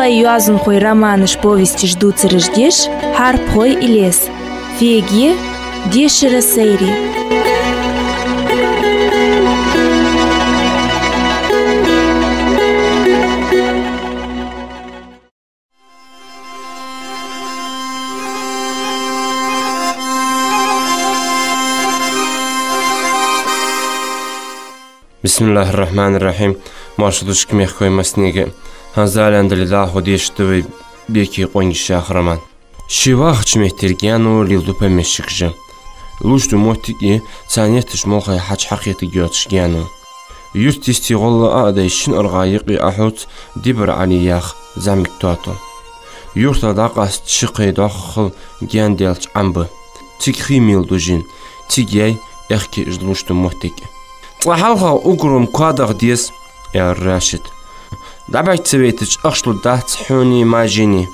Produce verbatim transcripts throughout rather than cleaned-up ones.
Йоазонхой романаш, повесташ дувцараш деш «Хьарпхой Илез». Феге, дешара сайре. Бисмиллахьир-рахьманир-рахьим. Моаршал да шуга, мехкахой, массанега. ХӀанз Дала аьнна дале, дӀахо дешаргда вай «Беке къонгаш» яха роман. Ше вахача меттера гаьно леладу помещика жа. Луш дола моттиг а, царна етташ молхай хьачу хьакхетаргйоацаш гаьно. Юрта йисте гӀолла а дайша, шин аргӀа юкъе Ӏохьоц Дибар Ӏаьла яха зӀамига тото. Юртах дӀакъаста ши-кхо доккха хала гаьна даьлча Ӏомабу. Цига хий мел дужийна, цига яьй аьхки уж луш дола моттиг. «Цкъа хьалха угром коа даха деза», — аьлар Рашида. «ДӀабӀарга ца вайтача, ахча лургдац хьонеи Мажийнеи.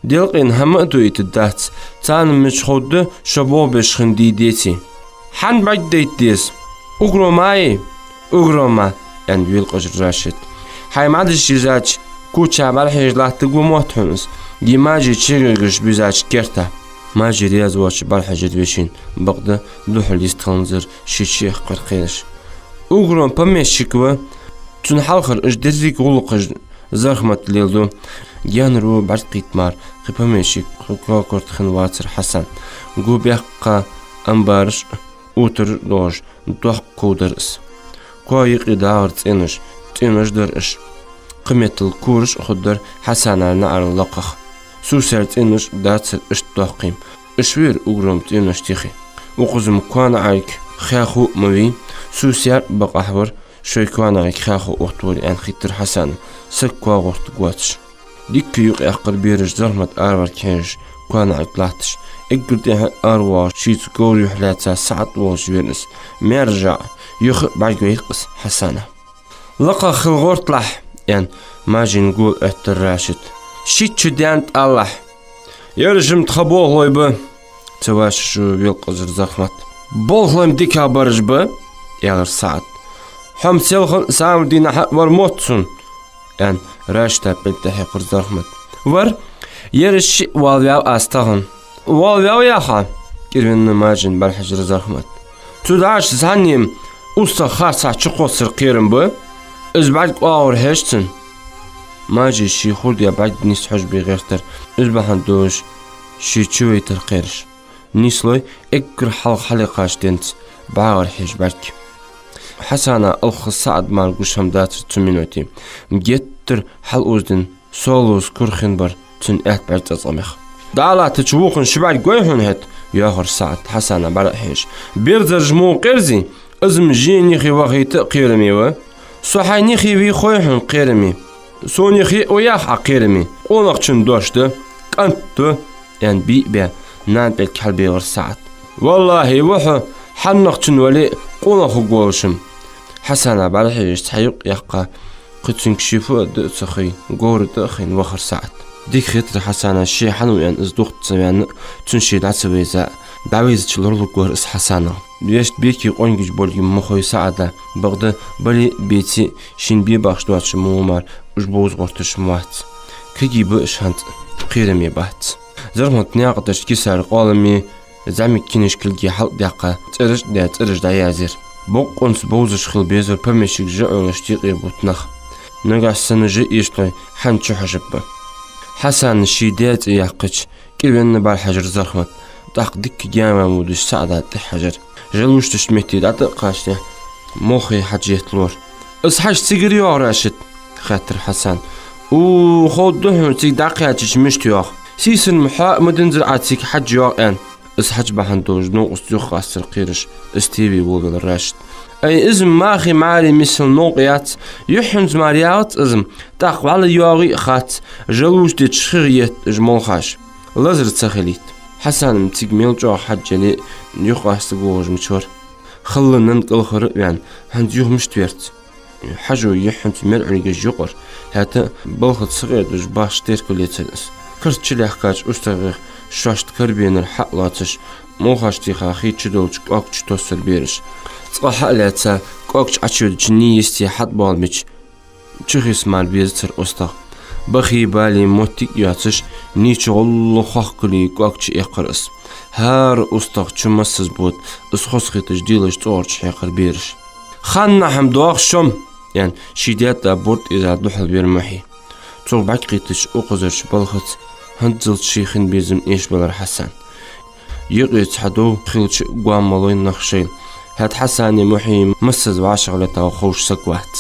Делкъена хӀама а дуйтаргдац, царна мича ховргда, шо болх беш хинна дий, деций». «Хьан бӀаргадайта деза? Угром ма йий?» «Угром ма», — аьннад велакъажар Рашида. «Хьай мӀадаш йизача куча бӀарахьежа латтаргва мотт хьона из, е Мажий чугаргаш бизача керта». Мажий раьза воацаш бӀарахьежар вешийна, бакъда духьал йистхиланзар ше чуяхкар кхераш. «Угром помещик ва, цун хьалхара уж деррига гӀулакхаш Зархмата леладу». Гаьнаро бӀаргакхийтта мара кхы помещик, кхы кокорта хинна вацар Хьасан. Го баьккха амбараш, утараш долаш, доккха ков дар из. Коа юкъе дагӀар цӀенош, цӀенош дар уж. Кхыметтел кораш а хургдар Хьасана наӀарал лакхагӀа. Сусар цӀенош дацар иштта доккхий. Уж вера угром цӀенош тӀехьа. Укхаза-м коа наӀарга хьехо а ма вий, сусар а бакъахьа вар, шоай коа наӀарга хьехо оттавора, аьнна хийттар Хьасана, саг коа гӀертарг воацаш. Дикка юкъ яьккхар бераш Зархмат араварга хьежаш, коа наӀарга латташ. Эггара тӀехьа аравоагӀаш, шийца говра юхь лаьца СаӀад волаш вера из. Маьржа а, юха а бӀаргавайра-кх из Хьасана. «ЛакхагӀа хила гӀерталахь», — аьнна, Мажийна гул оттар Рашида. «Шийтта шу даьнна тӀалалахь». «Ераш-м тха болхлой ба», — ца вашаш ва велакъажар Зархмат. «Болхлой-м дикагӀа бараш ба», — аьлар СаӀада. «Хьо-м селхан а, самар дийнахьа а вар мотт сона», — аьнна, Рашида пӀелг тӀахьекхар Зархмата. «Вар, ераш шиъ валаваьв аз тахан». «Валаваьв, яхий?» — кӀирвенна Мажийна бӀарахьежар Зархмат. «Цу дӀача цхьанне-м устагӀа харцахьа чукхоссар кхерам ба. Из бӀарга оагӀора хьеж цунна». Мажий ше хургдаь бӀарг нийсхьожабе гӀертар, из бахьан долаш ше чувайтар кхераш. Нийслой эггара хьалха хьалъяккхача денца бӀаьгӀара хьеж бӀарг. Хьасана алхаза СаӀад мара гуш хӀама дацар цу минуте. Геттара хьалъоздина, солоз кура хинна бар цун аьтта бӀарг цӀацкъамех. «ДӀа а латтача вухаш ши бӀарг гой хьона хӀаьта», — йоахар СаӀада Хьасана бӀара а хьежаш. «Берзараш мо къерзий, из-м жена юхе вахийта а кхераме ва. Со хьайна юхе вий хой хьона кхераме. Сона юхе а ва яхий Ӏа кхераме. Къонахчун дош да, кӀант да», — аьнна, бий а баь, нана пӀелг хьалбегӀар СаӀада. «ВаллахӀи, ва хьо хьаннахчун вале а къонах хургволаш-м». Хьасана бӀара хьежаш цхьа юкъ яьккха, кхы цунга ши фу а ца хий, говра тӀа а хайна, вахар СаӀад. Дика хетар Хьасана, ше хьан ва аьнна из духьал ца ваьнна а, цунна ше дӀа ца вайза а. ДӀавайзача лоралургвар из Хьасанал. Вешта Беке къонгаш болга ма хой СаӀада, бакъда бале а, беце а, шийна бе бахаш доацаш ма ва мара, уж бовза гӀерташ ма вац. Кагий ба уж хӀанз а, кхераме бац. Зархмата наькъа тӀа кисара къоаламе, зӀамига кинаш кулге хьалъдаьккха, цӀераш а даь, цӀераш дӀаязъяьр. Бокъонца бовзаш хила безар помещика жа Ӏолашта юкъе бутт нах. Нагахьа санна жа эшалой, хьан чухьожаргба. Хьасана ший даь цӀи яьккхача, кӀирвенна бӀарахьежар Зархмат. ТӀаккха дикка гаьна ваьнна водаш СаӀада тӀехьажар. Жа луш долча метте дӀатӀа а кхаччалехь, молхе хьажа етталора. «Из хьаж цигара йоагӀа, Рашид?» — хаьттар Хьасана. «У, ховргда хьона, цига дӀакхаьчача мишта йоагӀа. Сийсара-м хьоа а ма динзар Ӏа цига хьаж йоагӀа аьнна». Из хьаж бахьан долаш новкъост юхакъастар кхераш, из теве волавелар Рашид. «Ай, из-м маьхий маьре миссел новкъа яц, юххьанца мара ягӀац из-м, тӀаккха вӀалла йоагӀий а хац, жа луш деча хих етт уж молхаш. Лазар ца хилийта». Хьасана-м цига мел чӀоагӀа хьаж яле а, юхакъастаргволаш мича вар. Халла нанна кӀалхара а ваьнна, хӀанз юха мишта верз? Хьажо юххьанца мер Ӏуьлгаш юкъара, хӀаьта а балхаца сакъердаш бахаш теркал ецар из. Карт чулаьхкача устагӀех шоашта карабенар хьа а лоацаш, молхаш теха хий чудолча кӀоагача тоссар бераш. Цкъа хьа а лаьца, кӀоагача Ӏочуйодача нийсса хьатӀабоалабича, чухийса мара безацар устагӀа. Бахий-балий моттиг а йоацаш, нийсача гӀолла хохкалий кӀоаг чу эккхар из. ХӀара устагӀа чу массаза бода из хозахеташ делаш цӀогӀарча хьекхар бераш. «Ханнахьа-м доагӀа шо-м», — аьнна, ший даь-да борд эзар духьалвера Мухьи. Цо бӀаргакхийттача укхазарча балхаца хӀанзалца ший хин безам эшабелар Хьасан. Юкъе цхьа дов хилча, гоама лой нах шоайла. ХӀаьта Хьасани Мухьи массаза вӀашагӀлетав ховш саг вац.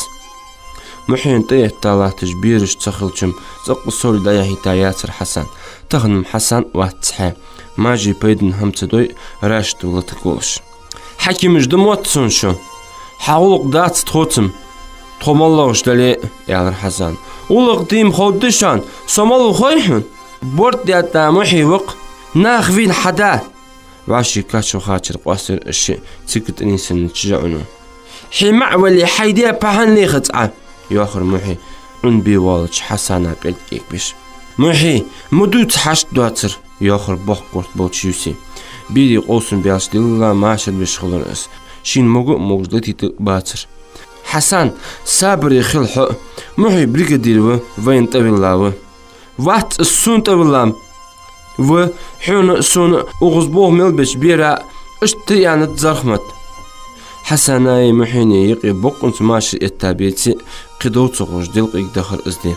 Мухьина тӀаэтта латташ бераш ца хилча-м, цӀаккха совли дӀаяхьийта яцар Хьасан. Тахан-м Хьасан вац цхьа. Мажий пайдана хӀама ца дой, Рашид валатаг волаш. «Хьакимаш да мотт сона шо? Хьа гӀулакх дац тхоца-м, тхо моллагӀаш дале а», — аьлар Хьасана. «ГӀулакх дий-м ховргда шоана, со мала ва хой хьона? Борд даь-да Мухьи ва-кх, наха вийна хьа да». ВӀаший кач вахачар къоастаяр из шиъ цига тӀанийсаннача жаӀуно. «Хье маӀа вале, хьай даь пахьан лехац Ӏа», — йоахар Мухьи, Ӏун бе воаллача Хьасана пӀелг кӀекбеш. «Мухьи, ма дувца хьашт доацар», — йоахар боккха корта болча Юси. Берий къовсам баьлча дилла машар беш хилар из. Шийна мога а могаш латийта бацар. «Хьасан, сабаре хила хьо а. Мухьи бригадир ва, вайна тӀавилла ва». «Вац из сона тӀавилла-м. Ва, хьона а, сона а, укхаза болх мел беча бера а, иштта а аьннад Зархмата». Хьасанаи Мухьини юкъе бокъонца машар этта беце а, кхы дов ца ховш делкъийга дахар из ди.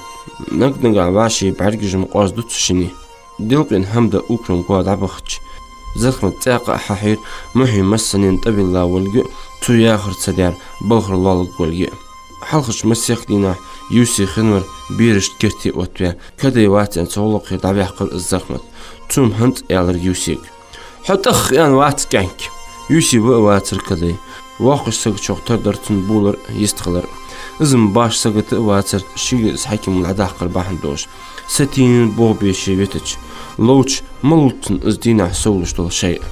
Наг-нагахь вӀаший бӀаргаш-м къоазадувц шинне. Делкъена хӀама да укром коа дӀабахача, Зархмат цӀаькха а хьахьийра Мухьи массанена тӀавилла волга а, цо яхар ца даьр балхара лоалургволга а. Хьалхарча масех дийнахьа Юси хиннавар берашта керте оттаваь, кадай вац аьнна цу гӀулакхера дӀаваьккхар из Зархмат. Цо-м хӀанз а аьлар Юсига: «Хьо тӀаккха аьнна вац кӀаьнк». Юси ва а вацар кадай. Воккхача сагачох тара дар цун болар а, йистхилар а. Из-м башха сагота а вацар, шийгара из хьакимал дӀадаккхар бахьан долаш. Сатийна болх бе ше витача, ловча ма лулда цунна из дийнахьа совлуш дола шай а.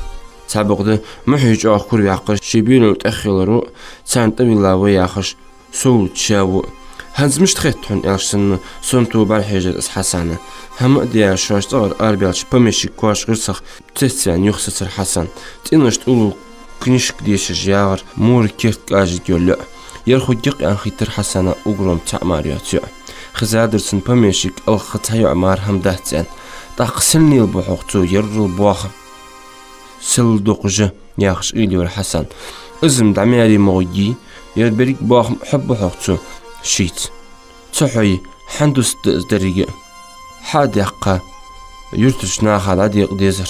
Цхьабакъда Мухьи чӀоагӀа кура ваьккхар ший берал тӀеххьеларо а, царна тӀавилла ва яхаш, совлуча ша ва а. «ХӀанз мишта хет хьона?» — аьлча санна, сона тоба бӀарахьежар из Хьасана. ХӀама а даь, шоаш цӀагӀара арабаьлча, помещик коаш гӀирсах цецваьнна юхасацар Хьасан. ЦӀенош тӀа уллув книжка дешаш ягӀар мора керта кӀажаргйола йоӀ. Ер хургья-кх аьнна хийттар Хьасана угром цхьа а мара йоаца йоӀ. Хезадар цунна помещик алхха цхьа йоӀ мара хӀама дац аьнна. «ТӀаккха сенна лелабу хьогӀ цо ерригал боахам?» «Селла дукха жа», — яхаш уйла йора Хьасан. «Из-м дӀамаьре ма гӀоргья, ер берриг боахам хьоргба хьогӀ цо шийца. Ца хьой, хьан дусаргда из деррига а? Хьа а даьккха, юртарча наха дӀадекъа дезар».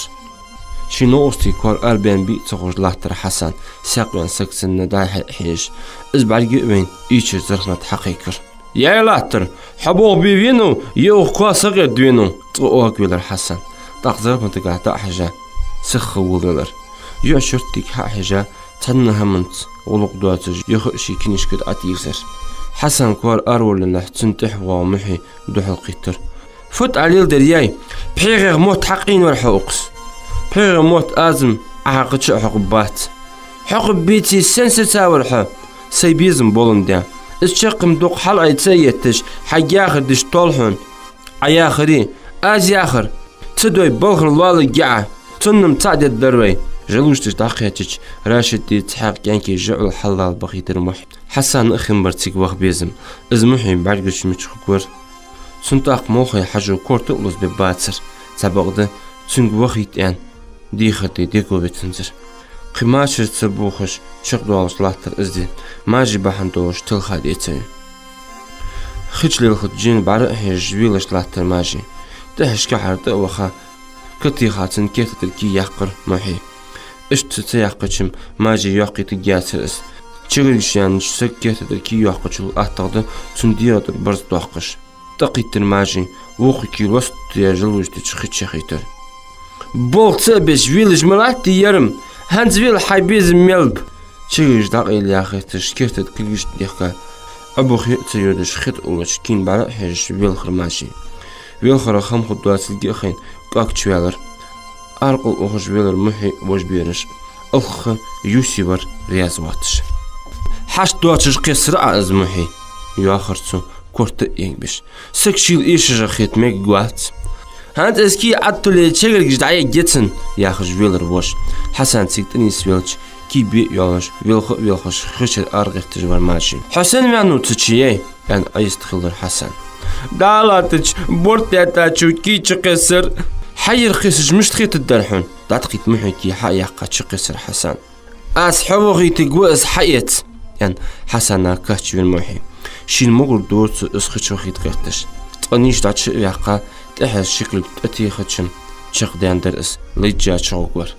Ший новкъостий кор арабаьнна бий а ца ховш латтар Хьасан, саькъа ваьнна саг санна дӀа-хьа хьежаш. Из бӀарга а вайна, ийчар Зархмат хьакхайкар: «Яй латтар, хьо болх бе венав, е укх коа сакъерда венав?» — цкъа оагавелар Хьасан. ТӀаккха Зархматагахьа дӀа а хьежа, сиха волавелар. ЙоӀ шортига хьа а хьежа, цхьанна хӀаманца гӀулакх доацаш, юха а ший книжка тӀа Ӏотийрзар. Хьасан кор араволлалехь, цунна тӀехьа воагӀа Мухьи духьалкхийттар: «Фуд Ӏа леладер, яй? ПхьегӀех мотт хьакъийнавар хьо укхаза. ПхьегӀа мотт аз-м Ӏохьакхача а хьокхаргбац». «Хьокхаргбеце, сенна сецавар хьо?» «Сай безам боландаь. Из чаккхе-м дукха хьалаайца а етташ, хьайга яхар деш тоал хьона». «Ӏа яхарий, аз яхар? Ца дой, балхара лоалургья Ӏа. Цунна-м цаӀ дергдар вай». Жалушташ дӀакхаьчача, Рашиди цхьаькха кӀаьнки жаӀул хьаллала бахийтар Мухьи. Хьасана а хиннабар цига ваха безам. Из Мухьи бӀаргача мича хургвар. Цунна тӀаккха молхе хьажо корта а лозабергбацар, цхьабакъда цунга вахийта аьнна дехар де дего вицанзар. Кхы машар ца бохаш, чакхдоалаш латтар из ди, Мажи бахьан долаш телха децай. Хи чу лелхача жена бӀара а хьежаш велаш латтар Мажи. ТӀехьашкахьара тӀа а ваха, катеха цун керта тӀара кий яьккхар Мухьи. Иштта ца яьккхача-м Мажи йоаккхийтаргьяцар из. ЧагӀаргаш яьннача сага керта тӀара кий йоаккхачул аттагӀа да цун дегӀа тӀара барзкъа доаккхаш. ТӀакхийттар Мажи, вокха кий лостаяь жалуштача хи чу яхийтар. «Болх ца а беш, велаш ма латтий ер-м. ХӀанз вела, хьай безам мел ба». ЧагӀаргаш дӀакъайла яхийташ, керта тӀа кулгаш дехка, Ӏобух а ца йодаш, хи тӀа уллача кийна бӀара а хьежаш велхар Мажи. Велхарах хӀама хургдоацилга а хайна, кӀоаг чу ваьлар. Аркъал ухаш велар Мухьи вож бераш. Алхха Юси вар раьза воацаш. «Хьашт доацаш кхессар Ӏа из, Мухьи», — йоахар цо, корта а эгабеш. «Саг шийла эшаш хет мегаргвац». «ХӀанз аз кий Ӏотулле, чагӀаргаш дӀаергья цунна», — яхаш велар вож. Хьасан цига тӀанийсвелча, кий бе а йоалаш, велха а велхаш, хи чура арагӀерташ вар Мажи. «Хьо сенна ваьннав цу чу, яй?» — аьнна, Ӏойистхилар Хьасан. «ДӀа а латтача, борд даьттачо кий чукхессар». «Хьай ер кхессача мишта хетаргдар хьона?» — дӀатӀакхийтта Мухьи кий хьа а яьккха чукхессар Хьасан. «Аз хьо вахийтаргва из, хьаэца», — аьнна, Хьасана кийчвеннав Мухьи. Шийна могар дора цо из хи чу вахийта гӀерташ. Цкъа нийсса дӀачу а ваьккха, тӀехьара ши кулг тӀатехача, чакхдаьннадар из, лайджа чугӀоргвар.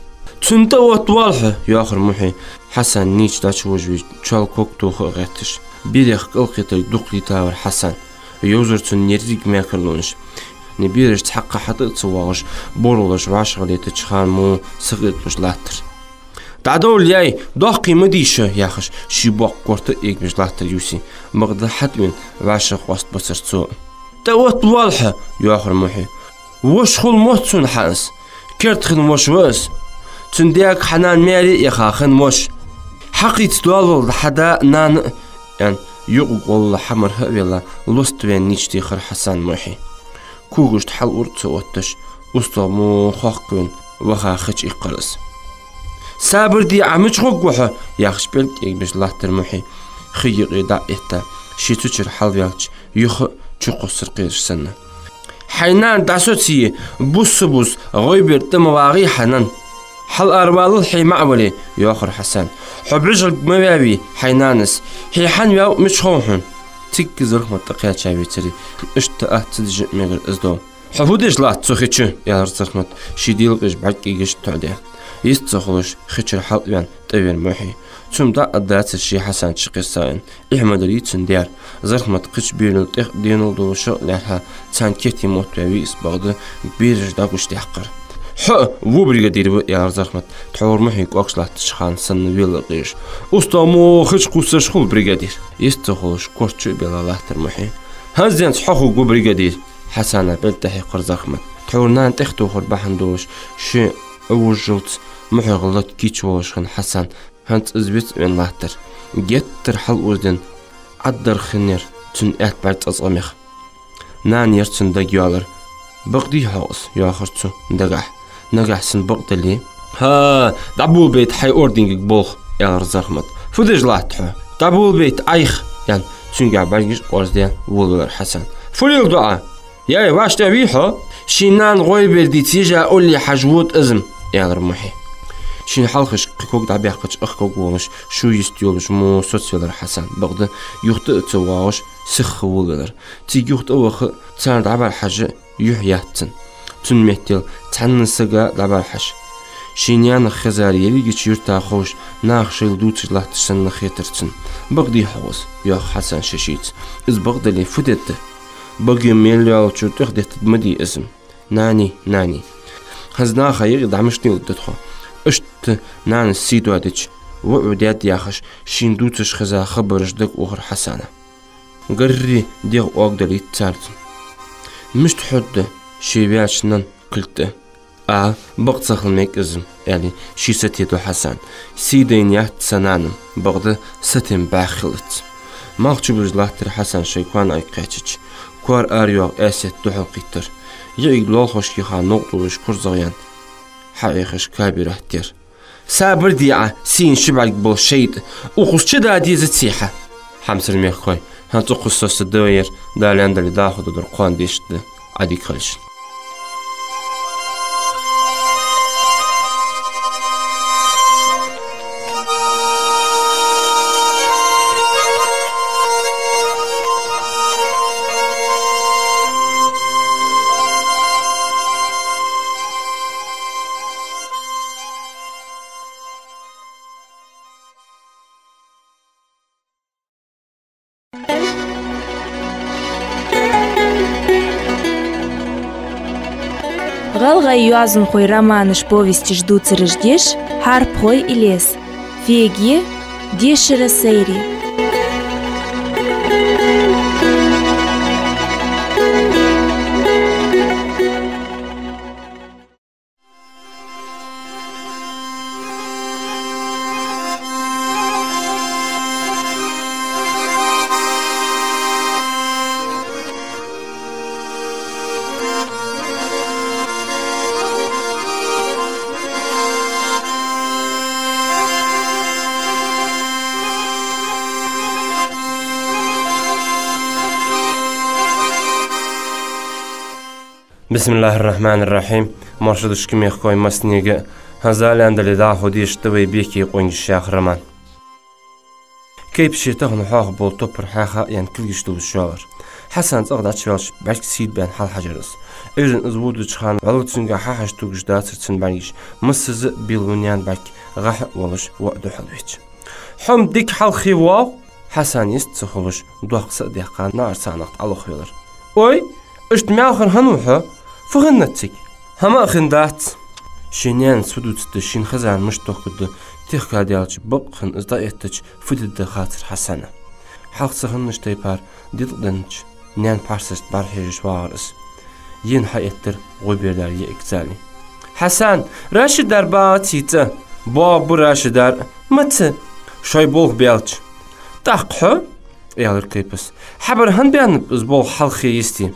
«Цунна тӀаоттавоал хьо», — йоахар Мухьи, Хьасан нийсса дӀачувожавеш, чола ког тоха а гӀерташ. Берех кӀалкхетарг дукха лийтавар Хьасан. Йовзар цун еррига мекарлонаш. Бераш цхьаккха хьатӀа а ца воагӀаш, боралаш вӀашагӀлетача хана мо сакъердалуш латтар. «ДӀадовла, яй, доккхий ма дий шо», — яхаш, ший боккха корта а эгабеш латтар Юси. Бакъда хьатӀавена вӀашагӀкъоастабацар цо. «ТӀаоттавоал хьо», — йоахар Мухьи. «Воша хул мотт сона хьа из. Керда хинна воша ва из. Цун даьга хьа нана маьре а яха хинна воша. Хьакхийца доаллалда хьа да а, нана а», — аьнна, юкъе гӀолла хьамарха а велла, лоставаьнна нийча техар Хьасан Мухьи. Когашта хьалъур а ца отташ, устагӀа мо хохкавенна ваха хи чу иккхар из. «Сабар де, Ӏа мича гӀоргва хьо?» — яхаш, пӀелг эгабеш латтар Мухьи, хи юкъе дӀа а этта, ше цу чура хьалваьлча, юха а чукхоссар кхераш санна. «Хьай нана дӀасоцае, бус-бус гӀойбера тӀа ма вагӀий хьа нана. Хьаларавалал хье ма Ӏа вале», — йоахар Хьасан. «Хьо бӀижарг ма ваьвий хьай нанас. Хье хьан ваьв мича хов хьона?» Цига Зархмат тӀакхаьча вецаре, иштта атта ца дижа а мегар из дов. «Хьо фу деш латт цу хи чу?» — аьлар Зархмат, ший делкъаш бӀарг кӀийгаш тоӀадаь. Йист ца хулаш, хи чура хьалъваьнна тӀавера Мухьи. Цунна дӀа а дацар ше Хьасан чукхессача. Эхь ма дарий цун даьра. Зархмат кхыча берал тӀех денал долаш а лаьрхӀа, царна керте мотт ваьвий из, бакъда бераш дӀагучадаьккхар. «Хьо а во бригадир ва», — аьлар Зархмат, тхьовра Мухьи кӀоагаш латтача хана санна велла къежаш. «УстагӀа мо хи чу кхувсаш хул, бригадир». Йист ца хулаш, корта чу а белла латтар Мухьи. «ХӀанззенца хьо хургва, бригадир», — Хьасана пӀелг тӀахьийкхар Зархмата. Тхьовра нана тӀехтохар бахьан долаш, ше а вужжалц, мухьарга лата кийча волаш хинна Хьасан, хӀанз из виц а венна латтар. Геттара хьалъозденна, Ӏаддар хиннаяр цун аьтта бӀарг цӀацкъамех. Нана яр цун дагайоалар. «Бакъдий хьогӀ из?» — йоахар цо дагахь. «Нагахь санна бакъ дале». «ХӀа, дӀаболабайта хьай орденгага болх», — аьлар Зархмата. «Фу деш латт хьо?» «ДӀаболабайта Ӏайха», — аьнна, цунгахьа бӀаргаш а къорздаь, волавелар Хьасан. «Фу леладу Ӏа?» «Яй, вӀаштӀехьа вий хьо?» «Ший нана гӀойбер дийца ежа олле хьажа вода из-м», — аьлар Мухьи. Шийна хьалхашка кхы ког дӀабаьккхача, ах ког волаш, шу йист йолаш мо соцавелар Хьасан, бакъда юхатӀа а ца воагӀаш, сиха волавелар. Цига юхатӀа а ваха, царна дӀабӀарахьажа юхь яц цун. Цун меттел цхьанне сага дӀабӀарахьажа. Ший наьнах хезар ерригача юрта ховш, наха шоайла дувцаш латташ санна хетар цунна. «Бакъдий хьогӀ из?» — йоах Хьасан ший-шийца. «Из бакъ дале, фу дергда? Баге мел йоаллачо тӀехдеттаргда ма дий из-м». «Нани, нани. ХӀанз наха юкъе дӀа мишта леладергда тхо?» Иштта нанас сий доадича, воӀо даьд яхаш, шийна дувцаш хеза хабараш дага ухар Хьасана. Гарри дегӀ оагдалийт царца. Мишта хьода ше ваьча нанна кулг тӀа? «А, бакъ ца хила мег из-м», — аьле, ше сатийду Хьасан. «Сий дайна яц са нана-м, бакъда сатем бӀаьха хилац». Малх чубузаш латтар Хьасан шоай коа наӀарга кхаьчача. Коара арайоагӀа Аьсет духьалкхийттар. ЙиӀиг лоалахошка юха новкъа долаш курзагӀъяьнна хьаӀехаш Кабира тера. «Сабар де Ӏа, сийна ши бӀарг бола шайтӀа, укхаза чу да дезаций хьа?» Хьамсара мехкахой, хӀанз укхаза со са да яр, Дала аьннадале, дӀахо дадор кхоана дешаргда. Ӏадика хийла шун. ГӀалгӀай йоазонхой романаш, повесташ дувцараш деш Хьарпхой Илез. Феге, дешара сайре. بسم الله الرحمن الرحيم. Марша да шуга, мехкахой, массанега а. ХӀанз а лаьнна дале дӀахо дешаргда вай «Беке къонгаш» яха роман. Кайпа ше тахан хьоахабу бола топпар хьаха а яьнна кулгаш долаш йоаллар. Хьасан цӀагӀа дӀачуваьлча бӀарг сийрда баьнна хьалхьажар из. Ӏуйранна из водача хана вӀалла цунга хьахьажа тугаш дацар цун бӀаргаш. Массаза а белла наьна бӀарг гӀахьа а волаш, воӀ духьалвеча. «Хьо-м дика хьалххе воагӀа», — Хьасан йист ца хулаш, доккха са а даьккха, наӀарсанах тӀа Ӏолохвелар. «Ой, иштта маьлхара хӀана ва хьо? Фу хиннад цига?» «ХӀама а хиннадац». Ший наьна фу дувцаргда, шийна хезар мишта тохкаргда тӀехкадаьлча, бакъ хинна из дӀаэттача, фу дергда хацар Хьасана. Хьалха ца хиннача тайпара диткъа деннача наьна пхьарсашта бӀарахьежаш вагӀар из. Ена хьаэттар ГӀойбердара йиӀиг Цали. «Хьасан, Рашидар багӀаций цӀа?» «БоагӀа ба Рашидар». «Маца?» «Шоай болх баьлча». «ТӀаккха хьо?» — аьлар Кайпас. «Хьабар хӀана баьннаб из болх хьалххе йисте?»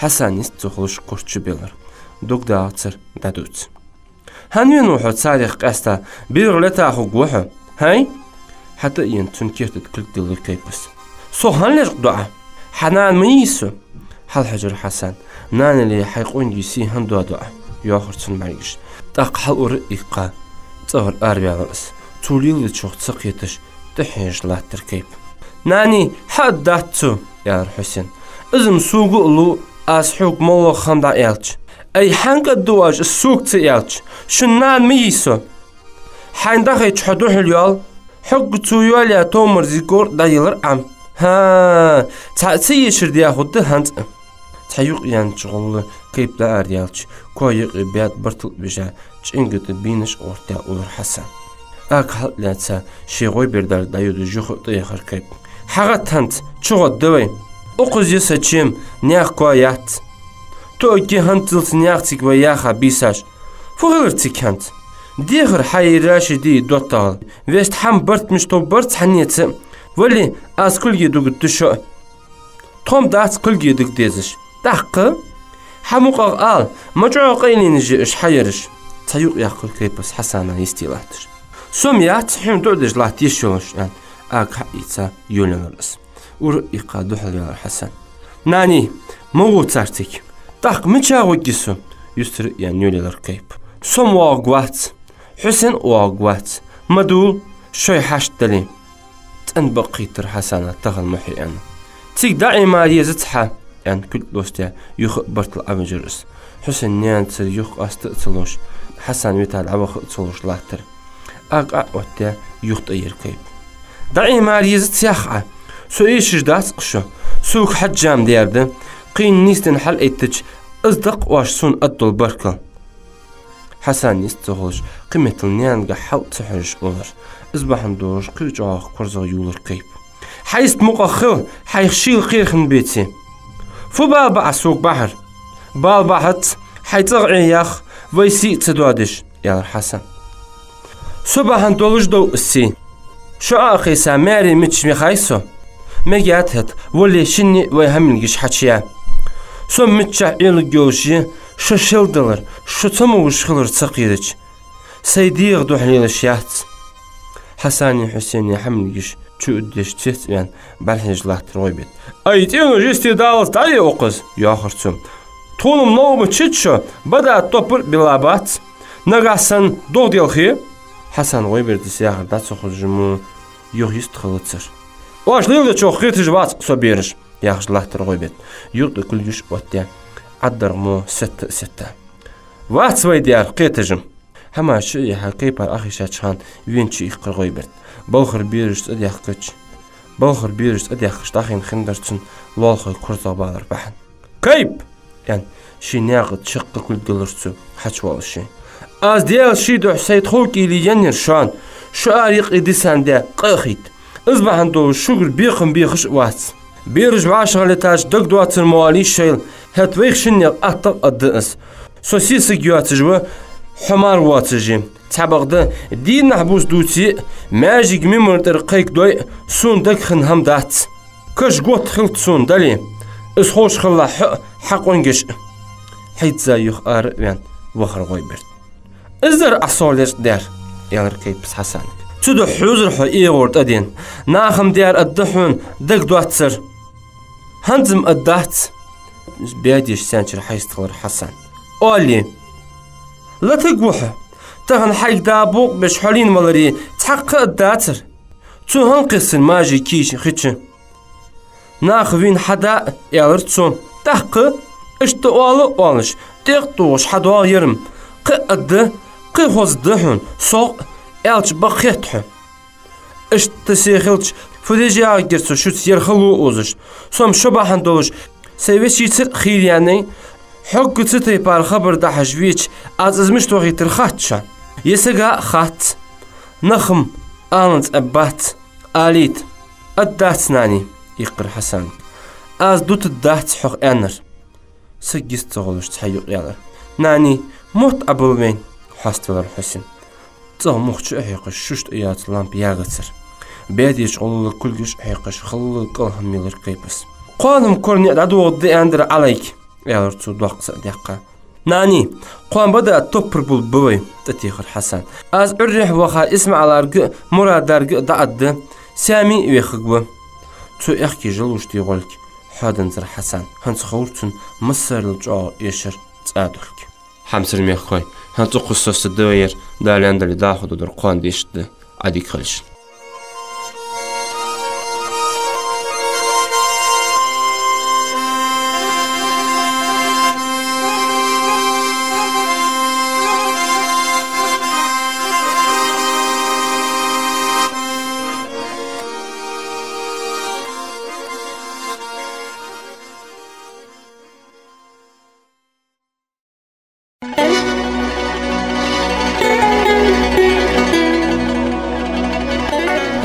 Хьасан йист ца хулаш курт чубеллар. Дог дагӀацар дӀадувца. «ХӀана венав хьо царех къаьста? БиргӀа лета хургва хьо. ХӀай?» ХьатӀаена цун керта тӀа кулг диллар Кайпас. «Со хӀана лечкъадоу Ӏа? Хьа нана ма йий со?» «Хьалхьажар, Хьасан. Нанеи хьай къонгеи сий хӀана доадоу Ӏа?» — йоахар цун бӀаргаш. ТӀаккха хьалура а иккха, цӀагӀара араваьлар из. Цо леладечох ца кхеташ, тӀахьежаш латтар Кайпа. «Нани, хьааргдац цо», — аьлар Хьусена. «Из-м сога а лув, аз хьога моллагӀа хӀама дӀааьлча». «Ай, хьанга аргда оаш из сога ца аьлча? Шун нана ма йий со». «Хьайна дӀахайча хьо духьал йоал. Хьогга цо йоалаяь томарзий корта дӀаелар Ӏа». «ХӀаа, цхьа а ца ешар дехуд хӀанз а». Цхьа юкъ яьннача гӀолла Кайпа дӀаарадаьлча, коа юкъе баьд бартал а бижа, чӀенга тӀа бийнаш а гӀортаяь улар Хьасан. Ага хьал а лаьца, ше ГӀойбердарга дӀайодаш юха а тӀаяхар Кайпа. «ХьагӀатта хӀанз, чугӀоргда вай. Укхаза я са чем, наьха коа яц. Тоъаге хӀанзалца наьха цига вай яха бийсаш. Фу хилар цига хӀанз? Дехар хьаи Рашиди доттагӀал. Вест хӀама барт мишта барт хьанеца. Вале, аз кулге дугаргда шо». «Тхо-м дац кулге дага дезаш. ТӀаккха?» «Хьа мукъагӀа ала, ма чӀоагӀа къайленаш я уж хьаяраш». Цхьа юкъ яьккхар Кайпас Хьасана йисте латташ. «Со-м яц хьона дуӀа деш латта йиш йолаш», — аьнна, ага хьаийца йолаелар из. Ура а иккха духьалваьлар Хьасан. «Нани, ма гӀо цар цига». «ТӀаккха мича гӀоргья со?» — юстара а яьнна йолаелар Кайпа. «Со-м воагӀаргвац. Хьусен а воагӀаргвац. Ма дувла, шоай хьашт дале». ЦӀена бакъ хийттар Хьасана тахан ма хьеана. «Цига дӀаӀема езац хьа», — аьнна, кулг лостаяь, юха а бартал Ӏовижар из. Хьусена наьнацара юха къаста а ца луш, Хьасан вита дӀаваха а ца луш латтар. Ага Ӏооттаяь, юха тӀаера Кайпа. «ДӀаӀема езац яхар Ӏа. Со эшаш дац-кх шо. Сога хьежжа-м даьр да. Кхийна нийсденна хьалъайттача, из да-кх оаш сона аргдола баркал». Хьасан йист ца хулаш, кхыметтел наьнага хьал а ца хьожаш улар. Из бахьан долаш кхы а чӀоагӀа корзагӀа юлар Кайпа. «Хьа йист мукъагӀа хила, хьайх шийла кхера хинна беце». «Фу бала ба Ӏа сога бахьар?» «Бала бахьац, хьай цӀагӀа Ӏе ях, вай сий а ца доадеш», — аьлар Хьасана. «Со бахьан долаш дов из сий. Шо Ӏо а кхайса, маьре мичча вихай со?» «Мегаьд хӀаьта, вале шинне а вай хӀамилгаш хьачуяь. Со миччахьа Ӏеларг йолаш я, шо шелдалар, шо ца могаш хилар ца кхерача. Сай дегӀа духьа лелаш яц». Хьасани Хьусени хӀамилгаш чу а деш, цецваьнна, бӀарахьежаш латтар ГӀойберд. «Ай, цӀенош йисте даллалца дӀае укхаза», — йоахар цо. «Тхона-м новкъа ма чийта шо, бада топпар а билла бац. Нагахь санна догӀа делхе». Хьасан ГӀойбердас яхар дӀа ца хозаш мо юха йистхилацар. «Оаш леладечох кхеташ вац-кх со, бераш», — яхаш латтар ГӀойберд. Юха тӀа кулгаш а оттаяь, Ӏаддаргӏа мо сетта а сетта. «Вац вай дер кхеташ-м». ХӀамаш чу а яьха, Кайпара Ӏохайшача хана вена чуиккхар ГӀойберд. Балхара бераш цӀадаьхкача, балхара бераш цӀадаьхкача дӀахайна хиннадар цунна лоалахой корзагӀбалар бахьан. «Кайп!» — аьнна, ший наькъа чаккха кулг диллар цо, хьачувоалаш ший. «Аз Даьла ший духьа сай тхов кӀийле еннаяр шоана, шо ара юкъе дисандаь къа а хийтта. Из бахьан долаш шугара бекхам бехаш а вац. Бераш вӀашагӀлетача дагадоацар ма оалий шоайла, хӀаьта вайх шиннех аттагӀа а да из. Со сесаг йоацаш ва, хьо мар воацаш я. Цхьабакъда, дийнахьа бус дувце а, маьждига мимара тӀара кхайкадой а, сона дага хинна хӀама дац. Каш готта хилац сона, дале. Из ховш хилалахь хьо а, хьа къонгаш а». Хьийзза юха ара а ваьнна, вахар ГӀойберд. «Из дар Ӏа сох лечкъадаьр», — аьлар Кайпас Хьасанага. «Цудухьа хьувзар хьо эгӀор тӀадена. Наха-м дер аргда хьона, дагадоацар». «ХӀанз-м аргдац. баь дешаш цхьан чура хьайстхилар Хьасан. Оале, латаргва хьо, тахан хьайга да букъ беш хьо лийнна валаре цхьаккха а дацар. Цу хӀанз кхессар мажи кийча хича. Наха вийна хьада а, аьлар цо. ТӀаккха, иштта оала а оалаш, тӀехтӀагӀаш хьадоагӀа яр-м, кхы а да, кхы хоза да хьона, сох а, аьлча бакъ хет хьо. Иштта се хилча, фу деш ягӀаггир со шуца ер хало озаш. Со-м шо бахьан долаш, сай вешийцар а хийра яьннай, хьогга цу тайпара хабар дахьаш веча, аз из мишта вахийтар хац шоана. Е сага а хац, нах-м аланза Ӏеббац, алийта. Аргдац, нани, йикхар Хьасана. Аз дутаргдац хьох аьннар. Саг йист ца гӀолаш цхьа юкъ ялар. Нани, мотт Ӏобилла вайна, хьаставелар Хьусен. ЦӀагӀа мух чу а хьекхаш, шушта а яц лампа ягацар. Баь дешача гӀолла кулгаш а хьекхаш, халла кӀалхьа мелар Кайпас. Кхоана-м коране дӀадоагӀаргда аьннадар Ӏалайка, аьлар цо доккха са а даьккха. Нани, кхоана бада топпар болабу вай, тӀатехар Хьасан. Аз Ӏуйррехьа ваха ИсмаӀаларга а, Мурадарга а дӀааргда, Сами а вехаргва. Цо аьхки жалуште гӀолга хьоаданзар Хьасан. ХӀанз ховра цунна массарел чӀоагӀа эшар цӀа долга. Хьамсара мехкахой, хӀанз цӀаккха соцадаргда вай ер, Дала аьнна дале, дӀахо доадар кхоана дешаргда, Ӏадика хилаш.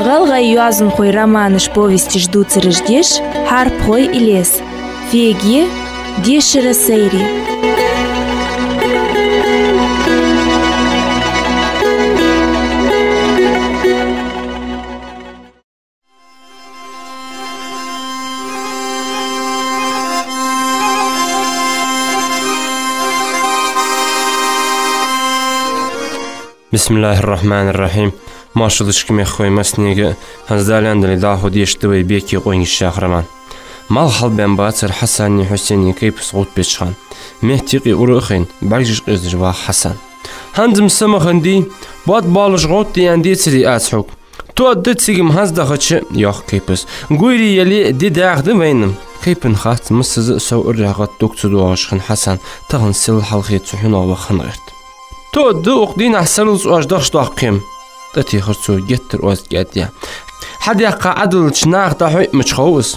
ГӀалгӀай йоазонхой романаш, повесташ дувцараш деш, «Хьарпхой Илез». Феге, дешара Сайре. Бисмиллахир-рахманир-рахим. Моаршал да шуга, мехкахой, массанега а. ХӀанз Дала аьнна дале, дӀахо дешаргда вай «Беке къонгаш» яха роман. Малх хьалбаьнна бацар Хьасанеи Хьусейнеи Кайпас гӀовттабеча хана. Метта юкъе ура а хайна, бӀаргаш къоастадеш вах Хьасан. ХӀанз-м са ма хиннадий, бод боалаш гӀовттаде аьнна децарий аз хьога? Тоъаргда цига-м хӀанз дахача, йоах Кайпас. Гуйре яле а, ди дагӀа да вайна. Кайпана хац массаза а сов Ӏуйррехьа гӀатта дог ца доагӀаш хинна Хьасан тахан сел хьалххе цу хьунагӀа ваха хинна гӀерта. Тоъаргда, укх дийнахьа сарралца оаш дахаш доаккхе-м, тӀатехар цо геттара оаз кӀаьдъяь. Хьадаьккха Ӏадиллача наха дӀахьойъ мича хов из.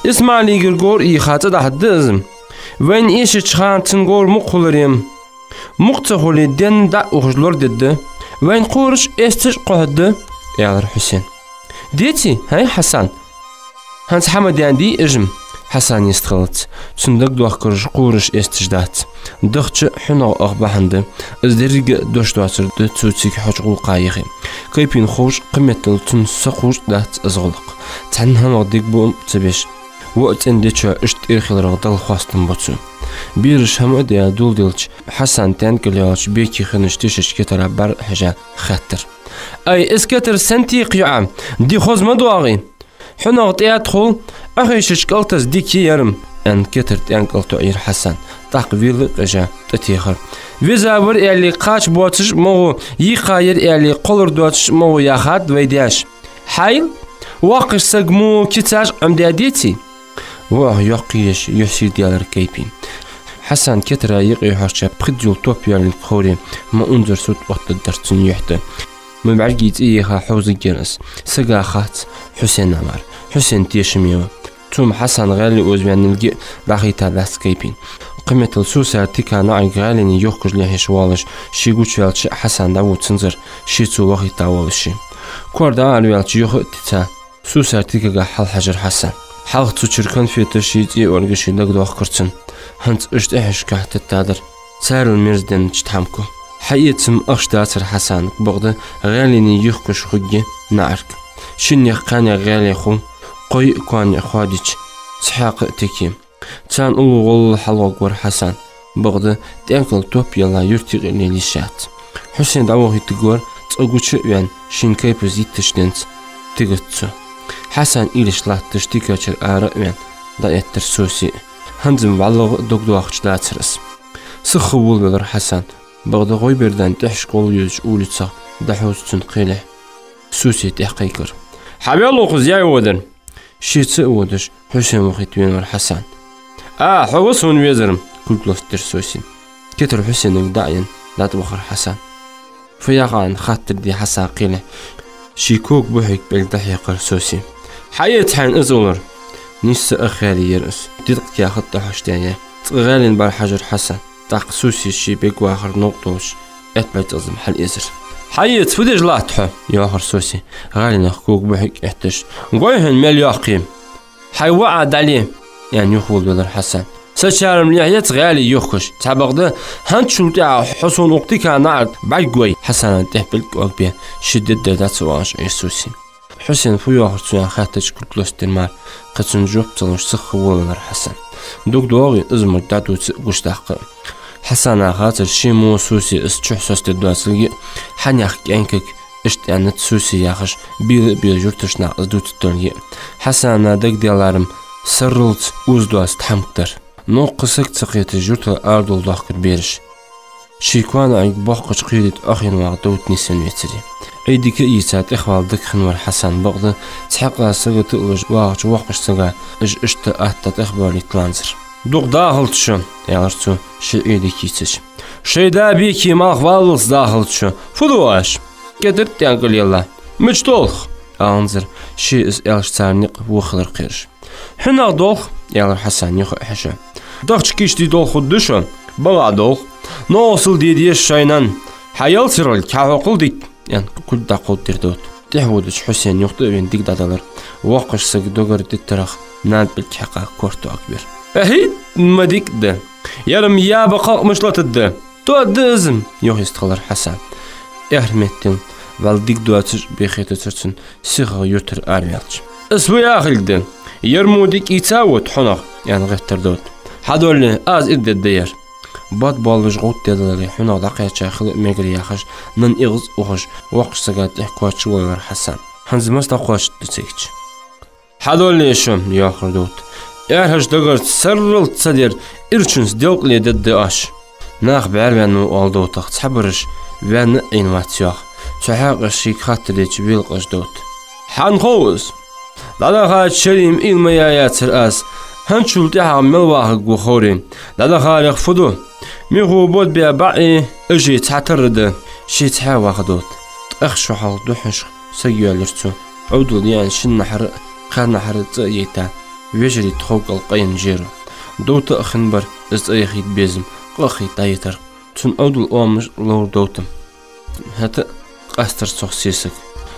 ИсмаӀалийгара говр ийха цӀадахьаргда из. Вайна эшача хана цун говр мукъа хуларе-м, мукъа ца хуле, денна дӀа а ухаш лорадергда. Вайна кхураш а, эсташ а кхухьаргда, аьлар Хьусена. Деций, хӀай Хьасан? ХӀанз хьа ма даьннадий уж-м? Хьасан йистхилац. Цунна дагадоахкараш кхураш, эсташ дац. Дахча хьунагӀа аха бахьан да. Из деррига а дош доацар да цо цига хьоча гӀулакха яхе. Кайпийна ховш, кхыметтел цунна са кхувш дац из гӀулакх. Цхьанна хӀамах дегабуам ца беш, воӀ цӀен дечоа иштта тӀера хиларах Далла хоастам бу цун. Бераш хӀама а даь доладелча, Хьасан тӀенкӀал йолча Беке хиннача тишача кетара бӀарахьежа хаьттар: «Ай, из кетар сенна текха я Ӏа? Ди хоза ма доагӀий? ХьунагӀа тӀаьтта хул, Ӏохайшача кӀалтаза дика я ер-м», — аьнна, кетар тӀенкӀал тоӀаяьр Хьасан. ТӀаккха вийлла а къежа, тӀатехар: «Веза вар аьле, кхача боацаш а ма гӀу, йийкха яр аьле, кхоллар доацаш а ма гӀу, яхад вай даьша. Хьайла, воккхача сага мо кицаш а Ӏомадаь деций?» ВоӀах йоккха еш, юхь сийрда яьлар Кайпийна. Хьасан кетара юкъе хьорча пхезза йола топ йоаллилга ховре, ма унзара сут оттаддар цун юхь тӀа. Ма бӀаргий цӀи еха хьовзаргьяр из. Сага хац Хьусена мара. Хьусен тешаме ва. Цо-м Хьасан гӀаьле озаваьннилга а дӀахайтадац Кайпийна. Кхыметтел Сусара Тика наӀарга гӀаьлений юхкаш лехьеш воалаш, ше гучаваьлча а Хьасан дӀавувцанзар, ше цо вахийта воалаш. Кор дӀаараваьлча, юха а тица, Сусара Тикагахьа хьалхьежар Хьасан. Хьалха цу чура конфеташи цӀе оаргаши дагадоахкар цунна. ХӀанз уж тӀехьашкахьа теттадар царел мерза деннача тхьамко. Хьаэца-м ахча дацар Хьасанага, бакъда гӀаьлений юхкаш хургья наӀарга. Шиннех, кхаьннех гӀаьле хул, кхой а, коа а хоадича, цхьаькха а текхе. Царна уллув гӀолла хьалгӀоргвар Хьасан, бакъда тӀенкӀал топ йоалла юрта юкъе лелаш яц. Хьусен дӀавохийтаргвар, цкъа гуча а ваьнна, шийна Кайпас йиттача денца тигац цо. Хьасан уйлаш латташ Тика чура ара а ваьнна, дӀаэттар Сусе а. ХӀанз-м вӀалла а дог доахаш дацар из. Сиха волавелар Хьасан. Бакъда ГӀойбердана тӀехьашка гӀолла йолча улицах дӀахьош цун кхелехь Соси тӀехкхайкар. «Хьавел укхаза, яй водар!» Ше ца а водаш, Хьусен вахийта венавар Хьасан. «А, хьо ва сона везар-м», — кулг лостадир Сосина. Кетар Хьусенага дӀаенна, дӀатӀавахар Хьасан. «Фу яхар?» — аьнна хаттар де Хьасана кхелехь, ший кога бухьиг пӀелг дӀахьекхар Соси. «Хьаэца хьайна из улар». Нийсса а хаьри яр из. Дидкъа каьхат тӀахьош даья. Цкъа гӀаьлен бӀарахьажар Хьасан. ТӀаккха Соси ший бегвахар новкъа долаш, аьтта бӀаргацӀазам хьалъэцар. «Хьаэца, фу деш латт хьо?» — йоахар Соси, гӀаьленах кога бухьиг этташ. «Гой хьона, мел йоккхий». «Хьай воӀа дӀале», — аьнна, юхаволавелар Хьасан. «Са чар-м лехь яц гӀаьле юхкаш. Цхьабакъда, хӀанзчул тӀехьагӀа хьо сона укх дикан наӀарга бӀаргагой». Хьасана тӀехьа пӀелг кӀоагбе, ше дергдар дӀа ца оалаш Ӏийр Соси. Хьусена фу йоахар цо аьнна хаьттача, кулг лостадир мара, кхы цунна жоп ца луш, сиха волавелар Хьасан. Дог доагӀий, из мо дӀадувца а, гучадаккха а. Хьасана хацар, ше мо Соси из чухь соцаде доацилга а, хьанехк кӀаьнкага иштта аьннад Соси яхаш, бийла а бийла юртарча наха из дувцаргдолга а. Хьасана дагадалар-м сарралца озадоаца тхьамга дар. Новкъа саг ца кхеташ, юртара арадовла доахкар бераш. Ший коанаӀарга боккхача кхерий тӀа Ӏохайна вагӀа Довт нийсвенна вецаре. Ӏуйре дика а ийца, тӀехвала дагахиннавар Хьасан, бакъда цхьаккха сага тӀа а луш, вагӀача воккхача сага из иштта атта тӀехбовлийта ланзар. «Дукха дахалда шо», — аьлар цо, ший Ӏуйре дика ийцача. «Шоай да бийкий малх валлалца дахалда шо. Фу ду оаш?» «Кетар тӀенкӀал елла». «Мича долх?» — аланзар, ше из аьлча цар никъ вохалар кхераш. «Хьунагӏа долх», — аьлар Хьасан, юха а хьежа. «Дахча кийчдий долх хургда шо?» «БагӀа долх». «Новкъостал де деза шоайнан. Хьа ялсаралг хьахьокхал дика», — аьнна, кулг дӀакховдадир Довта. ТӀехьа водача Хьусена юха тӀа а вена дика дӀадалар. Воккхача сага догара диттарах нана пӀелг хьекха корта тоагабир. «Эхий, ма дика да! Яр-м яба кхакъ мишта латаргда?» «Тоадда из-м», — юха йистхилар Хьасан. Эхь меттел вӀалла дика доацаш бехетацар цун, сихагӀа юртара араваьлча. «Из фу яхилга да? Яр мо дика ийца а вут хьунагӀа», — аьнна гӀеттар Довта. «Хьадолле, аз ирдергда яр». Бод боллаш гӀовттадаларе хьунагӀа дӀакхаьча хила а мегар яхаш, нанна эгӀаз ухаш, воккхача сага тӀехьа коачаволавелар Хьасан. «ХӀанз маца дӀакхоачаргда цига?» «Хьадолле шо», — йоахар Довта. «Аьрхьача дагарца сарралца ца дер ирчунца делкъа ле дергда оаш». Нах бӀаьрваьннав оал Довтах, цхьабараш ваьнна а Ӏийнавац йоах. Цу хьакъехьа шийга хаттар деча велакъаш Довта. «Хьанна хов из?» «ДӀадахача шера-м уйла ма яь яцар аз. ХӀанзчул тӀехьагӀа мел вахаргва ховре. ДӀадахарех фу ду? Михо бод баь баӀи, ажи цхьатарра да. Ше цхьаь ваха Довта». ТӀехьа шо хьалха духхьашха саг йоалаяьр цо. Ӏовдал яьнна шиннахьара а, кхаьннахьара а цӀа а яйта, вежарий тхов кӀал къайна жеро. Довта а хиннабар из цӀа яхийта безам, къа а хийта дӀаэтар. Цун Ӏовдала оамаш ловр Довта. ХӀаьта а къастар цох сесаг.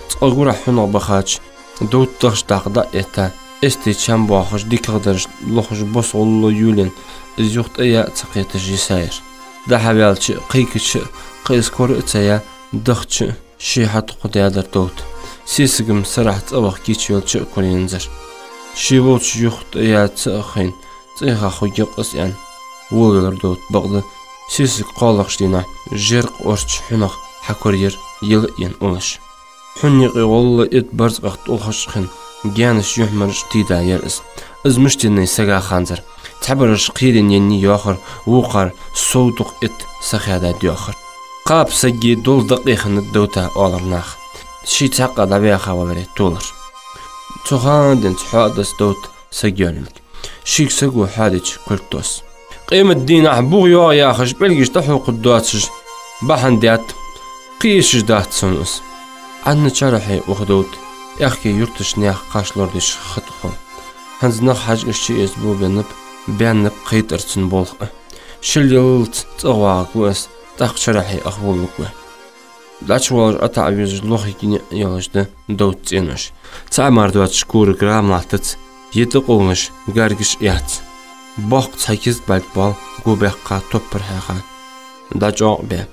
Цкъа гурахьа хьунагӀа бахача, Довта дахча дакъа дӀа а этта, эсте чам боахаш, дикагӀдараш лохаш, бос гӀолла йолаенна, из юха тӀаяь а ца кхеташ йисаяр. ДӀа-хьа ваьлча а, кхайкача а, кхы из кора а ца яь, дахча а, ше хьатӀакхоачадаьдар Довта. Сесаг-м сарахьа цӀаваха кийчвелча а кораензар. Ше волча юха тӀаяь ца а хайна, цӀайха хургья-кх из аьнна, волавелар Довта. Бакъда сесаг кхоалагӀча дийнахьа жеркъа орча хьунагӀа хьакораер, йила а ена, уллаш. Хьунна юкъе гӀолла итт барзкъах тӀулхаш а хинна, гаьнаш, юхьмараш а тийда яр из. Из мишта еннай сага ханзар. Цхьабараш кхеренна еннай йоахар, вокхар сов дукха итт сахадаьд йоахар. «Кхаба сагги долла дакъа хиннад Довта», — оалар наха, ше цхьаккха дӀаваьха валаре толар. Цу хана денз хьоаденнад Довта саг йоалаелга. Шийга саго хьоадеча кулг тоссар. «Къемата дийнахьа бух йоагӀа яхаш, пӀелгаш дӀахьокхаргдоацаш бахьан даьд, кхы эшаш дац сона из». Ӏанна чарахье ух Довта, аьхке юртарча наьха кхаш лорадеш хатӀахо. ХӀанз нах хьажкӀаш чуэца бо беннаб, баьннаб кхайтӀара цун болх а. Шелъяллалца цӀагӀа вагӀаргва из, тӀаккха чарахье ах волалургва. ДӀачувоалаш, ӀотаӀа везаш, лохига ниӀ йолаш да Довта цӀенош. ЦаӀ мара доацаш корага рама латтац, е тӀакъовлаш гаргаш а яц. Боккха цхьа кизга бӀарг боал, го баьккха, топпар хьаьха, дӀачӀоагӀа баь.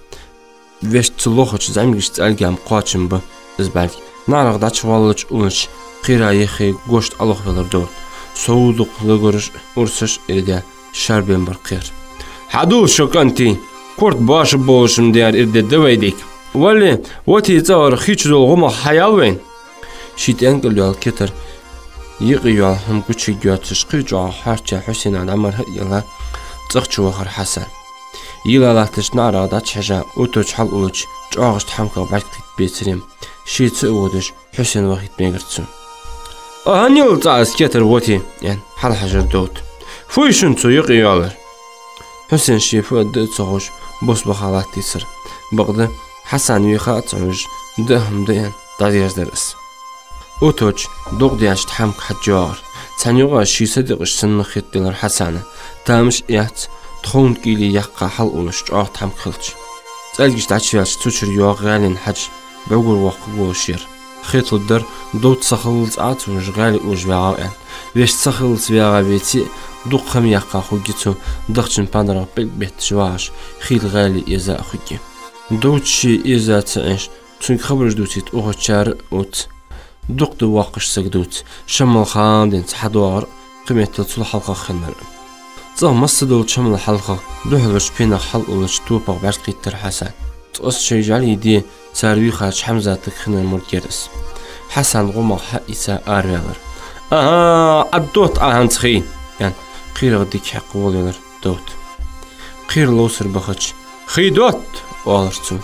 Вешта цу лохача зӀамигача цӀалга-м кхоачам ба из бӀарг. НаӀарах дӀачувоаллача уллача кхера яхе гошта Ӏолохвелар Довта. Сов дукха дагараш, урсаш а ирде, шарбен бар кхера. «Хьадувла шо, кӀантий, корта бошаболаш-м дар ирдергда вай дика. Валле, вати цӀагӀара хи чу дола гӀумагӀ хьаял вайна». Ший тӀенкӀал йола кетар Юкъе йола хӀама гучайоацаш, кхы а чӀоагӀа хьоарча Хьусена дӀа мара хьа а елла, цӀагӀа чу вахар Хьасан. Йила латташ наӀарах дӀачухьежа, уточа хьалъулача чӀоагӀача тхьамка бӀаргакхийтта бецаре, шийца а водаш, Хьусен вахийта мегар цо. «Ӏа хӀана йилла цӀа из кетар, воти?» — аьнна, хьалхьежар Довда. «Фуй шун цо юкъе йоалар?» Хьусен ше фу аргда а ца ховш, бус баха латтийсар. Бакъда Хьасан вийха а ца хьожаш, даа хӀама да аьнна, дӀадерзадар из. Уточа дукъ даьча тхьамка хьадж йоагӀар. Цхьан юкъа ший садикъаш санна хетаделар Хьасана. Тамаш а яц, тховна кӀийле яккха хьалъулаш чӀоагӀа тхьамка хилча. ЦӀалгаш дӀачуваьлча, цу чура йоагӀа гӀаьлен хьадж бӀугара воаккхаргволаш яр. Хеталургдар, Довд сахиллалца Ӏа цунаш гӀаьле уллаш вагӀа аьнна. Вешта сахиллалца вагӀа веце а, дукха хӀама яьккха хургья цо дахчан панарах пӀелг бетташ вагӀаш, хийла гӀаьле эза а хургья. Довда ше эза ца Ӏеш, цунга хабараш дувцийта ухачар а увц. Дукха да воаккхаш саг дувц. Шаммал хана денз хьадоагӀар, кхыметтел цул хьалхагӀа хиннар. ЦӀагӀа масса долча хӀамал хьалха духьалваьча пенах хьалъулача топах бӀаргакхийттар Хьасан. Цкъаза шоай жӀалий де цар вийхача Хьамзатага хиннар мурд яр из. Хьасан гӀомах хьаийца араваьлар. «АхӀа, Ӏаддотт Ӏа хӀанз, хий!» — аьнна, кхерах дика хьекха волавелар Довда. Кхера ловсар бахача: «Хий дотт!» — оалар цо.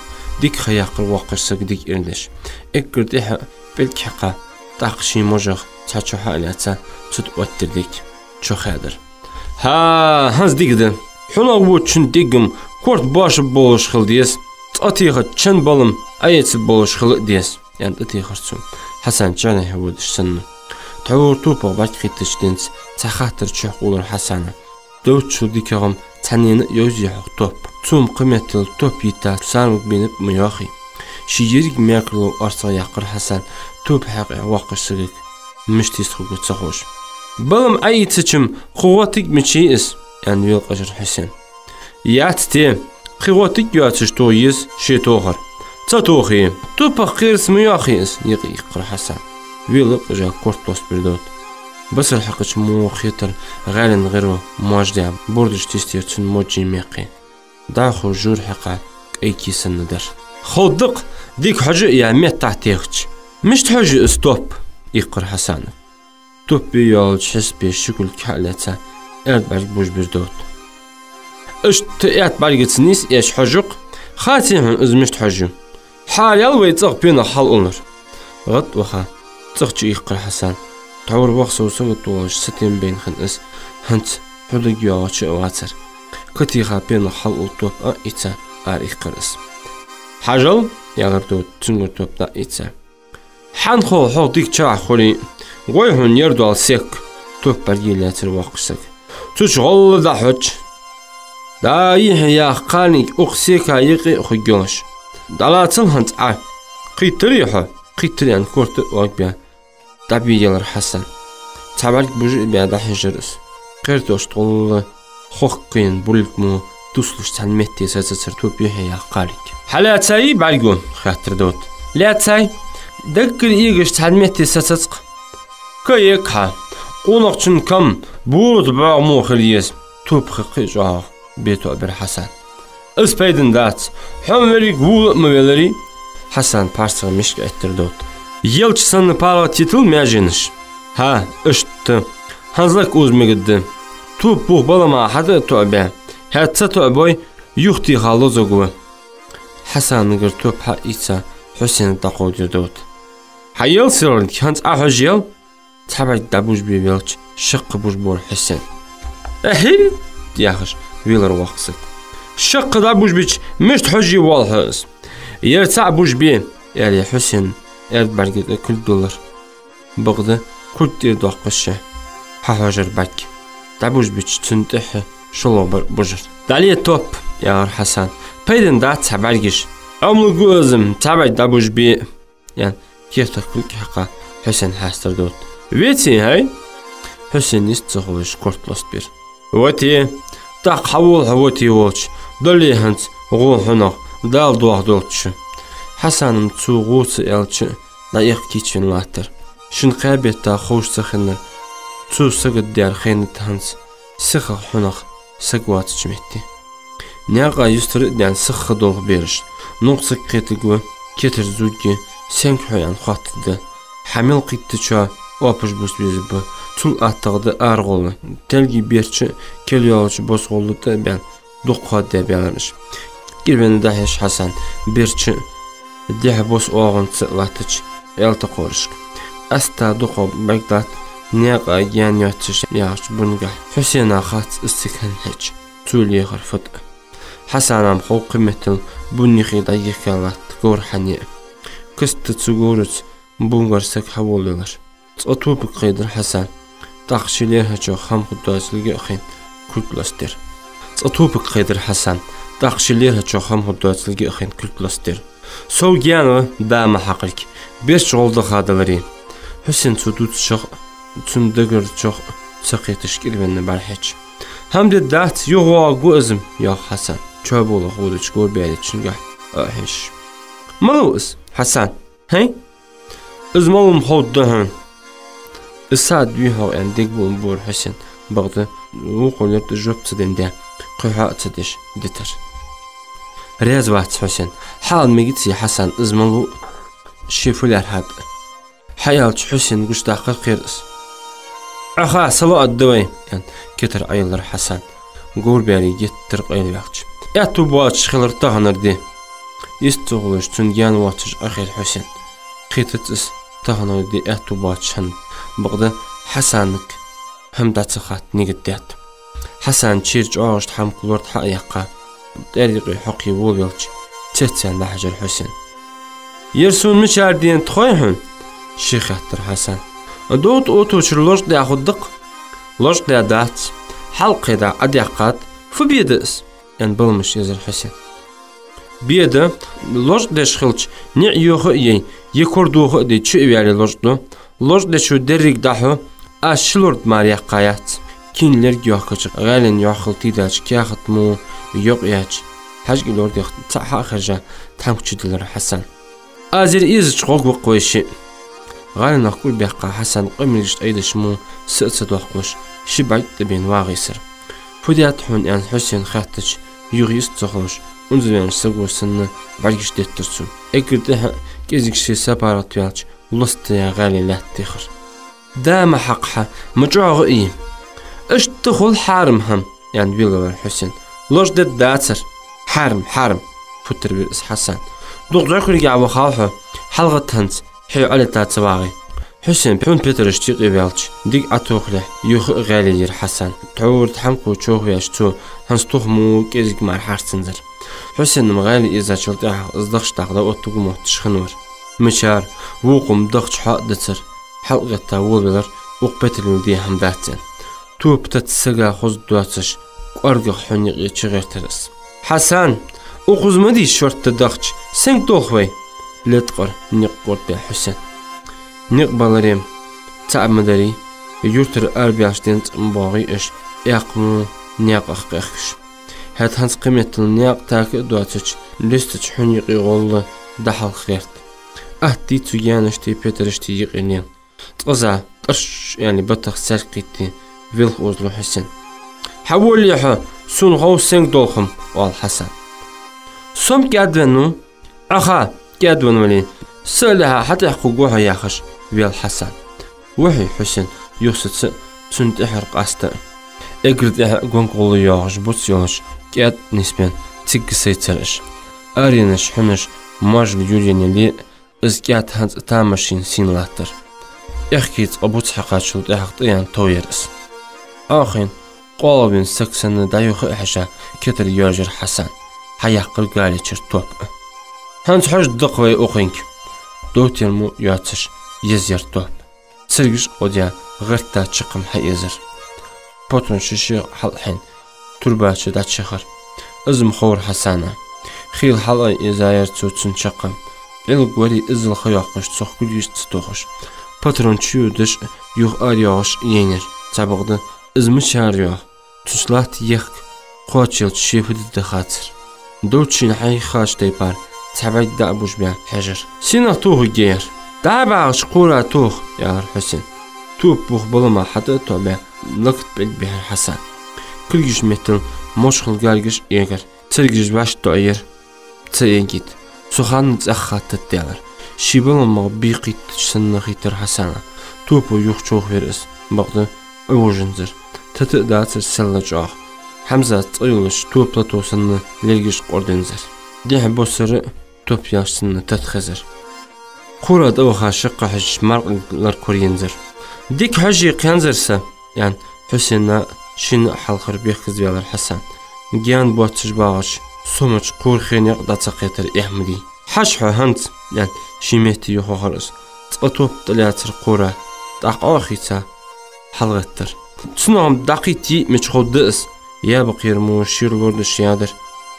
Дика ха яьккхар воккхача сага дика ира деш. Эггара тӀехьа пӀелг хьекха, тӀаккха ший можах цхьачо хьа а лаьца, цу тӀа оттадир дика. Чо хаьдар. «ХӀа, хӀанз дика да. Хьунагӏ водачун дегам корта бошаб болаш хила деза. Цкъа техача чан балам Ӏаэцаб болаш хила а деза», — аьнна, тӀатехар цо, Хьасан чанахьа водаш санна. Тхьовра топах бӀаргакхийттача денз цхьа хаттар чухь къулар Хьасана. Довдачул дикагӀа-м цхьаннена а йовзий хьогӀ топ? Цо-м кхыметтел топ йитта сармаг бенаб ма йоахий. Ший еррига мекарло орцагӀа яьккхар Хьасан, топ хьакъехьа воккхача сагага мишта йист хургва ца ховш. «Балам Ӏаийцача-м кхы гӀоттиг мичай из?» — аьнна, велакъажар Хьусен. «Яц те, кхы гӀоттиг йоацаш тоха еза ше тохар». «Ца тохий, топах кхерас ма йоахий из», — юкъе иккхар Хьасан. Велакъажа корта лостабир Довд. Басар хьекхача мо хетар гӀаьлен гӀиро мож даь, бордаш тестаяр цун моджий мекхий. ДӀахо жур хьекха кӀайкий санна дар. «Ховргда-кх, дика хьожаш а яь, меттахьа техача». «Мишта хьожаш я из топ?» — иккхар Хьасана. Топ бе йоалача хьисапе ши кулг хьа а лаьца, аьрда бӀарг бужбир Довд. «Иштта аьтта бӀаргаца нийсъеш хьожаш я-кх, хаций хьона из мишта хьожаш я?» «Хьаяьлар вай цӀагӀа пенах хьалъулар». ГӀад ваха, цӀагӀа чуиккхар Хьасан. Тхьовра ваха сов сагот волаш сатем баьнна хиннав из, хӀанз хьудагӀа йоагӀача а вацар. Катеха пенах хьалъул топ а ийца, ара иккхар из. «Хьажал», — аьлар Довда, цунгара топ дӀа а ийца. «Хьанхол хьох дика чарахь хулий, гой хьона ер дола сек». Топ бӀарга лаьцар воккхача сага. «Цу чу гӀолла дӀахьош. ДӀа йихье яха кхалниг укх сека юкъе а хургйолаш. ДӀалацал хӀанз Ӏа». «Кхийттарий хьо?» «Кхийттар», — аьнна, корта а оагабаь, дӀабийлар Хьасан. Цхьа бӀарг бужа а баь, дӀахьежар из. Кхертошта гӀолла хохкаенна буллиг мо туслуш цхьан метте сацацар топ йихье яха кхалниг. «Хьалаьцай бӀарго?» — хаьттар Довда. «Лаьцай. Даггара эгаш цхьан метте сацац-кх». «Ка ек хьа. Къонахчун кам болат бӀоагӀа мо хила еза». Топ хи кхы а чӀоагӀа бе тоабир Хьасан. «Из пайдана дац. Хьо-м верриг вола а ма веларий». Хьасан парсагӀа мишка Ӏеттар Довда. «Елча санна паргӀатйитал маьженаш». «ХӀа, иштта. ХӀанз лакха уза мегаргда. Топ бух балама хьада а тоабаь, хӀаьта ца тоабой, юхатеха лозаргва». Хьасанагара топ хьа а ийца, Хьусена дӀакховдийр Довда. «Хьаяьлар серлиг, хӀанз Ӏа хьожаяьл». Цхьа бӀарг дӀабужбе велча, шаккха бужбора Хьусен. «Эхьи!» — яхаш, велар воккха саг. «Шаккха дӀабужбича, мишта хьожаш воал хьо из?» «Ер цхьаъ бужбе», — аьле, Хьусена аьрда бӀарга тӀа кулг дуллар. Бакъда кулг тӀера доаккхаш хьахьожар бӀарг. ДӀабужбича, цунна тӀехьа шоллагӀбар бужар. «ДӀале топ», — яхар Хьасана. «Пайдана дац цхьа бӀаргаш. Ӏомалургва из-м цхьа бӀарг дӀабужбе», — аьнна, кертах кулг хьекха, Хьусен хьастар Довда. «Веций хьай?» Хьусен йист ца хулаш корта лостабир. «Вате. ТӀаккха хьавола хьо вате волча. Дале хӀанз гӀо хьунагӀа, Дала дохадолда шо». Хьасана-м цо гӀо ца аьлча а, дӀаэккха кийчвенна латтар. Шин кхаь бетта ховш ца хиннар цо сагот даьр хайнад хӀанз, сихагӀа хьунагӀа саг воацача метте. Наькъа юстара а даьнна, сиха долх бераш. Нокх саг кхетаргва, кетар зувргья, сенга хьо аьнна хоаттаргда. Хьа мел кхийттачоа оапаш бус безаргба. Цул аттагӀа да арагӀолла. Телги берча кел йолча бос гӀолла тӀа а баьнна, дукха хоадабаьлар уж. КӀирвенна дӀахьежача Хьасана берча дехьа бос оагӀонца латтача аьлта кхорашка. Къаьстта дукхагӀа бӀарг латт наькъа гаьна йоацаш яхача бунагахьа. Хьусена хац из цига хьахьежача, цо лехар фу тӀа. Хьасана-м хов кхыметтел бунна юхе дӀайихка латт говр хьане а. Каста цу говраца бунгар саг хьаволавелар. Цкъа топа кхайдар Хьасана, тӀаккха ший лерхӀачох хӀама хургдоацилга а хайна, кулг лостадир. Цкъа топа кхайдар Хьасана, тӀаккха ший лерхӀачох хӀама хургдоацилга а хайна, кулг лостадир. Сов гаьна ва, да ма хьакхалга, берча гӀолла даха даларе. Хьусен цо дувцачох а, цун дагарчох а ца кхеташ кӀирвенна бӀарахьежача. ХӀама дергдац, юхавоагӀаргва из-м, йоах Хьасана, чоаболах водача говрбаьрийчунгахьа а хьежаш. Малув из, Хьасан? ХӀай? Из малув-м ховргда хьона. Из саӀад вий-хьогӀ аьнна дег бу-м бора Хьусена, бакъда вокхо лерта жоп ца денна даь, кхы хьоа а ца деш дитар. Раьза вац Хьусен. Хьаала мегац-е Хьасана из малув а, ше фу лаьрхӀад а. Хьааьлча Хьусена гучадаккхар кхер из. Ӏаха, сало а да вай, аьнна, кетар Ӏоеллар Хьасана. Говрбаьри геттара къайлаваьлча. Аьттув боацаш хилар таханара ди. Йист ца хулаш, цунна гаьна воацаш Ӏохайра Хьусен. Кхетац из таханара ди аьттув боацаш хиннад, бакъда Хьасанага хӀама дӀа ца хатта нигат даьд. Хьасана чура чӀоагӀача тхьамка лорд хьа а яьккха, тӀера юкъе хьокхе волавелча, цецъяьнна дӀахьежар Хьусен. Ер сона мичара денад хой хьона? — ший хаьттар Хьасана. — ДогӀа тӀа оттачара лочкъадаь хургда-кх. Лочкъадаь дац. Хьалкхеда Ӏодаьккхад. Фу бе да из? — аьнна, баламаш езар Хьусена. — Бе да, лочкъадеш хилча, ниӀ йоха а яй, е кор доха а дий, чу а ваьле лочкъаду. Лочкъадечо деррига дӀахьу, аз ши лорд мара яьккха яц. Кийна лерг йоахкача гӀаьлен йӀоххал тийдача каьхат мо йокъаяьча, хьажкӀий лордех цаӀ хьа а хержа, тхьамка чудиллар Хьасана. — Аз ер эзача гӀоргва-кх вай шиъ. ГӀаьленах кӀур баьккха Хьасана къамаргашта Ӏайдача мо са а ца доаккхаш, ши бӀарг тӀабена вагӀийсар. Фу даьд хьона, аьнна, Хьусена хаьттача, юха йист ца хулаш, унзаваьннача саго санна бӀаргаш деттар цо. Эггара тӀехьа а кӀезига ше сапаргӀатваьлча, лостаяь гӀаьле лаьтта техар. — Да ма хьакха хьа, ма чӀоагӀа а йий. — Иштта хул хьарам хӀама, — аьнна, велавелар Хьусен. — Лочкъадергдацар. — Хьарам, хьарам, — путаргвир из Хьасана. — Дукха зӀакхуьргахьа вахав хьо, хьалгӀатта хӀанз хьо Ӏолетта ца вагӀий. Хьусен, хьун петарашта юкъе ваьлча, диг Ӏотохалехь, юха а гӀаьле йир Хьасан. Тхьовра тхьамко човхавеш цо хӀанз тух мо кӀезига мара хьарцанзар. Хьусена-м гӀаьле эзачул тӀехьагӀа из дахча дакъа дӀаоттаргва мотташ хиннавар. Мичара, вокхо-м дахча хьоа а дацар, хьалкъветта волавелар, укх петарал де хӀама дац аьнна. Топа таца сага хоза доацаш, кӀоаргагӀа хьун юкъе чугӀертар из. — Хьасан, укхаза ма дий шортта дахча, сенга долх вай? — леткъара никъ кордаьд Хьусена. — Никъ баларе-м цаӀ ма дарий, юртара арабаьлча денз цӀа ма боагӀий уж, эккха мо наькъах кхехкаш. ХӀаьта хӀанз кхыметтел наькъа така а доацача, листача хьун юкъе гӀолла дӀахьалха гӀерт. Атта дий цу гаьнашта, петарашта юкъе лела. Цкъаза тӀарш аьнна батах саьрг кхийтте, велха озалу Хьусен. — Хьаволале хьо, сона хов сенга долх-м, — оал Хьасана. — Со-м кӀаьдвеннав. — Ӏаха, кӀаьдвенна вале, са а лаьрхӀа хьатӀехьакхувргва хьо, — яхаш, вел Хьасан. Вахьий Хьусен юхасаца а, цунна тӀехьара къаста а. Эггара тӀехьа гонка гӀолла йоагӀаш буц йолаш, кӀаьд нисбенна, цига сайцар уж. Аренаш, хьунаш, моажал юръенна яле а, из кӀаьд хӀанз а тамашийна сийна латтар. Аьхки цкъа буц хьекхачул тӀехьагӀа тӀаяьнна тов яр из. Ӏохайна, къоалгӀа вена саг санна дӀа-юха а хьежа, кетар йоажаяр Хьасан, хьаяьккхар галечура топ а. — ХӀанз хьожаргда-кх вай укхунга. Довтер мо йоацаш, езъяр топ. Царгаш а къодаь, гӀертта чаккхе-м хьаэзар. Патрон шишех хьалъхьийна, турба чу дӀачуяхар. Из-м ховра Хьасана. Хийла хьалъайзаяр цо цун чаккхе. Ӏилгвари иззал ха йоаккхаш, цох кулгаш а ца тохаш. Патрон чуйодаш а, юха арайоагӀаш а яйнаяр. Цхьабакъда из мичара йоагӀа? Цунца латта ехка кхоачаелча ше фу де деза хацар. Довччийна хьайхача тайпара цхьа бӀарг дӀа а бужабаь хьежар. — Сенах тохаргья ер? — ДӀа а багӀача кхора тоха, — аьлар Хьусена. Топ бух балама хьатӀа а тоӀабаь, лакта пӀелг бихьар Хьасана. Кулгаш меттел мочхал гаргаш а эгар. Царгаш вӀаштӀехьаера. Ца эгийта. Цу хана цӀаьхха хаттат даьлар. Ший баламах бий кхийттача санна хийтар Хьасана. топо юхачувохавир из, бакъда Ӏовужанзар. Тата а дацар селла чӀоагӀа. Хьамзат цӀа йолаш топа лато санна лелгаш къординзар. Дехьа боссара топ яш санна тата хезар. Кхура тӀаваха шаккха хьежаш маркъ лар коръензар. «Дика хьожий, кхаьнзар са», — аьнна, Хьусена шийна а хьалхара бехказа ваьлар Хьасан. Гаьна боацаш багӀача сомача кхура хенекъ дӀа ца кхетар Ахьмадий. «Хьажа хьо хӀанз», — аьнна, ший метте юхавахар из. Цкъа топ тӀалаьцар кхура, тӀаккха Ӏо а хийца, хьалгӀаттар. Цунах-м дӀакхийтте мичахьа да из, ябакъера мо шера лорадеш ядар,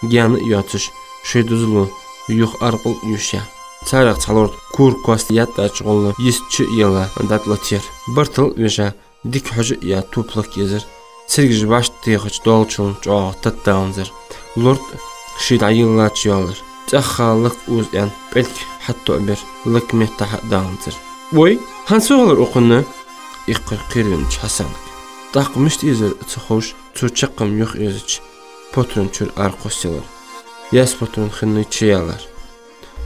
гаьна а йоацаш, шоай дозал юха аркъал а юшъяь. Царех цхьа лорд кора кост еттӀача гӀолла йист чу а елла дӀатӀалатаяр. Бартал а вижа, дика хьожа а яь, топ лакъ езар. Цергаш башта техача доалачул чӀоагӀа тата даланзар. Лорд ший дӀайиллача йоаллар. ЦӀаьхха лакъ уза аьнна, пӀелг хьатоӀабир, лакъ меттахьа а даланзар. «Ой, хӀанз фу хилар укхунна?» — иккхар кхеравенача Хьасанага. ТӀаккха мишта эзар ца ховш, цо чаккхе юхаозача, патрон чура ара кхоссаелар. Яьсса патрон хиннай чуяьлар.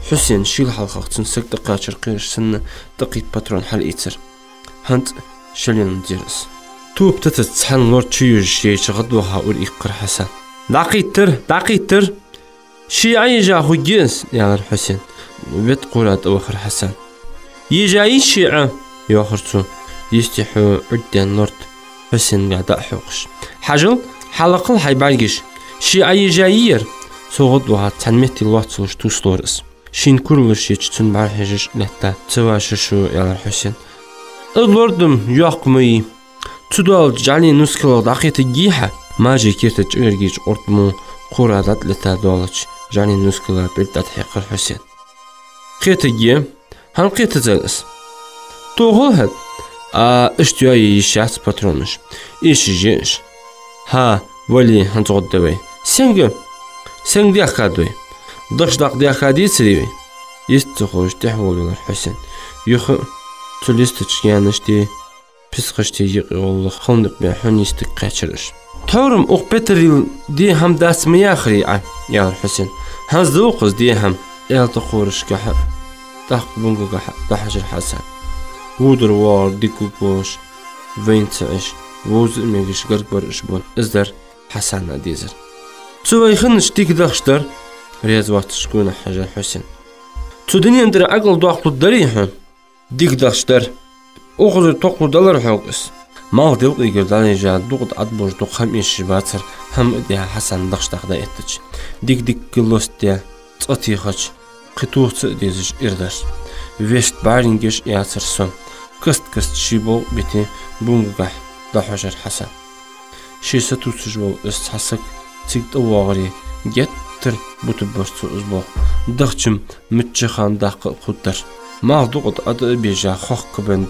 Хьусен шийла хьалхагӀа цун саг тӀакхаьчар кхераш санна, тӀакхийтта патрон хьалъийцар. ХӀанз шелъенна дезар из. Топ татаца цхьана лорд чуйожаш яйча гӀадваха ура иккхар Хьасан. «ДӀакхийттар, дӀакхийттар! Ший Ӏайижа хургья из», — аьлар Хьусен. Ветта кхура тӀавахар Хьасан. «Ежа йий ший Ӏа?» — йоахар цо. Йисте хьо Ӏудден лорд Хьусенгахь дӀа а хьокхаш. «Хьажал, хьалакхал хьай бӀаргаш. Ший Ӏайижа йий ер?» Цо гӀадваха цхьан метте лоацалуш тувсалора из. Шийна куралаш еча цунна бӀарахьежаш лаьтта. «Ца ваша шу», — аьлар Хьусен. «Из лорд-м йоккха ма йий. Цу доалача жӀален нускалах дӀакхетаргьий хьа?» Мажий керта чӀагаргеча къорта мо кхура дӀатӀалетта доалача жӀален нускала пӀелг тӀатӀахьекхар Хьусен. «Кхетаргья. ХӀана кхетазар из?» «Тохал хӀаьта». «А, иштта йоае йиш яц патронаш. Эшаш я уж». «ХӀа, вале, хӀанз гӀадда вай». «Сенга?» «Сенга даьхкад вай?» «Дахча дакъа даьхкадецарий вай?» Йист ца ховш тӀехволавелар Хьусен. Юха а цу листача гаьнашта, писхашта юкъе гӀолла хала никъ баь хьун йистага кхаьчар уж. «Тхьовра-м укх петарийла де хӀама дац ма яхарий Ӏа», — аьлар Хьусена. «ХӀанз да укхаза де хӀама», — аьлар тӀакхорашкахьа, тӀаккха бунгагахьа дӀахьажар Хьасан. Водар-воагӀар дика гургволаш, вайна ца Ӏеш, вовза а мегаш гарга бар уж бун. Из дар Хьасана дезар. «Цу вай хиннача дика дахча дар», — раьза воацаш гонахьа хьажар Хьусен. «Цу дунен тӀара Ӏокъал доаккхалургдарий хьона?» «Дика дахча дар. Укхазара токхалургдалар хьога из». Малх делкъигара дӀалийжа, дукъа тӀа Ӏадбожа дукха хӀама эшаш бацар, хӀама а даь, Хьасан дахча дакъа дӀаэттача. Дика-дика лостадаь, цкъа техача, кхы тоха ца а дезаш ира дар. Вешта бӀаргаш а яцар сом. Каст-каста ший болх а бите, бунгагахьа дӀахьожар Хьасан. Ше сатувсаш вола из цхьа саг цига тӀавоагӀаре, геттара бутаргбар цо из болх. Дахча-м мичча хана даккха а кхувдар. Малх дукъа тӀа Ӏо а бийжа, хохкабенна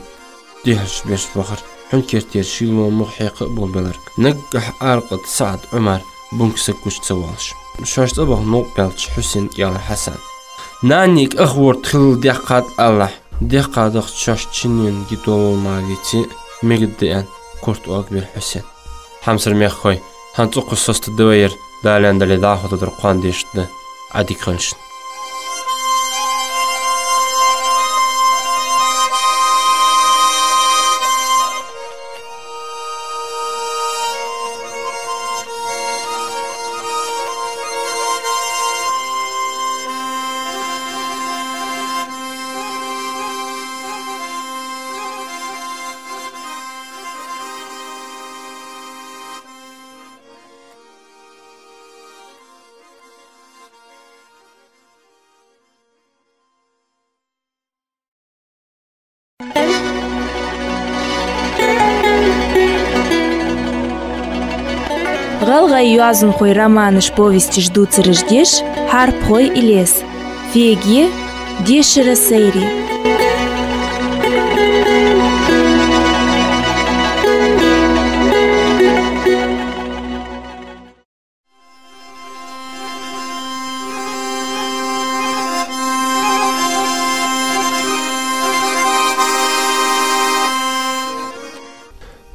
дехьарча беш вахар. Хьун кертера шийла мо мугӀа хьекха а болабелар. Наггахьа аракъа тӀа СаӀад, Ӏумар бунга саг гуча ца воалаш. Шоаш цӀабаха новкъа баьлча, Хьусена кӀелар Хьасан. «Нанега ах ворта хилла даьккхад Аллахь. Даьккха дахча шоашта шиннена ги долал мара веце, мегаргда», — аьнна, корта оагабир Хьусен. Хьамсара мехкахой, хӀанз цӀоккха соцадаргда вай ер, Дала аьнна дале, дӀахо дар кхоана дешаргда. Ӏадика хилда шун. ГӀалгӀай йоазонхой романаш, повесташ дувцараш деш Хьарпхой Илез. Феге, дешара сайре.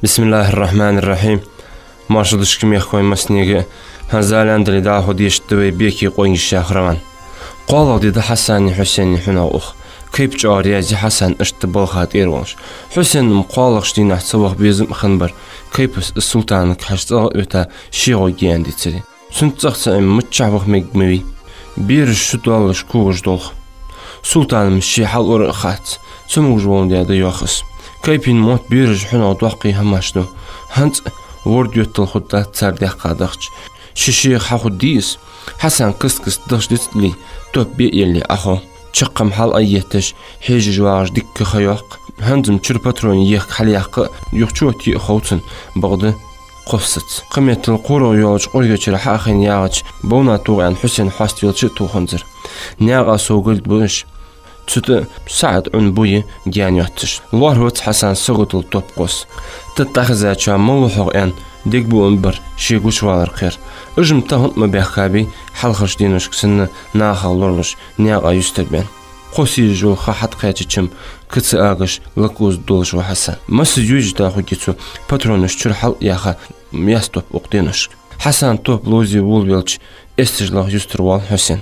Бисмиллахир-рахманир-рахим. Маршал да шуга, мехкахой, массанега. ХӀанз, Дала аьнна дале, дӀахо дешаргда вай «Беке къонгаш» яха роман. КхоалагӀа ди да Хьасанеи Хьусенеи хьунагӀа ух. Кайп чӀоагӀа раьза я Хьасана иштта балха тӀера волаш. Хьусена-м кхоалагӀча дийнахьа ца ваха безам а хиннабар, кайпас из Султанага хьажа цӀагӀа а оьта, ший гӀо гена дицаре. Цун цӀагӀа ца Ӏема миччахьа ваха мег ма вий. Бераш шу доаллаш когаш долх. Султана-м ший хьал ура а хац, цамогаш волна даь да йоах из. Кайпийна мотт бераш хьунагӀа доккхий хӀамаш да. ХӀанз а ворда йоттал хургдац цар даьккха дахча. Ши шех хьахургдий из? Хьасан каст-каста дахча дицлий, топ бе а еллий Ӏохов. Чаккхе-м хьал Ӏоетташ, хьежаш вагӀаш дикка ха йоаккх. ХӀанз-м чура патрона ехка хьалъяккха а, юха чу отте а хов цунна, бакъда кхоссац. Кхыметтел кхоарагӀа йолча къоргачара хьа а хайна ягӀача Бовна тохаяьнна Хьусен хьоаставелча а тоханзар. Наькъа сов гарга ба уж. Цу тӀа сахьат Ӏун буй гаьна йоацаш. ЛоархӀац Хьасан саготал топ кхосса. Тата дӀахезачоа малав хьогӀ аьнна, дегабуам бар ший гучавалар кхер. Уж-м тахан а ма баьхкабий, хьалхарча деношка санна нахах лоралуш, наькъа юстарбаьнна. Кхосса езаш йола ха хьатӀакхаьчача-м ка ца агаш, лакхоза долаш ва Хьасан. Масса юйжа тӀа хургья цо, патронаш чура хьал а яьха, яц топ укх деношка. Хьасана топ ловзе волавелча, эсташ лаха юстара воал Хьусен.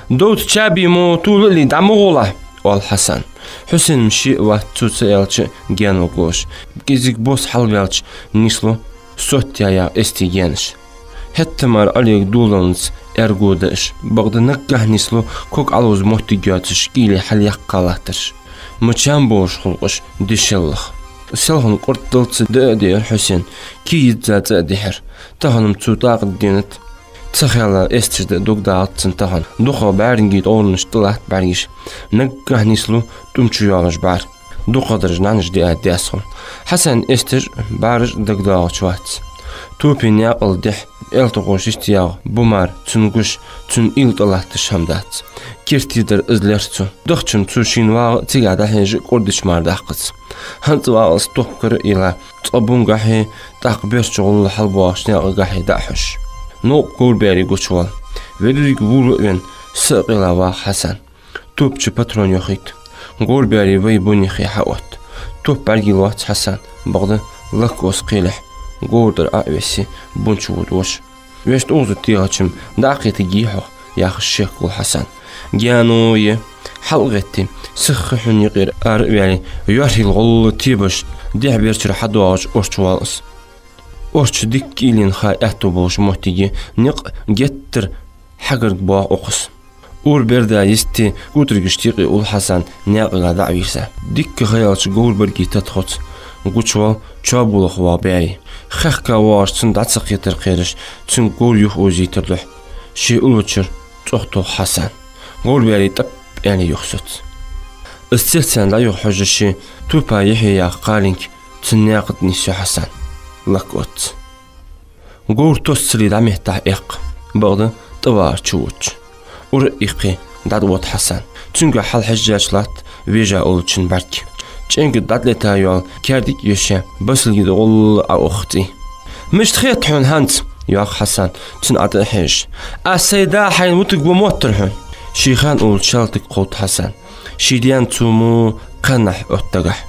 «Довда чабий мо, тувлалий, дӀа ма гӀолахь», — оал Хьасана. Хьусен-м ше а вац цо ца аьлча а гаьна волаш. КӀезига бос хьалваьлча, нислу сотта яьгӀа эстий гаьнаш. ХӀетта мара Ӏалега долаллац аьрго да уж. Бакъда наггахьа нислу ког Ӏоловза моттиг йоацаш, кӀийле хьалъяккха латтараш. Ма чам болаш хул-кх уж дешаялах. Селхан кӀорддалца даа а деар Хьусен, кий йизза цӀа а дихьар. Тахан-м цо тӀаккха денад. Ца хаьлла эсташ даа дог дагӀац цунна тахан. ДукхагӀа бӀаьргий тӀовранаш тӀалатт бӀаргаш. Наггахьа нислу тӀум чу йоалаш бӀар. ДукхагӀдараш нӀаьнаш диа даьсса хул. Хьасана эсташ а, бӀараш а дагадоагӀаш вац. Топе наькъал дехьа, аьлтӀагӀо шишта ягӀа бу мара, цун гуш, цун уйла тӀалатташ хӀама дац. Керттера дар из лер цо. Дахча-м цо шийна вагӀа а, цига дӀахьежа а кӀордача мара даккхац. ХӀанз вагӀалца топ кара а йилла, цкъа бунгахьеи, тӀаккха берча гӀолла хьалбоагӀача наькъагахьеи дӀа а хьош. Новкъа говрабаьри гучавоал. Веддалург вула а вена, са а къайла вагӀа Хьасан. Топ чу патрон йохийт. Говрабаьри вай бунех хьаотт. Топ бӀаргийла вац Хьасан, бакъда лакхоза кхелехь, говра тӀара Ӏо а вессе, бун чу вода воша. Вешта укхаза тӀехача-м дӀа а кхетаргья хьох, яхаш шек волаш Хьасан. Гаьно я, хьалгӀетте, сиха хьун юкъера ара а ваьле, йоархӀийла гӀолла тебаш, дехьа берчара хьадоагӀаш орча воал из. Орча дикка кӀийлен ха аьттув болаш моттиг я, никъ геттара хьагарга боагӀа укхаза. Ура берда йисте, кӀотаргашта юкъе ул Хьасан наькъага дӀа а вийрза. Дикка ха яьлча говрабаргий тата хоц. Гучавоал чоаболах воагӀа баьри. Хехка воагӀаш цунна дӀа ца кхетар кхераш, цунга говр юхаозийтар духьа, ше уллачура цӀогӀа тох Хьасан. Говрабаьри тӀап аьле юхасоц. Из цецваьнна дӀа-юха хьожаш, топа яхье яха кхалинг цун наькъа тӀа нисъю Хьасан. Лакха оц. Говр тоссале дӀа меттахьа эккх, бакъда тӀавагӀар чуводац. Ура а иккхе, дӀатӀавода Хьасан. Цунга хьалхьежжача латт вежа уллачун бӀарг. ЧӀенга дӀатӀалетта йола, каьрдиг а йоша, басилги да гӀолла Ӏоухаш цӀий. «Мишта хет хьона хӀанз?» — йоах Хьасана, цун ӀотӀа а хьежаш. «Аз сай да хьайна вутаргва моттар хьона». Ший хана уллача шаьлтага кховд Хьасан. Ший даьна цо мо кхаьннахьа оттагахь.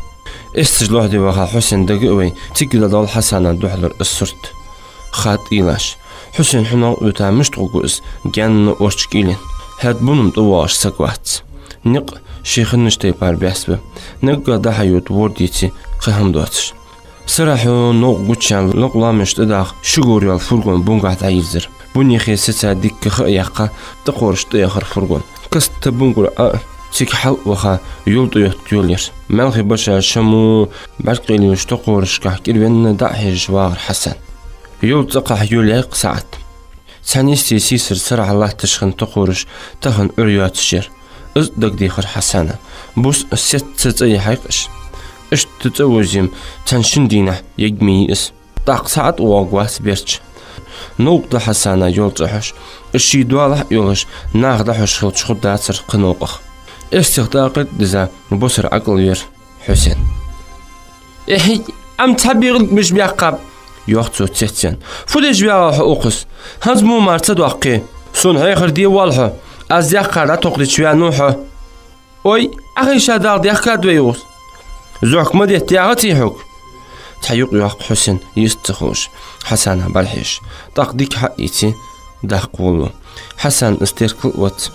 Эсташ лохьде ваха Хьусен дага а вай, цига дӀадоал Хьасана духьалара из сурт. Хатта ийлаш. Хьусен хьунагӀа оьта мишта гӀоргва из, гаьна орча кӀийлен. ХӀаьта бунна тӀавоагӀаш саг вац. Никъ ший хиннача тайпара бӀаьсса ба. Наггахьа дӀахьайода ворда йицъе кхы хӀама доацаш. Сарахьо новкъа гучаяьнна лакха лоамашта тӀадаха ши говр йола фургон бунгахьа дӀайийрзар. Бунех сеца дикка ха а яьккха, тӀакхорашта тӀаяхар фургон. Каста бунгара Ӏо а, цига хьал а ваха, йол тӀайотта йолаяр. Маьлхе баша шаммо бӀарг къайлаюш тӀакхорашкахьа кӀирвенна дӀа а хьежаш вагӀар Хьасан. Йол цӀакхахьа йолаяьй-кх сахьат. Цхьан йисте сийсара сарахьа латташ хинна тӀакхораш тахан Ӏуйра йоацаш яр. Из дагадехар Хьасана. Бус сецца цӀа яхьай-кх уж. Иштта цӀа возъе-м цхьан-шин дийнахьа егма йий из. ТӀаккха сахьат а воагӀаргвац берча. Новкъа да Хьасана йол цӀа хьош. Из ший доалахьа а йолаш, наха дӀахьош хилча хургдацар кхы новкъах. Эстех тӀаккха диза босара ӀокӀалвир Хьусен. «Эхь, Ӏа-м цхьа бегӀилг мишта баьккхаб», — йоах цо цецваьнна. «Фу деш ваьгӀа хьо укхаза? ХӀанз мо мара ца доаккхе. Сона хьехар де воалл хьо. Аз даьккхар дӀатохадича ваьннав хьо». «Ой, Ӏохайша Дала, даьхкад вай укхаза». «Зохка ма детта, яхаций хьога?» Цхьа юкъ йоаккх Хьусен, йист ца хулаш, Хьасана бӀарахьежаш. ТӀаккха дика хьа а ийце, даккха волалу. Хьасан из теркал а вац.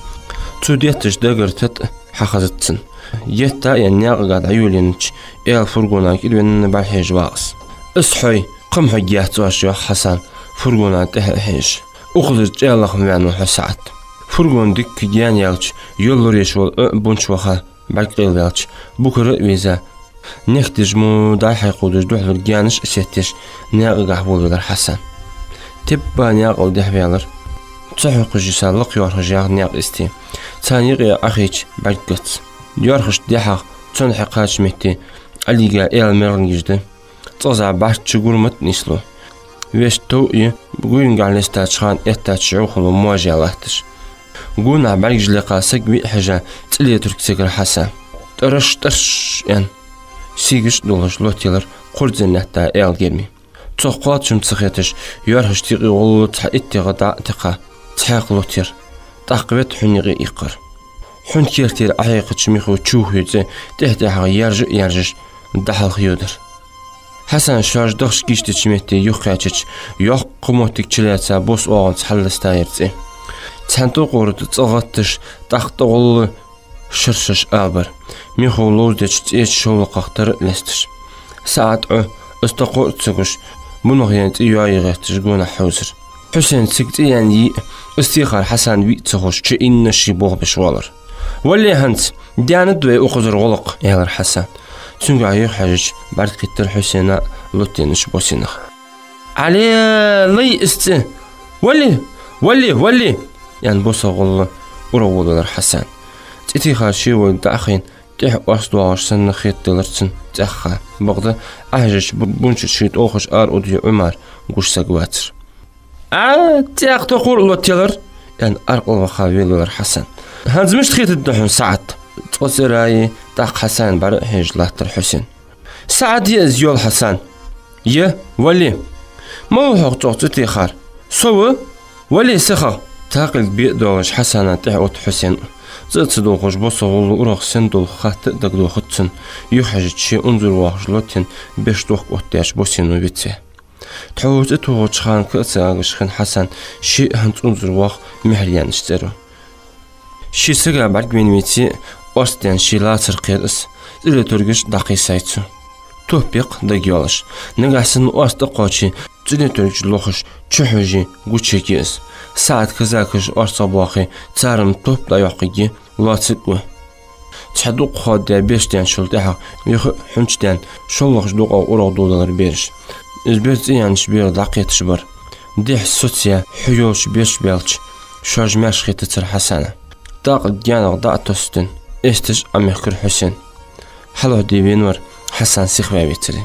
Цо детташ дагара тата хьахазац цунна. Етта а яьнна, наькъагахьа дӀайолаеннача аьла фургона кӀира венна бӀарахьежа вагӀа из. «Из хьой, кхы-м хьогга яц оаш», — йоах Хьасана, фургона тӀехьа а хьежаш. Укхаза чӀоагӀа лахам ваьннав хьо, СаӀад. Фургон дикка гаьна яьлча, йоллареш вола Ӏо бунча ваха, бӀарг къелаваьлча, букара а веза, нехтежа мо дӀа-хьа кхувдаш духьалара гаьнаш а сеттеш, наькъагахьа волавелар Хьасан. Тебба наькъал дехьаваьлар. Цу хьокхаш йиса лакха йоархӀаш ягӀа наькъа йисте. Царна юкъе Ӏохайча, бӀарг гац. ЙоархӀашта дехьагӀа цунна хьекхача метте Ӏалийга аьла мергӀалгаш да. ЦӀаза бӀарчча гурмат нислу. Вешта тов а я, гуйнгахьа лестача хана эттача жӀовхало можа латташ. Гонахьа бӀаргаш лекха саг виъ хьежа, цӀиле тург ца гар Хьасан. «ТӀараш, тӀараш!» — аьнна, сийгаш а долаш лоттаелар кхурзен лаьтта аьла герми. Цох кхоачам ца хеташ, йоархӀашта юкъе гӀолла цхьа иттех дӀа а текха, цхьаькха лоттаяр. ТӀаккха ветта хьун юкъе иккхар. Хьун кертера Ӏохьекхача михо чу хьийца, тӀехь-тӀехьагӀа яржа а яржаш, дӀахьалха йодар. Хьасана шоаш дахча гӀиштача метте юхакхаьчача, йоккха моттиг чулаьца бос оагӀонца хьалластаяр цӀи. Цхьан тӀокъора тӀа цӀа гӀатташ, тӀаккха тӀагӀолла шаршаш алабар. Михо ловзадеча цӀеча шовлакхах тара а лесташ. СаӀад Ӏо, из тӀакхо а ца гуш, бунагӀа яьнна цӀи йоае гӀерташ гонахьа хьувзар. Хьусена цига цӀи яьнна йиъ, из техар Хьасана виъ ца ховш, чу инна ший болх беш воаллар. «Валле хӀанз, даьннад вай укхазара гӀулакх», — аьлар Хьасана. Цунгахьа юхахьежача, бӀаргакхийттар Хьусена лоттаеннача босенах. «Ӏале, лай из цӀи! Валле, валле, валле!» — аьнна, босагӀа гӀолла урагӀволавелар Хьасан. ЦӀи техар ше вайга дӀа а хайна, тӀехьа орц доагӀаш санна хетаделар цунна цӀаьхха. Бакъда, Ӏохьежача бу-, бунча ший тӀолхаш ара удае Ӏумар гуш саг вацар. «А, цӀаькха тӀакхо а лоттаелар!» — аьнна, аркъал ваха велавелар Хьасан. «ХӀанз мишта хетадда хьона, СаӀад?» Цкъа цӀерайи, тӀаккха Хьасана бӀара а хьежаш латтар Хьусен. «СаӀад я из, йола Хьасан?» «Я, валле». «Малав хьох цӀогӀа цӀи техар?» «Со ва». «Валле, сихагӀа». Такъилг бе а доалаш, Хьасана тӀехьа отт Хьусен. ЦӀа а ца дохаш, босагӀа гӀолла урагӀ сенна долх хатта а дагадохац цунна, юхахьежача ше унзара воахаш лоттаенна, беш дохк оттадаьча босено вице. Тхьовра цӀи тохача хана ка а ца агаш хинна Хьасан, ше а хӀанз унзара воах мехьаръяьннача цӀеро. Ше сага бӀаргавайна веце а, орц даьнна ше лацар кхер из, цӀиле тургаш дӀакхийсай цо. Топ бекъ дагайоалаш. Нагахьа санна орц тӀакхоаче, цӀиле тургаш лохаш, чухьожи гучаяккхе из. СаӀад казакаш орцагӀбоахе, цар-м топ дӀайоаккхаргья, лоацаргва. Цхьа дукха хоададаь беш даьнначул тӀехьагӀа юха а хьунчдаьнна, шоллагӀча дукъагӀа урагӀдоладелар бераш. Из бер цӀи яьннача бера дӀакхеташ бар. Дехьа соцаяь, хьу йолча бераш баьлча, шоаш маьрша хетацар Хьасана. ТӀаккха гаьнагӀа дӀа а тоссаденна, эсташ Ӏомехкар Хьусен. Хьалхаде венавар Хьасан сихваь вецаре.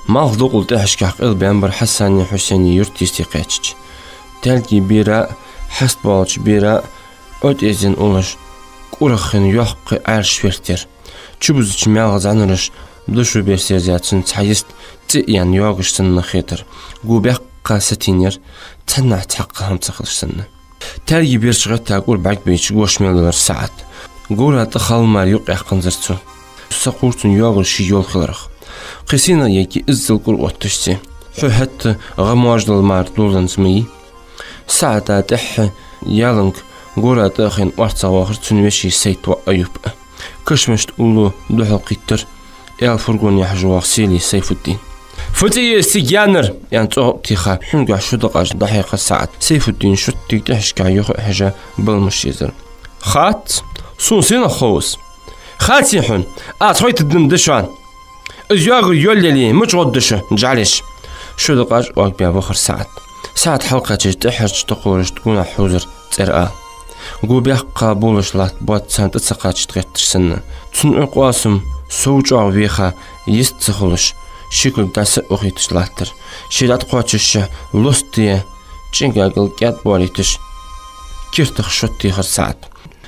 Малх дукъал тӀехьашкахьа къилбаьнна бар Хьасани Хьусени юрта йисте кхаьчача. Таьлга бера а, хьаст боалача бера а Ӏо тӀаэзденна уллаш, кӀурах хинна йоккха Ӏаьржа ферта яр. Чубузача маьлха зӀанараш дошо бесерзаь цунна цхьа йист цӀи а яьнна йоагаш санна хетар. Го баьккха сатийнаяр, цхьаннахьа цхьаккха хӀама ца хилаш санна. Таьлга бераш гӀетта кӀур бӀаргабайча, гоша мел велар СаӀад. Говра тӀа хала мара юкъаяккханзар цо. Сакхувр цунна йоагар ший йола хиларах. Кхы сенах егги иззал кӀур отташ ца. Хьо хӀаьта гӀа мождал мара доладенна ма йий. СаӀада тӀехьа яланга говра тӀа а хайна орцагӀвоахар цун веший Сайт-воӀ Аюп а. Кашамашта уллув духьалкхийттар аьла фургон яхьаш воагӀа Сели Сайфуддин. «Фу цӀи я из цига яьннар?» — аьнна, цӀогӀа а теха, хьунгахьа шу дакъаш дӀахьекхар СаӀад. Сайфуддина шуттига тӀехьашкахьа юха а хьежа, баламаш езар. «Хац. Сона сенах хов из?» «Хаций хьона? Аз хойтаденна да шоана. Из йоагар йолаяле, мича гӀоргда шо, жӀалеш?» Шу дакъаш оагабаь вахар СаӀад. СаӀад хьалкхаьчача, тӀеххьарча тӀакхорашта гонахьа хьувзар цӀера ала. Го баьккха болаш латт, боад царна тӀа ца кхачийта гӀерташ санна. Цун Ӏо Къоасам сов чӀоагӀа веха, йист ца хулаш, ши кулг дӀаса а ухийташ латтар. Ше дӀатӀакхоачашехь, лостае чӀинкӀагӀал кӀаьд боалийташ, кертах шод техар СаӀад.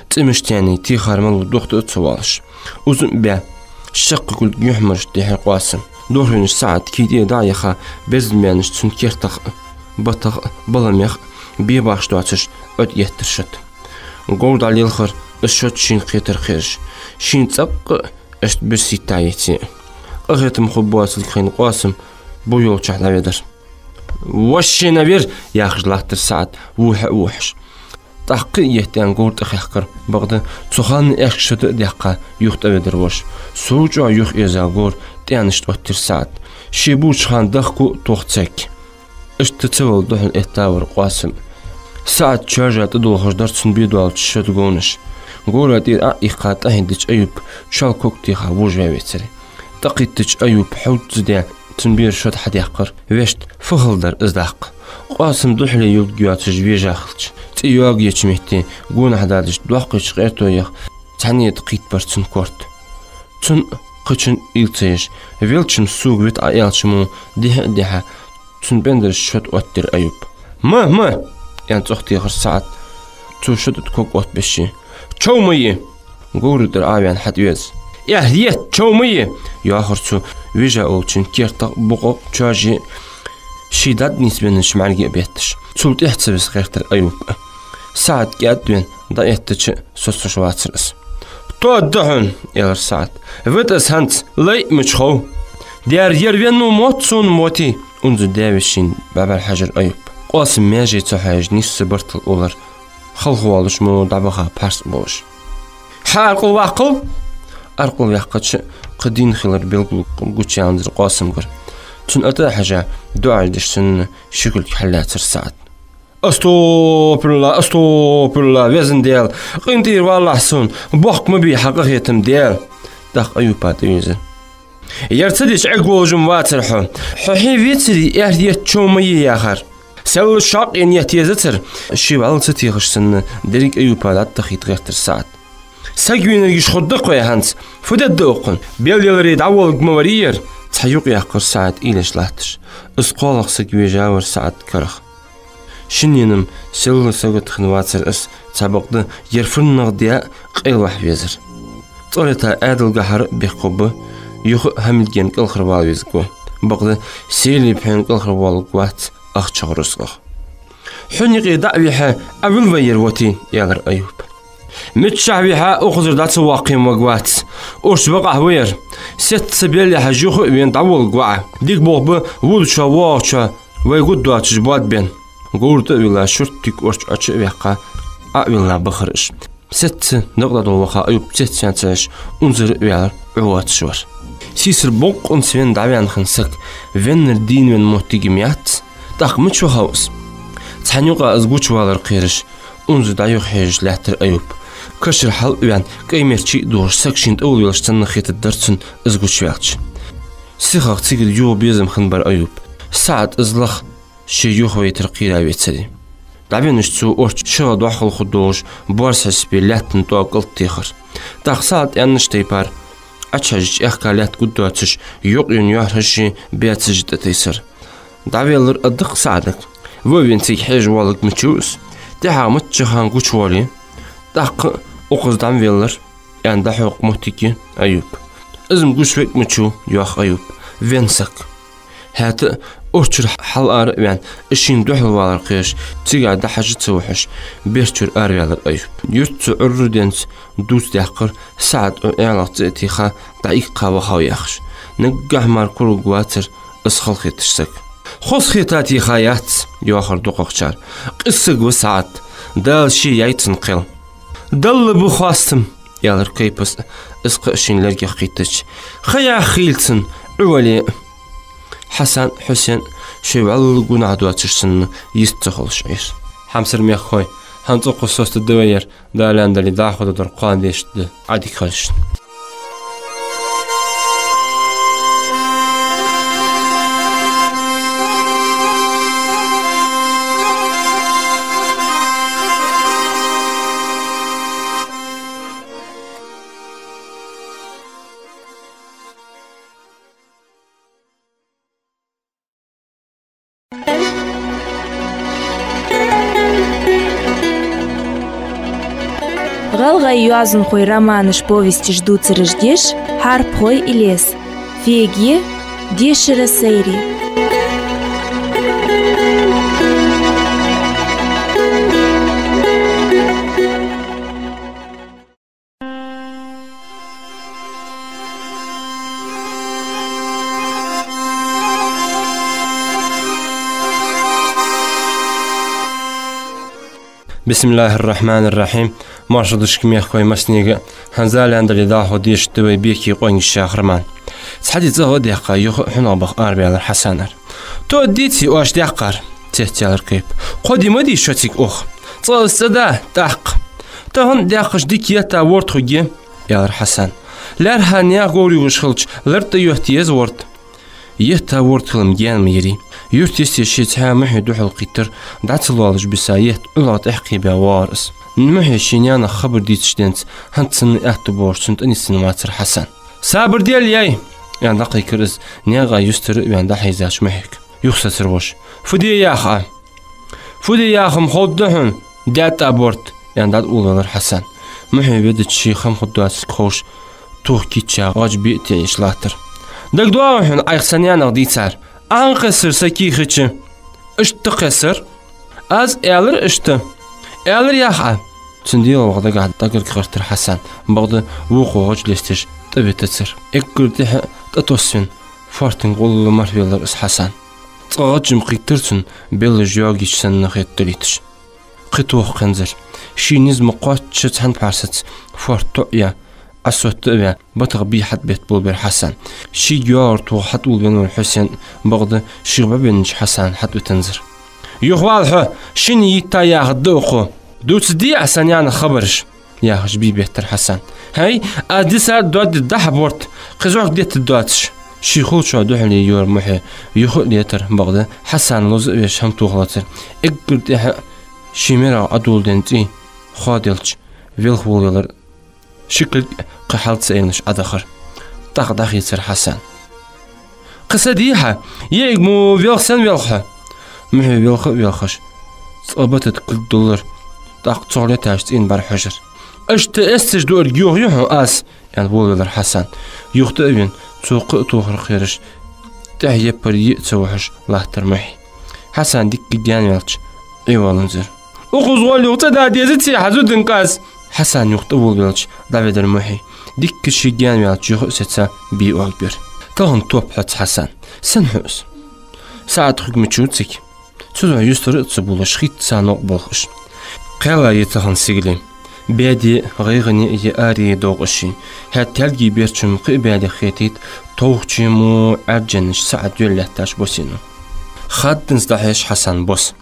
ЦӀи мишта яьннай, техар малав дохаде а ца воалаш. Узам а баь, шаккха кулг юхьмарашта дехьар Къоасам. Дохвеннача СаӀад кий тӀера дӀа а яха, берзан баьннаш цун кертах а, батах а, баламех а бе бахаш доацаш, Ӏо тӀаеттар шод. Говр дӀалелхар, из шод шийна кхетар кхераш. Шийна цӀаккха а иштта бирса йитта еце а. Къахетам хургбоацилга хайна, Къоасам бо йолчахьа дӀаведар. «Вошшена вир!» — яхаш латтар СаӀад, вухьа а вухьаш. ТӀаккха кхы а етта аьнна говра тӀа хехкар. Бакъда цу хана аьшка шота а даьккха, юха тӀаведир воша. Сов чӀоагӀа юха эза говра тӀенашта оттадир СаӀад. Ше бувцача хана дахко, тохача цаьрга. Иштта ца вала духьал эттавар Къоасам. СаӀад чоажа тӀадолхаш дар цун бе долча шота говнаш. Говра тӀера Ӏо а ийккха тӀахьийдача Аюпа чоал ког теха вожаваь вецар. ТӀакхийттача Аюпа хьовзза даь цун бера шод хьадаьккхар. Вешта, фу хала дар из даккха. Къоасам духьале йолга йоацаш вежа хилча, цӀи йоагайеча метте гонахьа дадаш доккхача къерто яха цхьанне тӀа кхийттабар цун корта. Цун кхычун уйла ца еш, велча-м сога вита Ӏа аьлча мо, дехьа а дехьа, цун пӀендараш шод оттадир Аюпа. «Ма, ма!» — аьнна цӀогӀа техар СаӀад, цо шота тӀа ког оттабеш. «Чов ма е!» — говра тӀера Ӏо а ваьнна хьатӀавеза. «Эхь, етт, чов ма е!» — йоахар цо, вижа волчун кертах, букъах, чоаже, ший дӀа а нийсбеннача мӀаьрге а бетташ. Цул тӀехьа ца виса гӀертар Аюпа. СаӀад кӀаьд а вена, дӀаэттача, соцаш вацар из. «Тоадда хьона, — аьлар СаӀада. — Вита аз хӀанз, лай а мича хов. Дера, ер венна мотт сона мотти». Унза даь-вешийна бӀаргбар хьажар Аюпа. Къоасам маьже ца хьежаш нийсса бартал улар, халхавоалаш мо дӀабаха парс болаш. «Хьа аркъал ваккхал!» Аркъал ваьккхача, кхы дийна хилар белгало гучаяьннзар Къоасамгара. Цун атӀа а хьежа, дуӀаш деш санна, ши кулг хьаллаьцар СаӀад. «АстагӀфируллахӀ, астагӀфируллахӀ, Веза Даьла, къинтӀера валалахь сона, бохк ма бий хьа къахетам, Даьла». ТӀаккха Аюпа тӀавийрзар. «Ер ца дича Ӏергволаш-м вацар хьо. Хьо хье вецаре, эхь, етт, чов ма е яхар». Селлаш шаккъе нетта езацар, ше вӀалла ца техаш санна, деррига Аюпа дӀатӀадахийта гӀертар СаӀад. «Саг вийнаргаш хургда-кх вай хӀанз. Фу дергда укхун? Бел яларе дӀаволга ма варий ер?» — цхьа юкъ яьккхар СаӀад уйла еш латташ. Из кхоалагӀа саг вежавар СаӀада карах. Шиннена-м селлара сагота хинна вацар из, цхьабакъда ер фуннагӀа даь къайлаваха везар. ЦӀорайта Ӏаьдалгахьара бехк хургба, юха а хӀамилгена кӀалхарвала везаргва. Бакъда Селипхьен кӀалхарвоаларгвац ахчах, рузкъах. «Хьона юкъе дӀа а вихьа, Ӏовилла вай ер воти», — аьлар Аюпа. «Миччахьа вихьа а, укхазара дӀа ца воаккхе ма варгвац. Орча бакъахьа ва ер. Сецца беллехьа, юха а вена дӀаволга ва Ӏа. Дика болх ба, водачоа, воагӀачоа вай гургдоацаш боад бен». Говра тӀа а вилла, шуртига орча Ӏочу а ваьккха, Ӏо а вилла бахар уж. Сецца дакъа дӀадолла ваха Аюп цецваьнна ца Ӏеш, унзара а ваьлар, Ӏовоацаш вар. Сийсара бокъонца венна дӀаваьнна хинна саг веннар дийна венна моттиг-м яц, тӀаккха мича вахав из? Цхьан юкъа из гучавалар кхераш, унза дӀа-юха хьежаш лаьттар Аюп. Кашара хьал а ваьнна, кӀай мерчи а дохаш, саг шийна тӀа волавелаш санна хетаргдар цунна из гучаваьлча. Сихагӏа цигара юха безам хинна бар Аюпа. СаӀад из лаха ше юхавайтар кхера вецаре. ДӀавеннача цо орча шагӀа дохьал хургдолаш боарса хьисапе лаьттан тӀоаг кӀалтӀатехар. ТӀаккха СаӀад аьннача тайпара, Ӏочухьежача аьхка лаьтта гургдоацаш, юкъ-юн йоархӀаш, баьцаш тӀатайсар. ДӀавеллар а даккха СаӀадага. Ва вена цига хьежа воалларг мичав из? ТӀехьагӀа миччахьа гучавоале, тӀаккха укхаза дӀа ма веллар, аьнна, дӀахьокха моттиг я Аюпа. Из-м гучавергва мичав, йоах Аюпа, венна саг. ХӀаьта а, орчара хьалара а ваьнна, из шийна духьалвалар кхераш, цигахьа дӀахьажа ца вахьаш, бер чура араваьлар Аюп. Юрта цу Ӏурра денз дувца даьккхар, СаӀад Ӏу Ӏаьлах цӀи а теха, дӀаиккха вахав яхаш. Наггахьа мара кургвацар из халахеташ саг. «Хоза хетар теха яц, — йоахар дукхагӀчар. — Къиза саг ва СаӀад, Дала ше яй цун кхел». «Далла ба хоастам, — аьлар Кайпас, из кхы а шийна лергех кхийттача. — Ха яха хийла цун, Ӏу вале а». Хьасан, Хьусен, шоай вӀалла гонахьа доацаш санна, йист ца хулаш Ӏийра. «Хьамсара мехкахой, хӀанз укхаза соцаде вай ер, Дала аьнна дале, дӀахо дар кхоана дешаргда, Ӏадика хийла шун». ГӀалгӀай йоазонхой романаш, повесташ дувцараш деш Хьарпхой Илез. Феге, дешара сайре. بسم الله الرحمن الرحيم. Маршал да шуга, мехкахой, массанега. ХӀанз Дала аьннадале дӀахо дешаргда вай «Беки къонгаш» яха роман. Цхьа ди цӀагӀа а даьккха, юха а хьунагӀа баха арабаьлар Хьасанар. «Тоъаргдеций оаш даьккхар?» — цецъяьлар Кайпа. «Кхо ди ма дий шо цига ух. Цкъа из цӀа да, тӀаккха». «Тахан даьккхача дика етта ворта хургья», — аьлар Хьасана. «ЛаьрххӀа наьха говр югаш хилча, лар тӀа йотта еза ворта». Етта ворта хила-м гаьна ма йирий. Юрта йисте ше цхьаь Мухьи духьал кхийттар, дӀа ца лоалаш биса етта Ӏулагӏа тӀехьакхебаь воагӀар из. Мухьи ший наьнах хабар дийцача денз, хӀанз санна аьттув болаш цунна тӀанийсденна вацар Хьасан. «Сабар де, яй!» — аьнна дӀакхайкар из, наькъа юстара а вена дӀахьийзача Мухьига. Юхасецар воша. «Фу де яха Ӏа?» «Фу де яха-м ховргда хьона, даьттӀа борт», — аьнна дӀатӀаволавелар Хьасан. Мухьи ведача ший хам хургдоацилга ховш, тух кийчъяь гӀаж бе а теӀаш латтар. «ДагадоагӀий хьона Ӏайха са наьнах дийцар?» «Ӏа хьан кхессар са кий хича?» «Иштта кхессар». «Аз аьлар иштта». «Аьлар яха Ӏа». Цун дегӀа ваха дагахь дӀагаргагӀертар Хьасан, бакъда вокхо гӀаж лесташ тӀавитацар. Эггара тӀехьа тӀатоссавенна фоартанга гӀолла мархӀавеллар из Хьасан. Цкъа гӀаж-м кхийттар цунна, беллаш йоагайича санна хетадалийташ. Кхы тоха кхензар. Ший низ ма кхоаччача цхьан пхьарсаца фоарт тоӀаяь, Ӏосотта а ваь, батах бий хьатӀабетта болабир Хьасан. Шийга йоагӀар тоха хьатӀаволавенна вар Хьусен, бакъда шийх бӀубеннача Хьасана хьатӀавитанзар. «Юхавала хьо, шин йитта яхаргда укхо. Дувцаргдий Ӏа са наьнах хабараш?» — яхаш бий беттар Хьасан. «ХӀай, аз дисар доадергда хьа борт, кхы зӀок деттаргдоацаш». Ший хулачоа духьале йора Мухьи юха а летар, бакъда Хьасана лоза а веш хӀама тохалацар. Эггара тӀехьа ший мерах Ӏодоладенна цӀий хоаделча, велха волавелар. Ши кулг кхы хьал ца айнаш Ӏодахар. ТӀаккха дӀахийцар Хьасан. «Кхы са дий хьа, йиӀиг мо велха сенна велх хьо?» Мухьи велха а велхаш, цкъа батат кулг дуллар, тӀаккха цох леташ цӀийна бӀарахьожар. «Иштта эццаш дуарг йоах хьона аз», — аьнна волавелар Хьасан. Юха тӀа а вена, цо кхы а тохар кхераш, тӀехьа яппар йиъ ца вахьаш латтар Мухьи. Хьасан дикка гаьнаваьлча, Ӏе воаланзар. «Укхаза гӀолла юха цӀа да дезаций хьа зудан къаз?» Хьасан юха тӀаволавелча, дӀавидар Мухьи. Дикка ше гаьнаваьлча, юха а сеца бий оагабир. «Тахан топ хьоца, Хьасан. Сенна хьо из?» «СаӀад хургвича цига». Цудухьа юстара а ца бувлаш, хийтта цхьа новкъа болх уж. Кхаьлла я тахан сигали. Баьде а, гӀайгӀане а я арае а довкъаш я. ХӀаьта таьлга бер чу-м кхы а баьлех хетийта, товхача мо Ӏаьржанаш СаӀад йоллаьтташ босино. Хадданза дӀахьеж Хьасан бос.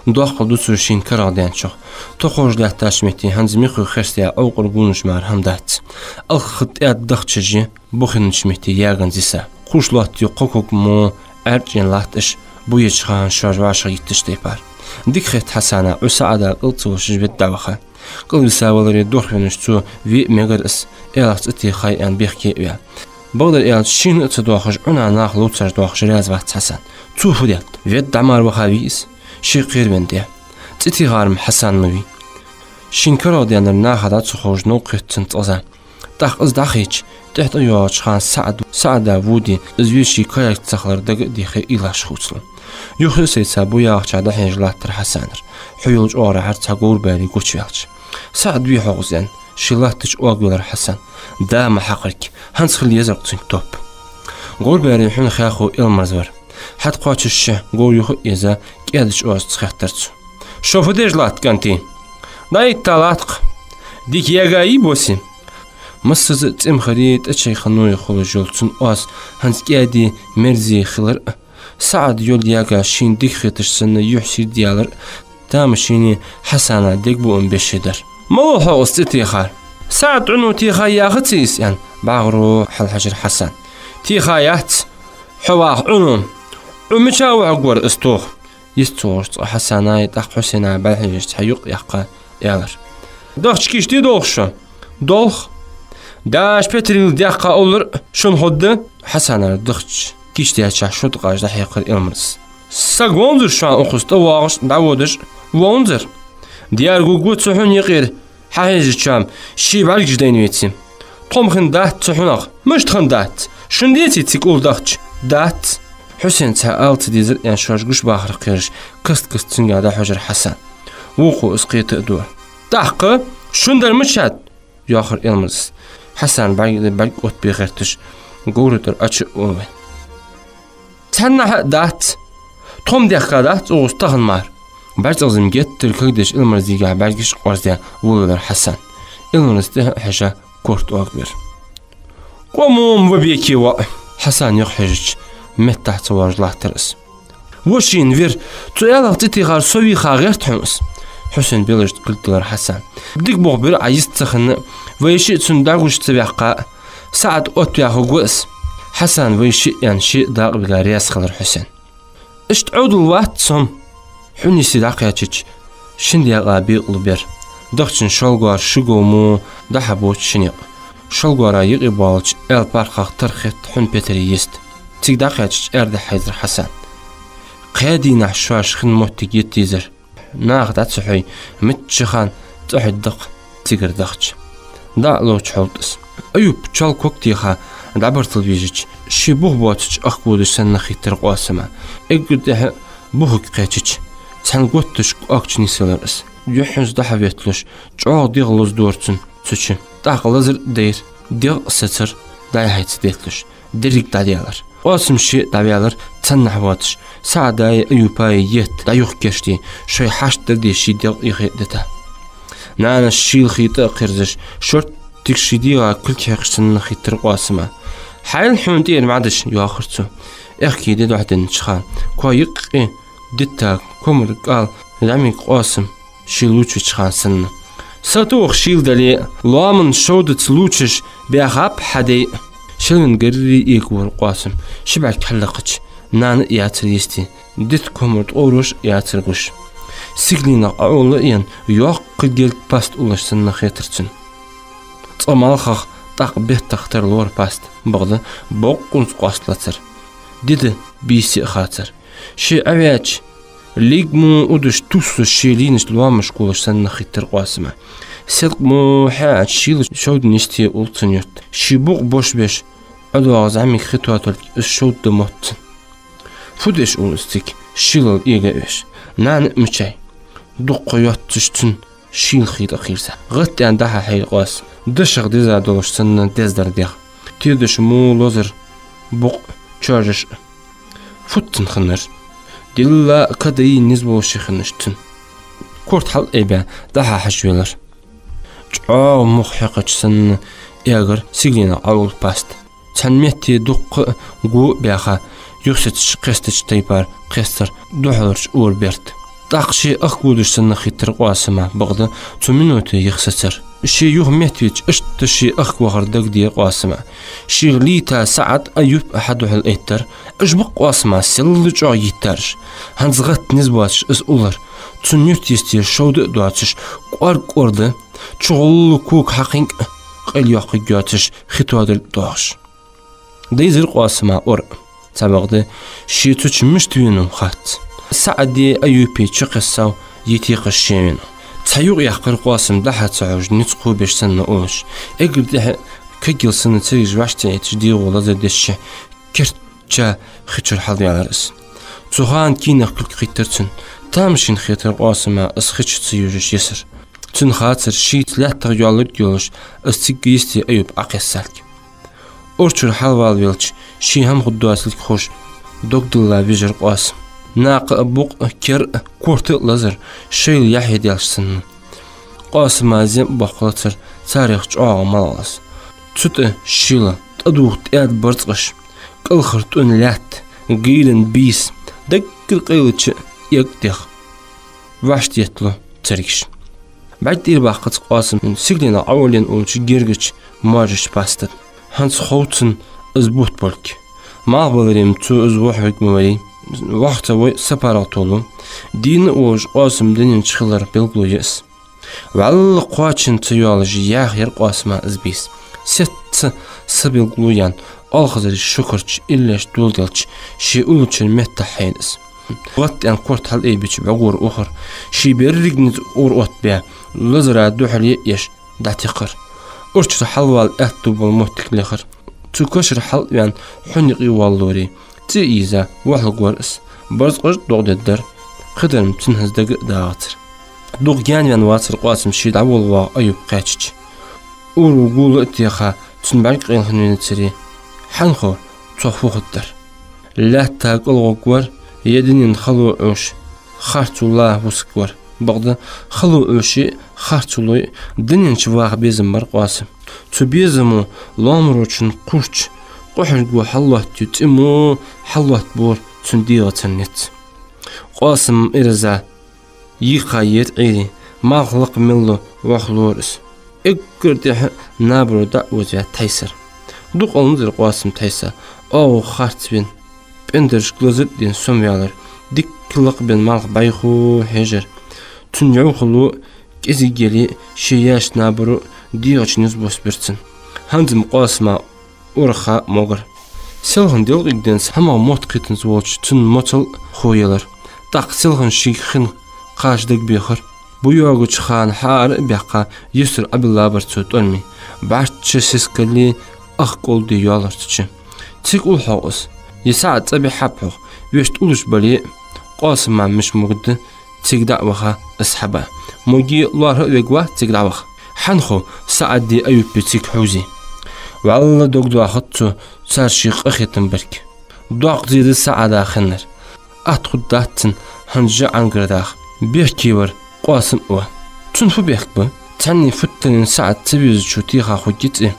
Доккхал ду цо шийна карагӀдаьнначох. Тохаш лаьттача метте хӀанз михо херстаяь Ӏовкъара гонаш мара хӀама дац. Алхха тӀаьда дахчаш я, бу хиннача метте яганза йиса. Кхувш лоаттае кхо ког мо Ӏаьржа латташ, бу еча хана шоаш вӀашагӀйиттача тайпара. Дика хет Хьасана, Ӏу СаӀада кӀал ца лушаш ведда дӀаваха. КӀалвиса валаре дохвеннача цо ве а мегар из, аьлах цӀи техай аьнна бехке а ваь. Бакъдар аьлча, шийна а ца доахаш, Ӏуна нах ловцаш доахаш раьза вац Хьасан. Цо фу детт? Ведда дӀа мара ваха вий из? Ше кхеравенна де. ЦӀи техар-м Хьасан ма вий. Шийна карагӀдаьннар наха дӀа ца ховш, новкъа хет цунна цкъаза. ТӀаккха из дӀахийча, тӀехьа тӀайоагӀача хана СаӀад, СаӀада воде, из веший каярга ца хилар дага а дехе, уйлаш хувцалу. Юха а сайца бу ягӀача дӀахьежа латтар Хьасанар. Хьу йолча оагӀорахьара цхьа говрабаьри гучаваьлча. «СаӀад вий хьогӀ из?» — аьнна, ше латтача оагавелар Хьасан. «Да, ма хьакхарг, хӀанз хила езар-кх цунга топ». Говрабаьри хьун хехо Элмарз вар. ХьатӀакхоачаш говр юха а еза, кӀаьдача оазаца хеттар цо. «Шо фу деш латт, кӀантий?» «ДӀаэтта латт-кх». «Дика яьгий боси?» Массаза а цӀимхари тӀачайханои хулаш йола цун оаз хӀанз кӀаьди, мерзи хилар а, СаӀад йол яьга шийна дика хеташ санна юхь сийрда ялар а, тамашийна Хьасана дегабуам беш дар. «Малав хьогӀ из цӀи техар?» «СаӀад Ӏуно техай яхаций из?» — аьнна, бӀаргӀаро хьалхьежар Хьасан. «Техай яц. Хьо ваха Ӏуно. Ӏу мича вахаргвар из тоха?» Йист ца ховш, цкъа Хьасана, тӀаккха Хьусена бӀарахьежача, цхьа юкъ яьккха, аьлар: «Дахча кийчдий долх шо?» «Долх». «Даш Петарил даьккха уллар а шун хургда?» Хьасанара дахча кийчдаьча шо тӀакхача дӀахьекхар Элмарзас. «Саг вовнзар шоана укхаза тӀавоагӀаш, дӀаводаш?» «Вовнзар». «Дерг гу цу хьун юкъера хьахьежачоа-м ший бӀаргаш дайна веце». «Тхо-м хинна дац цу хьунах». «Мишта хинна дац? Шун деций цига улла дахча?» «Дац». Хьусен цхьа ала ца дезар аьнна шоаш гучабахарах кхераш, каст-каста цунга дӀахьожар Хьасан. Вокхо из кхета а дора. «ТӀаккха шун дар мичад?» — йоахар Элмарзас. Хьасана бӀарг а даь, бӀарг оттабе гӀерташ, говра тӀара Ӏочу а уллавенна. «Цхьаннахьа а дац. Тхо-м даьхкадац укхаза тахан мара. БӀаргцӀагӀа зӀамига геттара кагдеш Илмарза дийгахьа бӀаргаш къоарздаь волавелар Хьасан. Илмарза тӀехьа хьежа корта оагабир. «Къоамам ва бекхе воӀ!» Хьасан юхахьежача, меттахьа ца воалаш латтар из. «Ва шийна вир, цу аьлах цӀи техар со вийха гӀерт хьона из». Хьусена белажа кулг диллар Хьасан. «Дика бух бир Ӏа йист ца хинна, вай шиъ цунна дӀагуш ца ваьккха, СаӀад оттаваь хургва из». Хьасан «вай шиъ» аьнна, ше дакъа бига раьза хилар Хьусен. «Иштта Ӏовдал вац со-м, хьона йисте дӀакхаьчача, шин даькъа бекъалу бер. Дахчан шоллагӀа ши гов мо дӀа-хьа боацаш шиннекъа. ШоллагӀа юкъе боалача аьла пархах тара хет хьона Петаре йист». Цига дӀакхаьчача, аьрдахьа хьайзар Хьасан. Кхаь дийнахьа шоаш хинна моттиг йита дезар. Наха дӀа ца хьой, мичча хана цӀа хьуд дакъа цигара дахча. ДӀа а ловча хьулт из. Аюп чола ког теха дӀабартал вижача, ше бух боацача ахка водаш санна хетар Къоасама. Эггара тӀехьа бухага кхаьчача, цхьан готташ кӀоагача нисвелар из. Юххьанца дӀа-хьа ветталуш, чӀоагӀа дегӀ лозадора цун цу чу. ТӀаккха лазар а дайра, дегӀ а сецар, дӀай-хьай ца детталуш, деррига дӀадаьлар. Къоасам ше а дӀаваьлар, цхьаннахьа воацаш, СаӀадаи Аюпаи етта дӀаюхакийчдаь, шоай хьашт дар де ший дегӀ юхе а дита. Нанас шийла хий тӀа а кхерзаш, шорттига ший дегӀа кулг хьекхаш санна хетар Къоасама. «Хьайла хьона тӀера мӀадаш», — йоахар цо. Аьхки дедохь деннача хана, коа юкъе дитта комара кӀал зӀамига Къоасам ше лувчача хана санна. «Сатоха шийла дале а, лоаман шовдаца лувчаш баьхаб хьа дай». Шелвенна гарри эга вора Къоасам, ши бӀарг хьаллакхача, нана а яцар йисте, дитта комара ткъоврош а яцар гуш. Сигаленах Ӏоулла а енна, йоккха гелга паст уллаш санна хетар цунна. Цкъа малхах, тӀаккха беттах тара лора паст, бакъда боккъонца къоастлацар. Дида бийса а хацар. Ше Ӏаваьча, лиг мо удаш туссаш, ше лийннача лоамашка волаш санна хетар Къоасама. Селкъа мо хьаьча, шийла шовдан йисте улл цун юрт. Ший букъ бош беш, ӀодоагӀа зӀамига хи тоаталга из шовда мотт цун. Фу деш улл из цига, шийлал эга а веш? Нана а мичай? Дукха йоацаш цун шийла хий тӀа кхийрза. ГӀатта аьнна дӀа-хьа хьайра Къоасам. Дашах деза долаш санна дездар дегӀ. Тедаш мо лозар, букъ, чожаш а. Фуд цун хиннар? Дилла а кадаи низ болаш хиннаш цун. Корта хьалъайбаь, дӀа-хьа хьажа велар. ЧӀоагӀа мух хьекхача санна эгар сигаленах Ӏоулла паст. Цхьан метте дукха а го а баьха, юхасецача кхестача тайпара кхестар духьаларча ора берт. ТӀаккха ше ахка водаш санна хетар Къоасама, бакъда цу минуте юхасецар. Ше юха меттавеча, иштта ше ахка вахар дагадеар Къоасама. Шийх лийта СаӀад а, Аюп а хьадухьал эттар. Уж ба-кх Къоасама селла чӀоагӀа йиттараш. ХӀанз гӀатта низ боацаш из уллар. Цун юрта йисте шовда а доацаш, кӀоарга кӀорда, чугӀолла кога хьакхинкӀ а къайлайоаккхаргйоацаш, хи тоадалга доагӀаш. Дайзар Къоасама ора. Цхьабакъда ше цу чу мишта венав хац. СаӀади Аюпи чукхессав, йита кхаш ше венав. Цхьа юкъ яьккхар Къоасам, дӀа-хьа ца хьожаш, низ кхобеш санна уллаш. Эггара тӀехьа кагйилла санна царгаш вӀаштӀехьаэцаш дегӀо лазар дешшехь, керча хи чура хьалваьлар из. Цу хана кийнах кулг кхийттар цунна. Тамашийна хетар Къоасама из хи чу ца южаш йисар. Цунна хацар, шийца лаьттах йоалларг йолаш, из цига йисте Аюп Ӏокхессалга. Ура чура хьалвалавелча, ший хӀама хургдоацилга ховш, дог дилла вижар Къоасам. Накха а, букъ а, кер а, корта а лазар, шоайла яхье даьлча санна. Къоасама зем а боаккхалацар, царех чӀоагӀа малхалц. Цу тӀа шийла, тӀадувха тӀаьда барзкъаш, кӀалхара тӀун лаьтта, гӀийран бийса, даггара къайлача а эгӀа дегӀ. ВӀаштӀехьалу царгаш. БӀарг тӀера баккхац Къоасам сигаленах Ӏоулла уллача гергача моажача паста тӀа. ХӀанз хов цунна из бутт болга. Малхбаларе-м цо из вохьавергма варий, ваха ца вой, сапаргӀа толу. Дийна а волаш, Къоасам диненча хилар белгало я из. ВӀалла кхоачам ца йоалаш, яха яр Къоасама из бийса. Сецца са белгало яьнна, оалхазарий шукарча иллеш доладелча, ше уллачара меттахьа хьайна из. ГӀатта аьнна корта хьалъайбича бӀогора ухар, ший берригаш низ ура оттабаь, лазара духьале а еш, дӀатехар. Ура чура хьалвала аьттув бола моттиг лехар. Цу кашара хьал а ваьнна, хьун юкъе воаллорий, цӀи а ийза, вахалургвар из. Барзкъаш а догӀа деддар, кхыдар-м цунна хӀанз дага а дагӀацар. Дукха гаьнаваьнна вацар Къоасам ше дӀаволавоагӀа Аюп кхаьчача. Ура гул а теха, цун бӀарг къайла хиннавенацаре, хьанхо цох фу хургдар. Лаьтта кӀалгӀоргвар, е динен хало Ӏуш, харцо лаха вусаргвар. Бакъда хало Ӏоше, харцо лой дунен чу ваха безам бар Къоасама. Цу безамо лоамарочун кхуврч къухьаргво хьаллоаттаю цӀи мо хьаллоаттабора цун дегӀаца низ. Къоасама ираз йийха ер Ӏуйре, малх лакха мел лу вӀалла лора из. Эггара тӀехьа набаро дӀаозаваь тхьайсар. Дукха оаланзар Къоасама тхьайса, оагӀув харцвенна, пӀендарашка лазар а дена сомаваьлар, дикка лакхабенна малх бӀайхо хьежар. Цун йӀовхало кӀезига яле, ше яьча набаро дегӀа чу низ боссабир цун. ХӀанз-м Къоасама урагӀа ха могар. Селхан делкъиг денз хӀамах мотт кхетанза волча цун моцал хо елар. ТӀаккха селхан шийга хинна кхача дагабехар. Бу йоагача хана хьаара а баьккха, юстара Ӏобиллабар цо тӀормий. БӀарчча сискаллий, ах кӀолдий йоалар цу чу. Цига улл хьогӀ из. Е СаӀад цӀабихьаб хьогӀ, вешта уллаш бале а, Къоасама мишта могаргда, цига дӀа а ваха, из хьаба. Моге лоархӀа а вергвац цига дӀаваха. ХӀана хов СаӀади Аюпи цига хьувзе? ВӀалла дог доахац цо цар ший къахетам барг. Доккха зе да СаӀада хиннар. Атта хургдац цунна хӀанз жа Ӏангара даха. Бехке вар Къоасам а ва. Цун фу бехк ба? Цхьанне футтанен СаӀад ца везачо теха хургья цӀи.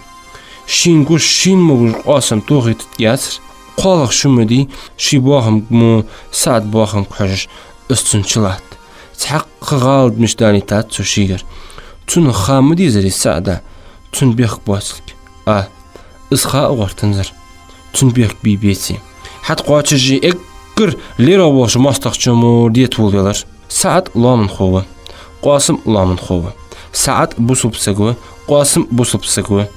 Шийна гуш, шийна ма гуш Къоасам тохийтаргьяцар. КхоалагӀа шу ма дий, ший боахамга мо СаӀад боахамга хьожаш, из цунна чулатт. Цхьаккха гӀалат мишта далийтад цо шийгара. Цунах ха ма дезарий СаӀада цун бехк боацилга? А, из ха а гӀертанзар цун бехк бий-беций. ХӀаьта кхоачашъе эггара лерхӀа волча моастагӀчо мо дета волавелар. СаӀад лоаман хов ва. Къоасам лоаман хов ва. СаӀад бусалба саг ва, Къоасам бусалба саг ва.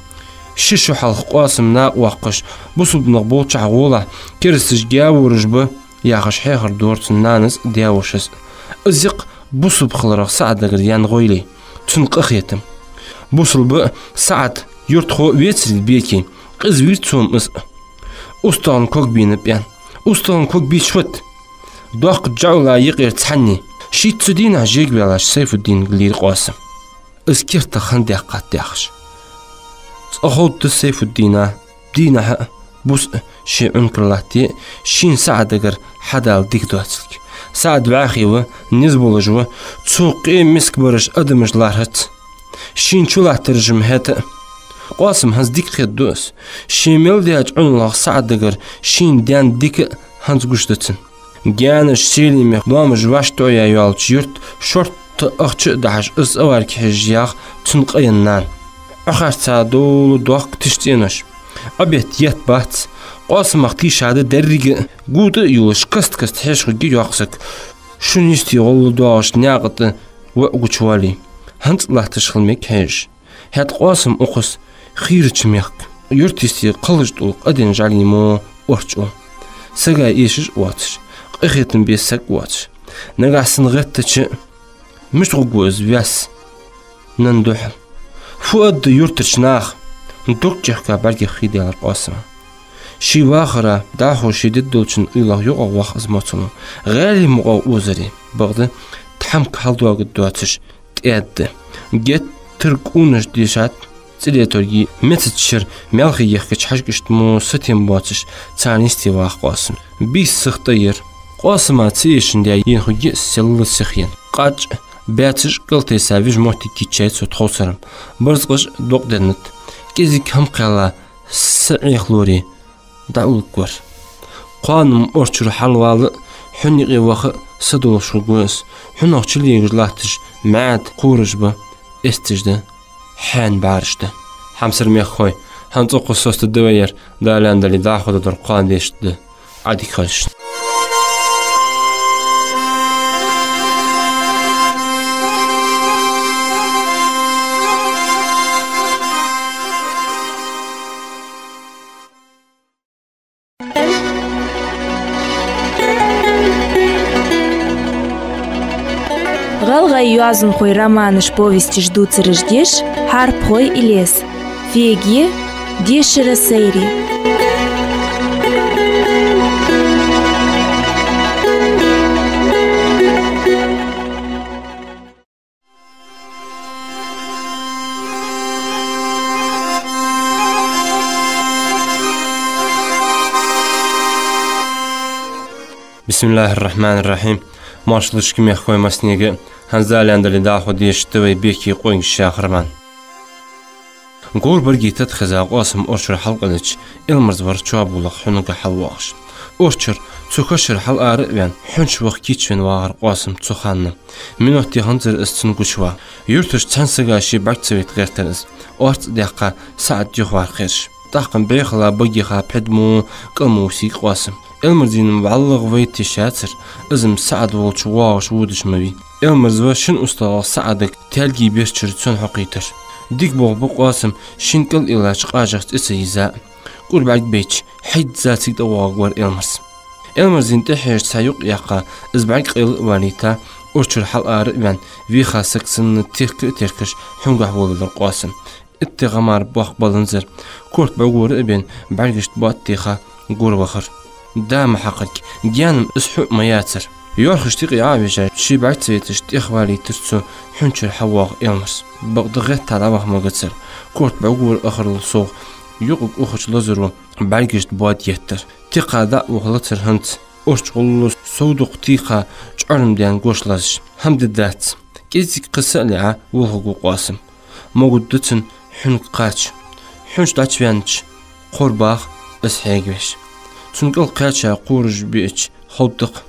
Ши шу хьалха Къоасам накъавоаккхаш, бусалба нах болчахьа гӀолахь, керасташ гаьвораш ба, яхаш хьехар дора цун нанас а, даь-вошас а. Из юкъ бусалба хиларах СаӀадагара яьнна гӀойли, цун къахетам. Бусалба а, СаӀад юртахо а вецарий беке, къиза вийра цо-м из а. УстагӀа ког бийна пӀен. УстагӀа ког бийча фат. Доккха жӀалла юкъера цхьанне. Шийтта цу дийнахьа жега ваьлча Сайфуддинга лийра Къоасам. Из керта хинна даьккхад яхаш. Цкъа ховргда Сайфуддина, дийнахьа а, бус а ше Ӏункар латте а, шийна СаӀадагара хьадала дика доацилга. СаӀад вӀаьхий ва, низ болаш ва, цо къе миска бараш адамаш лархӀац. Шийна чулаттараш-м хӀаьта а. Къоасама хӀанз дика хетаду из. Ше мел даьча Ӏуналах СаӀадагара шийна даьнна дика а хӀанз гуш да цунна. Гаьнаш, Селимех, лоамаш вӀаштӀехьаяь йолча юрта шортта ахча а дахьаш, из аварга хьежаш яха цун къаьна нана. Ӏохарца довла доккха тиша цӀенош. Ӏобетта етт бац. Къоасамах тийша да деррига а. ГутӀа а йолаш, каст-каста хьежаш хургья йоккха саг. Шун йисте гӀолла доагӀаш наькъа тӀа воӀ гучавале, хӀанз а латташ хила мег хьежаш. ХӀаьта Къоасам укхаза хийрача мехка, юрта йисте кхаллаш тӀулг къаден жӀалий мо орчӀул. Сага эшаш а воацаш, къахетам бе саг а воацаш. Нагахьа санна гӀеттача, мишта гӀоргва из ваьсса нанна духьал? Фу аргда юртарча наха? Дург чӀехка бӀаргех хий даьлар Къоасама. Ший вахара дӀахо ше дедда долчун уйлах юкъагӀа вах из моцало. ГӀаьлий мукъагӀа озаре, бакъда тхьамка хьалдоагӀаргдоацаш тӀаьда. Геттара къонаш дешад цӀи летаргий, мецача шера маьлхий ехкача хьажкӀашта мо сатем боацаш, царна йисте ваха Къоасам. Бийса сиха тӀаера. Къоасама ца эшаш даь ена хургья из селла сихъена. Къача баьцаш кӀалтӀайса вижа моттиг кийчъяьй цо тховсара-м. Барзкъаш докъаденнад. КӀезига хӀама кхаьлла са Ӏехалоре дӀаулларгвар. Кхоана-м орчура хьалвала а, хьун юкъе ваха а са долаш хургва из. Хьунагӏа чулегаш латташ маьӀа да, кхораш ба, эццаш да, хьаьна бӀараш да. Хьамсара мехкахой, хӀанз укхаза соцаргда вай ер, Дала аьнна дале, дӀахо дар кхоана дешаргда. Ӏадика хийла шун. ГӀалгӀай йоазонхой романаш, повесташ дувцараш деш «Хьарпхой Илез». Феге, дешара Сайре. بسم الله الرحمن الرحيم. Моаршал да шуга, мехкахой, массанега а. ХӀанз Дала аьнна дале, дӀахо дешаргда вай «Беке, къонгаш» яха роман. Говр баргий тата хеза Къоасам урчура хьалкъаьлча, Элмарз вар чоабулах хьунагӀа хьалвоагӀаш. Урчура, цу кашара хьалара а ваьнна, хьунча ваха кийчвенна вагӀар Къоасам цу хана. Минот тӀеханзар из цунна гучаваха. Юртарча цхьан сага ший бӀарг ца вайта гӀертар из. Орц а даьккха, СаӀад юхавар кхераш. ТӀаккха-м бӀехала, багеха, пхьид мо, кӀал мо висийга Къоасам. Элмарзина-м вӀалла гӀа вайта йиш яцар, из-м СаӀад волча воагӀаш водаш ма вий. Элмарз ва шин устагӀал СаӀадага таьлга бечара цун хьокхийтар. Дика болх ба Къоасам шин кӀал иллача къажах цӀи ца йиза а. КӀур бӀарг байча, хьийдза цига тӀавоагӀаргвар Элмарз. Элмарзина тӀехьежа цхьа юкъ яьккха, из бӀарг къайла а валийта, урчура хьалара а ваьнна, веха саг санна терка а теркаш, хьунгахьа волавелар Къоасам. Итте гӀа мара боккха баланзар, корта бӀугара а бена, бӀаргашта боад теха, гора вахар. Да ма хьакхарг, гаьна-м из хьу а ма яцар. ЙоархӀашта юкъе Ӏо а вижа, ший бӀарг ца вайташ, тӀехвалийтар цу хьунчара хьавоагӀа Элмарз. Бакъда гӀетта дӀаваха ма гацар, корта бӀугара ахарал совгӀа, юкъага ухача лазаро бӀаргашта боад еттар. Тикха дӀа а ухалацар хӀанз, урча гӀолла сов дукха тийха, чӀорм даьнна гош лазаш. ХӀама де дац. КӀезига-кхы са а лаьа, волхаргва Къоасам. Могадда цунна хьунга кхача. Хьунча дӀачуваьннача, кхор баха из хьегавеш. Цун кӀал кхаьча кхораш биача, ховргда-кх.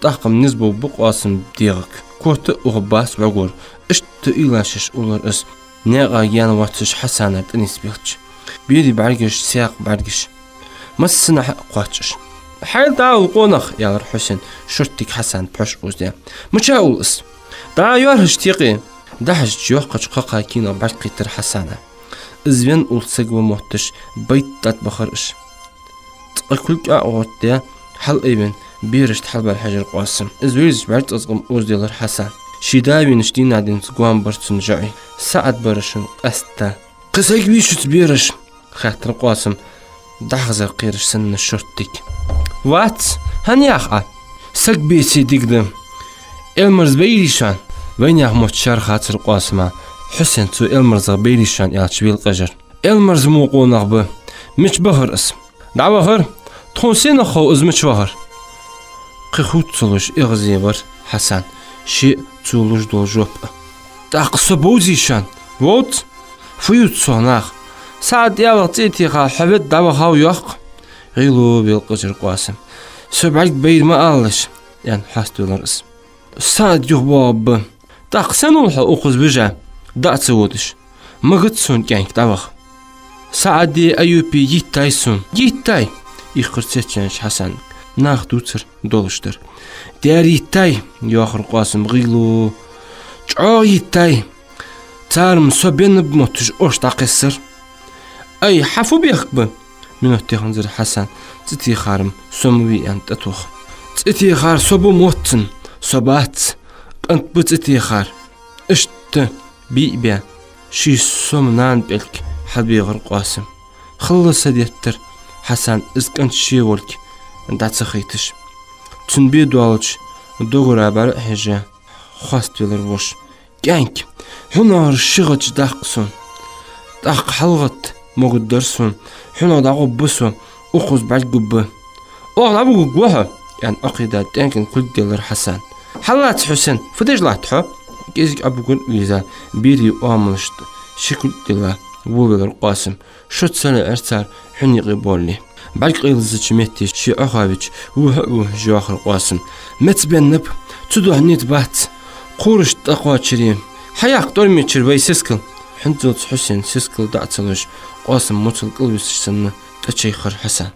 ТӀаккха-м низ бовргба Къоасама дегӀага. Корта а ухаргбац бӀугара, иштта уйлашеш улар из, наькъа гаьна воацаш Хьасанага тӀанисбелча. Берий бӀаргаш, саькха бӀаргаш. Массанахьа а кхоач уж. «Хьайла дӀаала, къонах», — аьлар Хьусена, шорттига Хьасана пхьош оздаь. «Мича ул из?» «ДӀа йоархӀашта юкъе». ДӀахьежача, йоккхача кхакха кийнах бӀарг кхийтар Хьасана. Из венна улла саг ва мотташ, байт тӀатӀабахар уж. Цкъа кулг а гӀоттадаь, хьалайвенна, берашта хьалбӀарахьежар Къоасам. Из вийрзача, бӀарг цӀацкъам озделар Хьасана. Ший да вийнача дийнахьа денз гоама бар цун жаӀий. «СаӀад барашин къаьстта». «Кхы саг вий шуца, бераш?» — хаьттар Къоасам, дӀахазар кхераш санна, шорттига. «Вац, хӀана яха Ӏа? Саг беце дика да. Элмарз байрий шоана?» Вайнаьха мотт шаьра хацар Къоасама, Хьусена цо Элмарзах «байрий шоана» аьлча велакъежар. «Элмарз мо къонах ба. Мича бахар из?» «ДӀавахар. Тхона сенах хов из мича вахар?» Кхы хувца ца луш, эгӀазваьр Хьасан, ше а цо луш дола жоп а. «ТӀаккха со бовзий шоана?» «Вовз. Фу ювц сох наха? СаӀад ялах цӀи а теха, хьо ведда дӀавахав йоах-кх». ГӀийла велакъежар Къоасам. «Со бӀарг байра ма алалаш», — аьнна, хьаставелар из. «СаӀад юхабоагӀаргба». «ТӀаккха сенна хул хьо укхаза бижа, дӀа а ца водаш?» «Магац сона, кӀаьнк, дӀаваха». «СаӀади Аюпи йиттай сона». «Йиттай?» — ихкар цецваьннача Хьасана. Наха дувцар долаш дар. «Дера йиттай», — йоахар Къоасам гӀийла. «ЧӀоагӀа йиттай. Цар-м со беннаб мотташ ош дӀакхессар». «Ай, хьа фу бехк ба?» Минот тӀеханзар Хьасан цӀи техар-м со ма вий аьнна тӀатох. «ЦӀи техар со ба мотташ, со бац. КӀант ба цӀи техар». Иштта бий а баь, ший сома нана пӀелг хьалбегӀар Къоасам. Хала са деттар Хьасана из кӀант ше волга дӀа ца хайташ. Цун бе доаллача догара бӀарахьежа, хоаставелар воша. «КӀаьнк, хьунагӀара ши гӀаж даккха сона. ТӀаккха хьалгӀатта могаргдар сона, хьунагӀа дӀагӀоргба со, укхаза бӀарг гургба». «Оаха дӀабугаргва хьо», — аьнна, Ӏокхийда тӀенкӀан кулг деллар Хьасана. «Хьаллаца, Хьусен, фу деш латт хьо?» КӀезига Ӏобугар а вийза, берий оамалашта ши кулг дилла, вувелар Къоасам. Шозза ца лаьар цар хьуна юкъе боале. БӀарг къайлазача метте ше Ӏохавича, вухьа а вухьаш, йоахар Къоасам: «Меца беннаб, цудухьа низ бац. Кхорашта тӀакхоачаре. Хьаяккха тӀормечура вай сискал». ХӀанзалца Хьусена сискал дӀа а ца луш, Къоасама моцал кӀалвисача санна, тӀачайхар Хьасан.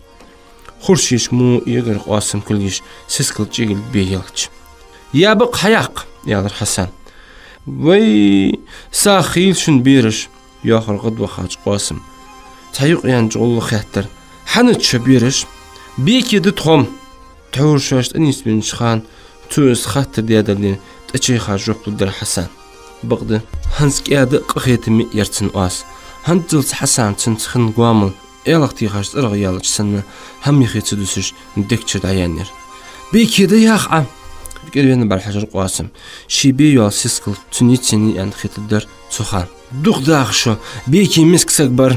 Хуршеша мо эгар Къоасама кулгаш, сискал чӀегилг бе елча. «Я бакъ хьаяккха», — аьлар Хьасана. «Вай, сагӀа хийла шун, бераш», — йоахар гӀадвахача Къоасама. Цхьа юкъ яьннача гӀолла хаьттар: «Хьанад шо, бераш?» «Беке да тхо-м». Тхьовра шоаш тӀанийсбеннача хана цо из хаттар даь дале, тӀачайха жоп лургдар Хьасана. Бакъда, хӀанз кӀаьда а къахетаме а яр цун оаз. ХӀанзалца Хьасана цунца хинна гоамал, ялах техаш цӀерагӀа яьлча санна, хӀама юхе ца дусаш, дегчура дӀаяьннаяр. «Беке да, яха Ӏа», — кӀервенна бӀарахьежар Къоасам. Ший бе йола сискал цун йицъеннай аьнна хетаргдар цу хана. «Дукха даха шо, беке миска саг бар.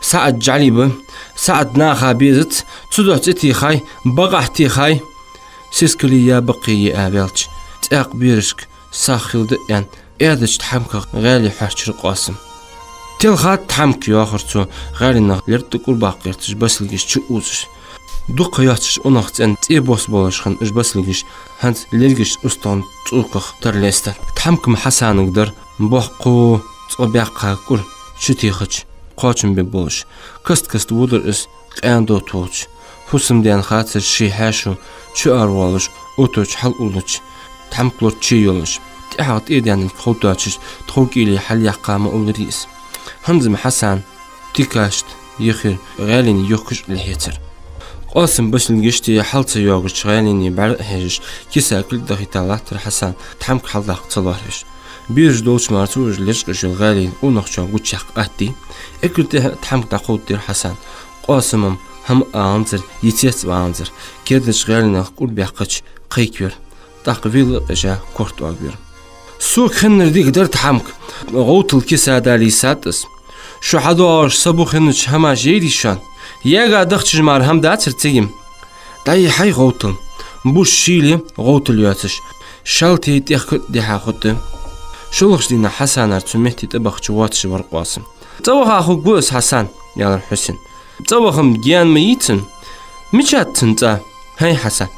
СаӀад жӀалий ба. СаӀад наха безац, цудухьа цӀи техай, бакъахьа техай». Сискали я бакъи яа ваьлча, Аьккха берашка сагӀа хилда аьнна, аьдача тхьамка гӀаьле хьоарчар Къоасам. Телхад тхьамка, йоахар цо, гӀаьленах лерттӀа кӀур баккха гӀерташ, басилгаш чуузаш. Дукха йоацаш унахцӀен цӀе бос болаш хинна уж басилгаш, хӀанз лергаш устагӀа цӀоках тара лестар. Тхьамка-м Хьасанага дар боккхий, цкъа баьккха кӀур чутехача кхоачам бе болаш. Каст-каста водар из къаьна дов тохача. ХӀусамдаьна хацар ший хьаьшо чуаравоалаш, оточа хьалъуллача, тхьамка лорд чуйолаш. ТӀехьагӀа тӀедаьннилга ховтачаш, тхов кӀийле хьалъяккха ма улларий из. ХӀанз-м Хьасан тикашта яхар гӀаьлен йохкаш лехьецар. Къоасам басилгашта хьал ца йоагача гӀаьлене бӀарга а хьежаш, киса кулг дахийта латтар Хьасан, тхьамка хьалдаккха ца лоархӀаш. Бераш долча мара цо уж лечкъаш йола гӀаьле унахчоа гучаяккха атта. Эггара тӀехьа тхьамка дӀакховдадир Хьасан. Къоасама-м хӀама а аланзар, йицец а валанзар, кердача гӀаьленах кӀур баьккхача кхайкавир. ТӀаккха вийлла а къежа, корта оагавир. Сога хиннар дика дар, тхьамка, гӀовтал киса дале йисад аз. Шу хьадоагӀаш са бу хиннача хӀамаш яйрий шоана? Яга дахчаш мара хӀама дацар цига-м. ДӀайихьай гӀовтал. Бус шийле гӀовтал йоацаш, шалти тӀехкар а дихьа хургда. ШоллагӀча дийнахьа Хьасанара цу метте тӀабахача воацаш вар Къоасам. «ЦӀаваха хургва аз, Хьасан», — аьлар Хьусена. «ЦӀаваха-м гаьна ма йий цун. Мичад цун цӀа?» «ХӀай, Хьасан,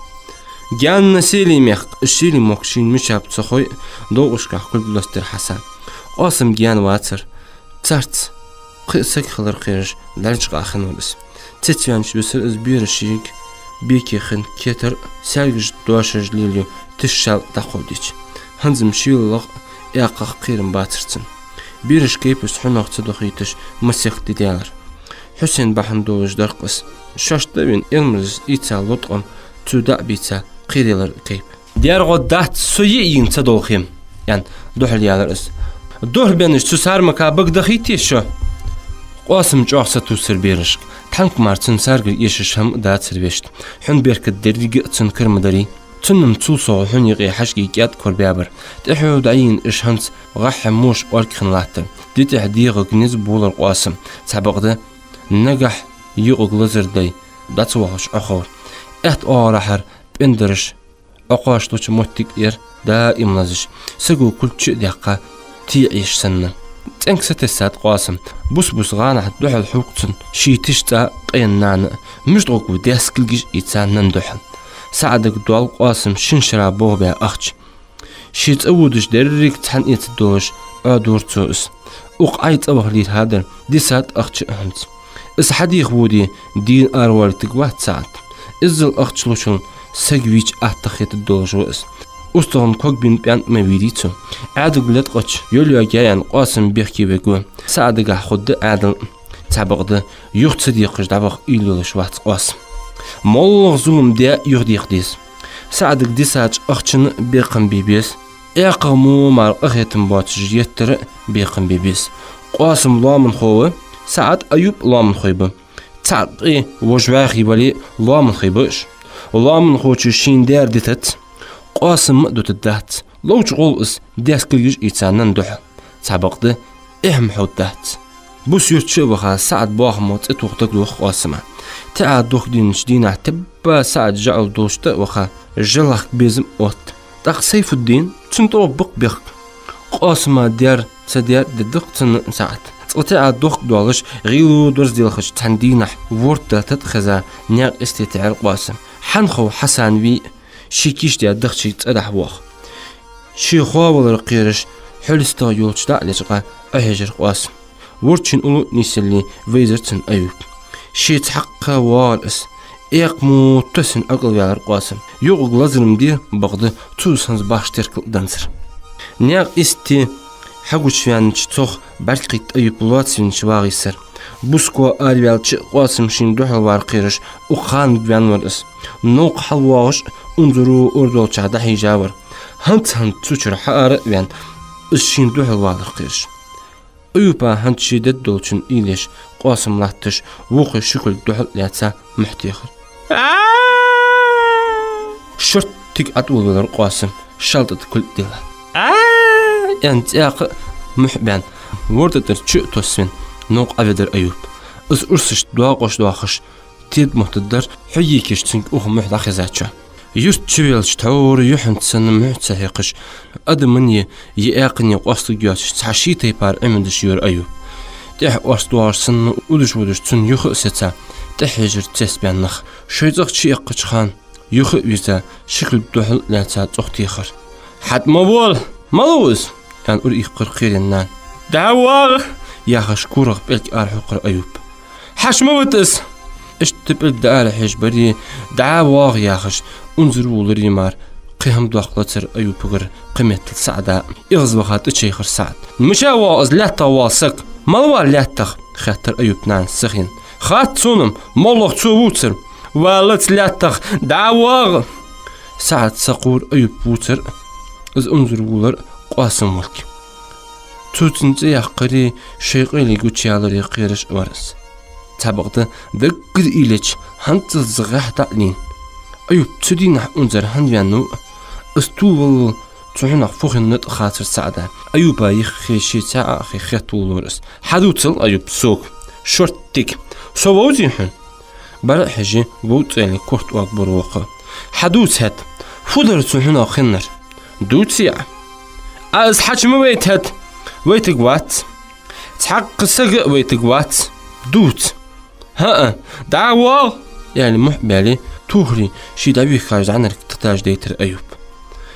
гаьна Селий мехка». Селий мохк шийна мичаб ца хой, довкъашкахьа кулг лостадир Хьасана. Къоасам гаьна вацар. Царца кхы а саг хилар кхераш, дӀалечкъа хиннавар из. Цецваьннача висар из, бераш йига беке хинна кетар а, саьргаш дошаш лелаю тиша шал дӀакховдийча. ХӀанз-м шийлах а, аьккхах а кхерам бацар цун. Бераш кайпашца хьунагӀа ца дохийташ, масех ди даьлар. Хьусен бахьан долаш дар-кх из. Шоашта а вена, Элмазас ийца лоткъам цо дӀа а бийца, кхеръялар кайпа. «Дер гӀо дац, со йиъ йийна ца долхе-м», — аьнна, духьалъяьлар из. «Духьалбеннача цу сармака бага дахийте шо». Къоасам чӀоагӀа сатувсар берашка. Тхьамка мара цун саргара эшаш хӀама а дацар вешта. Хьун беркат деррига а цун кара ма дарий. Цунна-м цул совгӀа хьун юкъе хьажкӀий кӀаьд корабаьбар. ТӀехьо дӀайийна уж хӀанз гӀахьа моша орг хинна латтар. ДитӀехьа дегӀага низ болар Къоасам. Цхьабакъда, нагахьа юкъага лазар дай дӀа ца воалаш Ӏоховра. Аьтта оагӀорахьара пӀендараш Ӏокхоачалуча моттиг яр даим лазаш, саго кулг чу а даьккха, тӀаийцаш санна. ЦӀенга сатессад Къоасам. Бус-бус гӀанахьа духьал хьулкх цунна ший тиша цӀа а, къена нана а. Мишта гӀоргва даьсса кулгаш а ийца нанна духьал. СаӀадага доал Къоасама шин шера болх баь ахча. Ший цӀа водаш деррига цхьана эцаргдолаш Ӏодора цо из. Укх Ӏай цӀаваха лийрхӀадар, дисад ахча а хӀанз. Из хьадийха воде, дийна аравоалийтаргвац СаӀад. Иззал ахча лучул саг вийча аттагӀа хетаргдолаш ва из. УстагӀа ког бина пӀенг ма вийрий цо. Ӏаьдалга латкъача йолъяьй аьнна, Къоасам бехке вергва. СаӀадагахьа хургда Ӏаьдал. Цхьабакъда, юха ца декхаш дӀаваха уйла йолаш вац Къоасам. МоллагӀа зулам даь а юхадеха деза. СаӀадага дисача ахчанна а бекхам бе беза. АьккхагӀа мо мара къахетам боацаш еттара а бекхам бе беза. Къоасам лоаманхо ва, СаӀад, Аюб лоаманхой ба. Цхьаькха а вож вӀаьхий вале а, лоаманхой ба уж. Лоаманхочо шийна даьр дитац, Къоасама а дутаргдац. Ловча гӀолла из даьсса кулгаш а ийца нанна духьал. Цхьабакъда, эхь-м хьовргдац. Бус юрта чу а ваха, СаӀад боахамо цӀи тоха дагадох Къоасама. ТаӀа дохк дийннача дийнахьа тебба СаӀад жаӀал долаш тӀа а ваха, жа лахка безам отт. ТӀаккха Сайфуддин, цун тӀогӀа ба-кх бехк. Къоасама даьр, цадаьр дергда-кх цунна СаӀад. Цкъа таӀа дохк доалаш, гӀийло дорзделхача цхьан дийнахьа ворта тӀа хеза наькъа йисте таьӀар Къоасам. Хьанхов Хьасан вий а, ший кийчдаь дахчий цӀа дӀахьа воагӀа. Ший ховалар кхераш, хьулистагӀа йолча дӀа а лечкъа, Ӏохьежар Къоасам. Ворчун уллув а нийсъелле, вайзар цунна Аюб. Ший цхьаккха воагӀар из. Экха мо тоссина ӀокӀалваьлар Къоасам. Юкъага лазар-м дера, бакъда, цо из хӀанз башха теркал а данзар. Наькъа йисте хьагучаваьннача цох бӀаргакхийтта Аюб лоацавеннача вагӀа йисар. Буско араваьлча а Къоасам шийна духьалвар кхераш, укх ханага ваьннавар из. Новкъа хьалвоагӀаш а, унзаро ура долчахьа дӀахьежавар. ХӀанз-хӀанз цу чура хьаара а ваьнна, из шийна духьалвалар кхераш. Аюпа хӀанз ший дедда долчун уйла еш, Къоасам латташ, вокхо ши кулг духьал а лаьца, мухь техар. Шорттига ӀотӀаволавелар Къоасам, шалтӀа тӀа кулг а дилла. «Ӏа!» — аьнна, цӀаькха а мухь а баьнна, ворта тӀара чу а тоссавенна, новкъа Ӏоведар Аюб. Из урсашта доакъош доахаш, теда моттаргдар, хьо йийкеш цунга уха мухь дӀахезачоа. Юрта чувелча тхьовра юхьанца санна мухь ца хьекхаш, адамий е аькханний къоастаргйоацаш цхьа ший тайпара Ӏимадаш йора Аюп. ТӀехьа орц доагӀаш санна удаш-водаш цунна юха а сеца, тӀехьежар цецбаьнна нах. Шоай цӀагӀа чуэккхача хана юха а вийрза, ши кулг духьал а лаьца цӀогӀа техар. «ХьатӀа ма вола, малув из?» — аьнна, ураиккхар кхерий нана. «ДӀа воагӀа!» — яхаш, корах пӀелг арахьокхар Аюп. «Хьачу ма вита из!» Иштта пӀелг дӀаарахьежа барий, «ДӀа воагӀа!» — яхаш, унзара вувларий мара кхы хӀама доккха лацар Аюпагара, кхы меттел СаӀда. ЭгӀазваха тӀачайхар СаӀд. «Мича воагӀа из лаьттагӀа вола саг? Мала вар лаьттагӀа?» — хаьттар Аюпа нанас сахийна. «Хац сона, моллагӀа цо вувцар». «Валац лаьттагӀа, дӀа воагӀа!» СаӀд сакхувр Аюп вувцар, из унзара вувлар къоасам волга. Цо цун цӀи яьккхарий, шоай къайле гучаяларий кхераш вар из. Цхьабакъда даггара уйла еча, хӀанзалца гӀехьа дӀа а лийна, Аюп цу дийнахьа унзара хӀана ваьннав, из тувлаваллал цу хьунагӀа фу хиннад хацар СаӀда. Аюпа юххе шийца а хе хетт вуллар из. «Хьадувцал, Аюп, сога шорттига. Со вовзий хьона?» БӀарга а хьежий, вовза аьле, корта оагабора вокхо. «Хьадувца хӀаьта, фу дар цу хьунагӀа хиннар?» «Дувций Ӏа?» «Ӏа из хьачу ма вайта хӀаьта, вайтаргвац. Цхьаккха саг а вайтаргвац. Дувца». «ХӀаа, дӀа воагӀа!» — аьле, мухь а баьле, тохарий ший дӀавийхкача зӀанарг тӀатажа дайтар Аюп.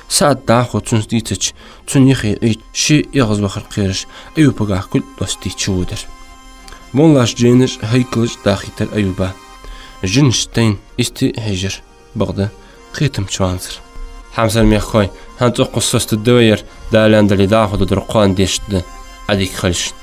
СаӀд дӀахо цунца дийцача, цун юхе Ӏийча, ше эгӀазвахар кхераш, Аюпагахьа кулг доастий чуводар. Бонлаш жайнаш а, хӀайкалаш а дахийтар Аюба. Жинаш тайна истий а хьежар, бакъда кхетам чуванзар. Хьамсара мехкахой, хӀанз цӀоккха соцадергда вай ер, Дала аьнна дале, дӀахо дергдар кхоана дешаш да. Ӏадика хийла шун.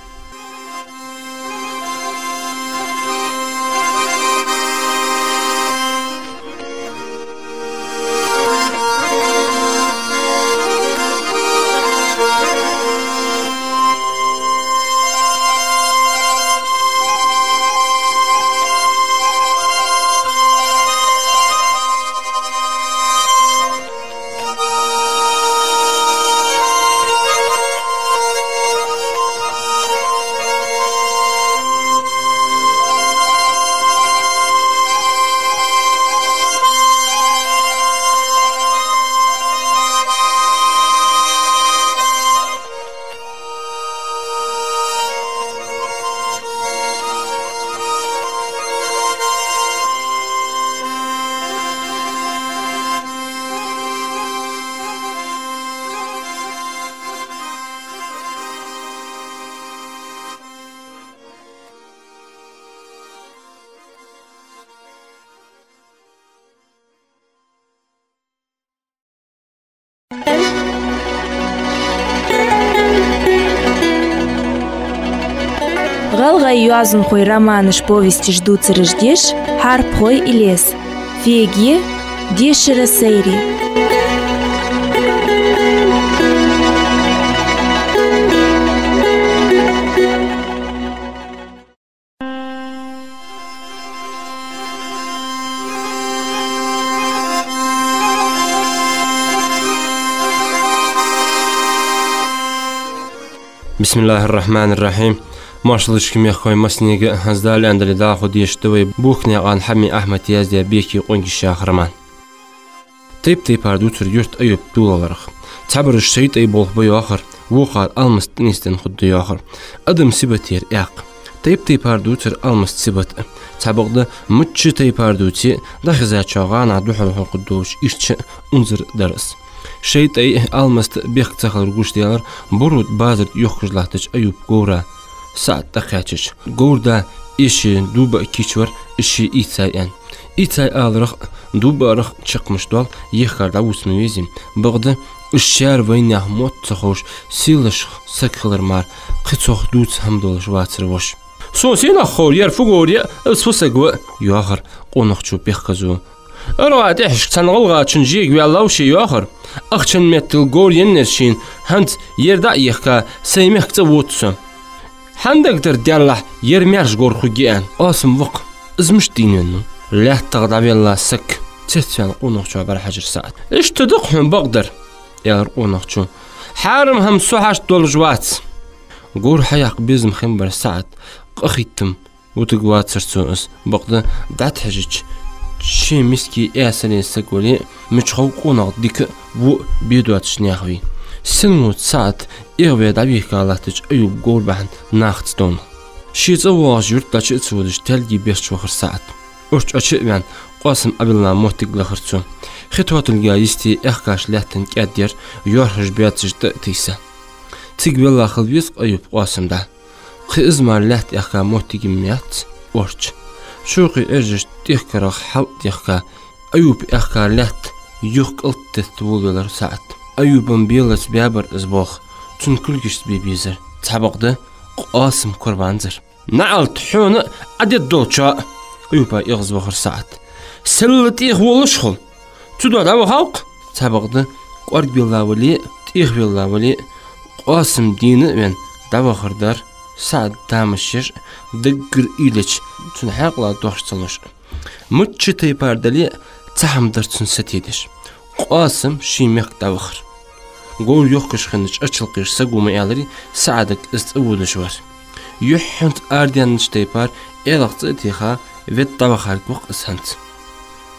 ГӀалгӀай йоазонхой романаш, повесташ дувцараш деш «Хьарпхой Илез». Феге, дешара сайре. بسم الله الرحمن الرحيم. Моаршал да шуга, мехкахой, массанега а. ХӀанз Дала аьнна дале, дӀахо дешаргда вай Бокнаькъан Хьами Ахьмада яздаь «Беке къонгаш» яха роман. Тайп-тайпара дувцар юрта Аюпа тувлаларах. Цхьабараш шайтӀай болх ба йоахар, вокхар алмаст тӀанийсденна хургда йоахар. Адам сибат яр аькх. Тайп-тайпара дувцар алмаст сибат а. Цхьабакъда мичча тайпара дувце а, дӀахезача гӀанахьа духьала хьокхаргдолаш ирча а, унзара а дар из. ШайтӀай а, алмаст а бехк ца хилар гуш даьлар Буро тӀа базар тӀа йохкаш латтача Аюпа говра СаӀд тӀакхаьчача. Говрда эший Дуба а кийчвар, из ше ийцай аьнна. Ийцай аларах а, Дубарах а чакхмаш доал, ехкар дӀавувца ма везий. Бакъда уж шаьра вайнаьха мотт ца ховш, сийлахь саг хилар мара, кхы цох дувца хӀама долаш вацар воша. «Сона сенах ховр, ер фу говр я а, из фу саг ва а?» — йоахар къонахчо бехказло. «Аргӏа тӀехьашка цхьан гӀалгӀачун жега ваьлла ва ше йоахар. Ахчан меттел говр еннаяр шийна, хӀанз ер дӀа а ехка, сай мехка цӀа вода со. Хьан дагадара, даьллахь, ер маьрша говр хургья аьнна?» «Къоасам ва-кх. Из мишта дийна веннав?» «ЛаьттагӀа дӀавелла саг», — цецваьнна къонахчох бӀарахьежар СаӀд. «Иштта да-кх хьона бакъдар», — аьлар къонахчо. «Хьарам хӀама со хьашт долаш вац». Говр хьаяккха безам хинна бар СаӀд, къахийтта-м вутаргвацар цо из, бакъда дӀатӀахьежача, Ший миски эсале саг вале, мичхов къонах дика а, во а бе доацаш нах вий. Сенна вуц СаӀад эгӀаве дӀавийхка латтача Аюба говр бахьан нахаца довна. Ший цӀа воагӀаш юрта дӀачу а ца водаш, таьлга берча вахар СаӀад. Урча Ӏочу а ваьнна, Къоасам Ӏобиллача моттиг лахар цо. Хи тоталга йисте аьхкаш лаьттан кӀаьда яр, йоархӀаш баьццаш тӀа а тийса. Цига велла хила веза-кх Аюб Къоасам дӀа. Кхы из мара лаьтта аьхка моттиг-м яц орча. Шовкхе Ӏержаш тӀехкарах хьал а тӀехка, Аюба аьхка лаьтта юха кӀалтӀатетта волавелар СаӀад. Аюба-м беларца баьбар из болх, цун кулгашца бе безар. Цхьабакъда Къоасам кора ванзар. «НаӀалт хьона а, Ӏа дедда долчоа а!» — Аюба эгӀазвахар СаӀад. «Селла тӀехволаш хул. Цудухьа дӀавахав-кх». Цхьабакъда кӀоаргбелла вале а, тӀехвелла вале а, Къоасам дийна а ваьнна, дӀавахар дар СаӀада тамаш еш а, даггара уйла еча, цун хьаькъала дохьаш ца луш а. Мичча тайпара дале а, цхьа хӀама дар цунна сатедеш. Къоасам ший мехка дӀавахар. Говр йохкаш хиннача Ӏочулкхе саго ма аьларий, СаӀадага из цӀаводаш вар. Юххьанца арадаьннача тайпара, Ӏаьлах цӀа а теха, ведда дӀавахаргва-кх из хӀанз.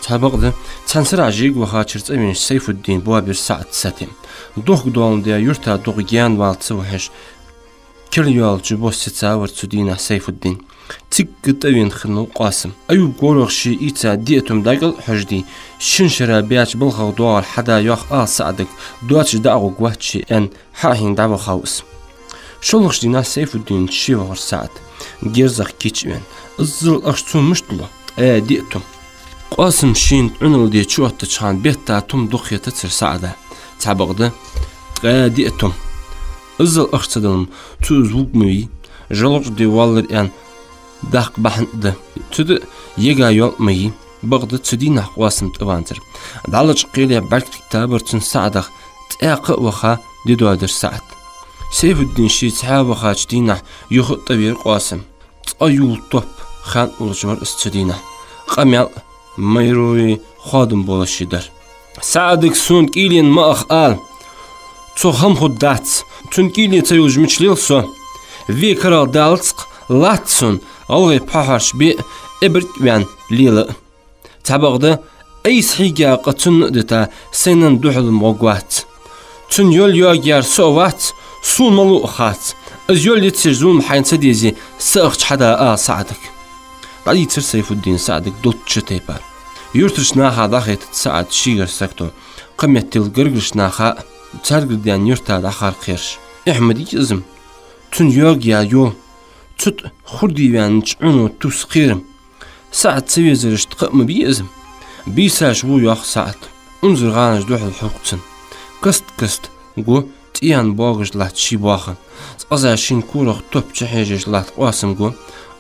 Цхьабакъда цхьан сарахьа жега вахачар цӀавенача Сайфуддина боабир СаӀада сатем. Дохк доландаь, юрта дукха гаьна вала ца вахьаш, кел йоалача бос сецавар цу дийнахьа Сайфуддин. Цига тӀавена хиннав Къоасам. Аюба говрах ше ийца диъ тум дӀакӀал а хьожаде, шин шера баьча балхах доагӀар хьада йоах ала СаӀадага, доацаш дӀагӀоргвац ше, аьнна, хьа а хьийна дӀавахав из. ШоллагӀча дийнахьа Сайфуддина ше вахар СаӀад, герзах кийча а ваьнна. Иззал ахча цо мишта лу? Ткъаь диъ тум. Къоасам шийна Ӏуналде чуоттача хана бетта тум дукха хетацар СаӀада. Цхьабакъда ткъаь диъ тум. Иззал ахча ца дала-м, цо из вувргма вий, жолгӀа де воаллар аьнна даккха бахьан а да. Цудухьа яга йоал а ма йий. Бакъда цу дийнахьа Къоасам тӀаванзар. ДӀалачкъа кхеле бӀарг тӀатеттабар цун СаӀадах, цӀаькха а ваха, дедоадар СаӀад. Сайфуддин ше цхьаь вахача дийнахьа юха а тӀавера Къоасам. Цкъа йола топ хана уллаш вар из цу дийнахьа. Къамаьл а, майрой хоадам болаш а дар. СаӀадага сона кӀийлен ма аха ала. Цох хӀама хургдац. Цун кӀийле ца йолаш мича лел со? Ве карагӀдалац-кх, латт сона гӀалгӀай пхьоахарча бе а, эбарг а ваьнна, лела а. Цхьабакъда айса хьийга къа цунна а дита, сайна-м духьала-м гӀоргвац. Цун йол йоагаер со а вац, сона малув а хац. Из йол йицъеш зулам хьайна ца дезе, са ахча хьада ала СаӀадага. ДӀадийцар Сайфуддина СаӀадага долчча тайпара. Юртарча наха дӀахайтад СаӀад шийгара сагото. Кхыметтел гаргарча наха а, царгара даьнна юрта дӀахаркхераш. Эхь ма дий из-м. Цун йоагаер йол. Цу тӀа хургдий ваьннача Ӏуно тувс кхер-м. СаӀад ца везарашта кхаъ ма бий из-м. Бийсаш ва йоах СаӀад. Унзара гӀанаш духьал хьувкх цунна. Каст-каста гу, цӀеян богаш латт ший боахан. Цкъаза шийна корах топ чухьежаш латт Къоасам гу.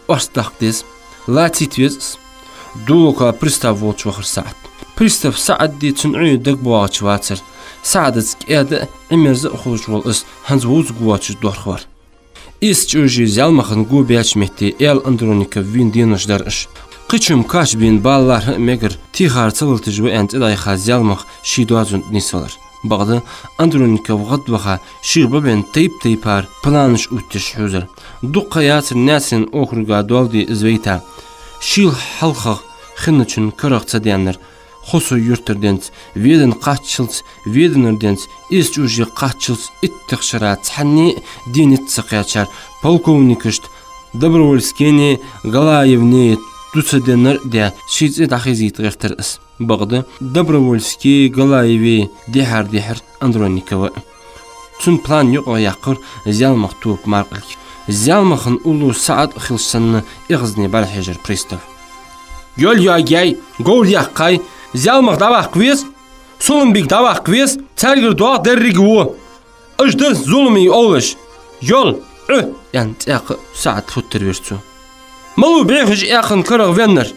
Орц даккха деза. Лацийта веза из. Долакха пристав волча вахар СаӀад. Пристав СаӀадеи цун Ӏуйи дагабоагӀача вацар. СаӀадаца кӀаьда а, Ӏимерза а хулаш вола из хӀанз вовзаргвоацаш дорхвар. Эс чӀожи Зялмахана го баьча метте, аьла Андроников, вийна денош дар уж. Кхыча-м кхача бийна бала лархӀа а мегар, тӀехьара ца латаш ва аьнна цӀи дӀаяха Зялмах ший доазон тӀа нийсвелар. Бакъда Андроников гӀадваха, шийх бабен тайп-тайпара планаш увтташ хьувзар. Дукха яцар Наьсарен округа доал де из вайта. Шийла хьалхагӀа хинначун карагӀ ца даьннар, Хусой-Юртара денз, Ведана кхаччалца, Веданара денз, Эс чӀожи кхаччалца иттех шера цхьанне а де низ ца кхаьчар полковникашта Добровольскийни Галаевни дувцаденнар а даь, ший цӀи дӀахайзийта гӀертар из. Бакъда Добровольски, Галаеви дехьар-дехьар Андроникова а. Цун план юкъагӀа яьккхар Зялмаха тоба маркъалг. Зялмахана уллув СаӀад а хилча санна, эгӀазне бӀарахьежар пристав. Йол йоагаьй, говр яьккхай, Зялмах дӀаваккха веза, Сулумбик дӀаваккха веза, царгара доагӀа деррига во. Уж да зуламий овлаш. Йол, Ӏу! — аьнна, цӀаькха а СаӀад футтарвир цо. Малув бӀехача аькханна карагӀвеннар?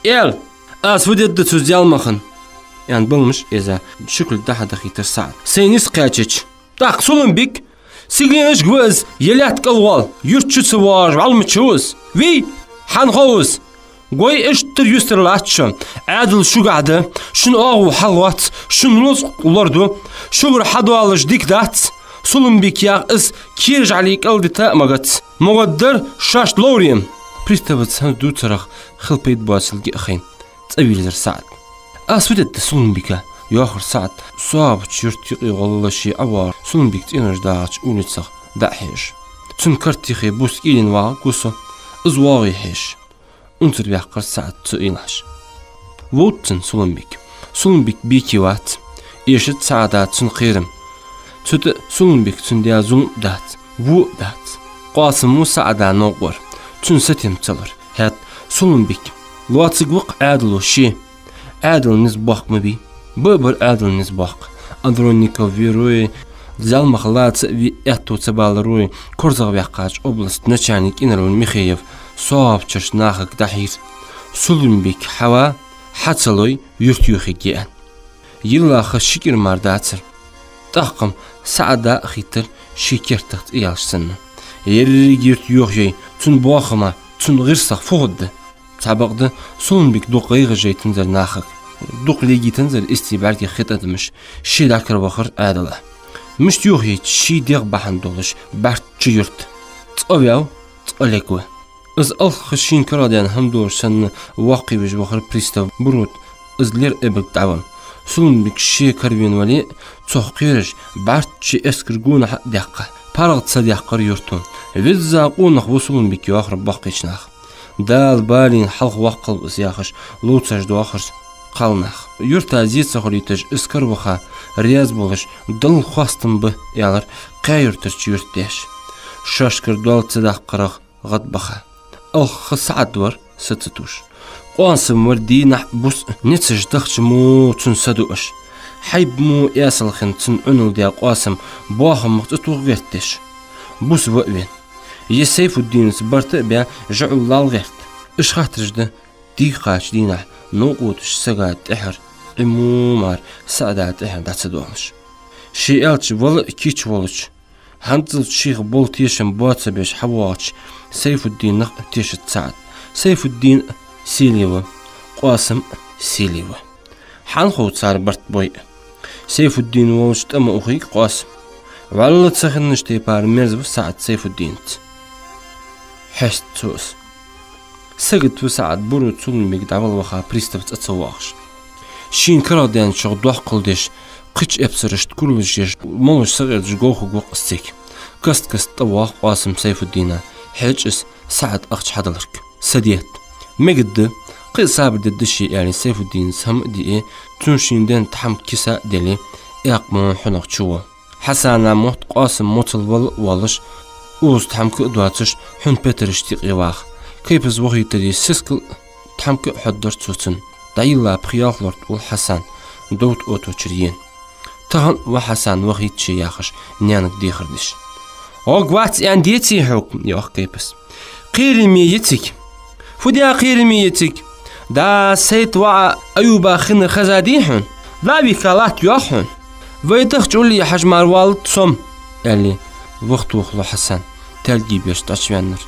Аьла, аз фу дергда цу Зялмахана? — аьнна, баламаш а эза, ши кулг дӀа-хьа дахийтар СаӀада. Сайна низ кхаьчача. ТӀаккха Сулумбик? Сигаленашка ва из, е лаьтта кӀалвоал, юрта чу ца воагӀаш вӀалла ма чу ва из. Вий? Хьан хов из? Гой, иштта юстара латт шо. Ӏаьдал шугахь да, шун оагӀув хьалоац, шун рузкъ лораду. Шугара хьадоалаш дика дац. Сулумбик яха из кера жӀали кӀалдита а магац. Могаргдар шоашта ловре-м. Приставаца хӀанз дувцарах хила пайда боацилга а хайна, цӀавийрзар СаӀад. «Аз фу дергда Сулумбика?» — йоахар СаӀад, Соабача юрта юкъе гӀолла ше ӀовоагӀар Сулумбик цӀенош дагӀача улицах дӀа а хьежаш. Цун карта юхе бус кӀийлен вагӀаргва со, из воагӀе хьежаш. Унзара ваьккхар СаӀад цу уйлахьа. Вовз цунна Сулумбик. Сулумбик бийкий вац, эшац СаӀада цун кхерам. Цу тӀа Сулумбика цунна даь зулам дац, во а дац. Къоасам ва СаӀада новкъа вар, цунна сатем ца лур. ХӀаьта Сулумбик лоацаргва-кх Ӏаьдало ше. Ӏаьдала низ боккха ма бий. Ба а бар Ӏаьдала низ боккха. Андроников Верой, зӀамига лаца а ве аьттув ца баларой, корзагӀваьккхача областан начальник Инарван Михеев СоагӀапчарча нахага дӀахьийра: «Сулумбик хьава, хьа ца лой, юрта йохаергья», — аьнна. Йилла ха ши кӀира мара дацар. ТӀаккха-м СаӀада а хийттар ший кертах цӀи яьлча санна: «Еррига юрта йохаяй, цун боахама, цун гӀирсах фу хургда?» Цхьабакъда, Сулумбик дукха гӀайгӀа жайтанзар нахага. Дукха легийтанзар истий бӀаргех хетадамаш, ше дӀакаравахар Ӏаьдала. Мишта йохаяйта ший дегӀ бахьан долаш бӀаьрчча юрта? Цкъа ваьв, цкъа лергва. Из алхха шийна карагӀдаьнна хӀама долаш санна, воккхавеш вахар пристав Бурут, из лер эбаг дӀавала. Сулумбик ше каравена вале а, цох кхераш бӀаьрчча эскар гонахьа а даьккха, паргӀата ца даьккхар юрто. Веза къонах ва Сулумбик, йоахар боккхийча наха. Дала балийна хьалха воккхалва из яхаш, ловцаш доахар кхалнаха. Юрта зе ца хулийташ из караваха раьза болаш, Далла хоастам ба, аьлар кхаь юртарча юртдаьша. Шоашкара доал ца даккхарах гӀадбаха. Алхха СаӀад вар са ца туш. Къоасам вар дийнахьа, бус а ницаш дахча мо цунна са дуаш. Хьайба мо эсала хинна цун Ӏуналла даь Къоасам боахамах цӀи тоха гӀерташ. Бус ва а вена. Е Сайфуддинаца барт а баь, жаӀул лала гӀерт. Иштта хаттараш да дийхача дийнахьа новкъа водача сага тӀехьара, Ӏимомар СаӀада тӀехьара дӀа ца доалаш. Ше аьлча вала а кийча волча, хӀанзалца шийх бола тешам боацабеш хьавоагӀача Сайфуддинах тешац СаӀад. Сайфуддин а сийле ва, Къоасам а сийле ва. Хьанхов цар барт бой а. Сайфуддин волча тӀа ма ухийга Къоасам. ВӀалла ца хиннача тайпара мерза ва СаӀад Сайфуддинаца. Хьест цо из. Сагот ва СаӀад Бурут Сулумбик дӀавала ваха пристав цӀа ца воагӀаш. Шийна карагӀдаьнначох доккхал деш, кхыча эпсарашта куралаш еш, молаш сакъердаш говргва-кх из цига. Каст-каста тӀавоагӀа Къоасам Сайфуддина, хьежача из СаӀад ахча хьадаларга. Са детта. Мегаргда, кхы а сабар дергда ше, аьле, Сайфуддинаца хӀама а диэ, цунна шийна денна тхьамга киса а деле, эккха мо хьунагӀа чу воал. Хьасана мотт Къоасам моцал вала а воалаш, укхаза тхьамга а доацаш, хьун петарашта юкъе ваха. Кайпас вахийтаре сискал а, тхьамга а хьоададир цо цунна. ДӀайилла пхи-ялх лорд улл Хьасан, довта оточура ена. Тахан ва Хьасан вахийта ше, яхаш, наьнага дехар деш. «ГӀоргвац аьнна деций хьога?» — йоах Кайпас. «Кхераме я цига». «Фу де кхераме я цига? Да, Сайта воӀа Аюба хиннар хезадий хьона? ДӀа а вийхка латт, йоах хьона. Вай дахча улле хьажа мара валлалца со-м», — аьле, вахтухло Хьасан, таьлги беш дӀачувеннар.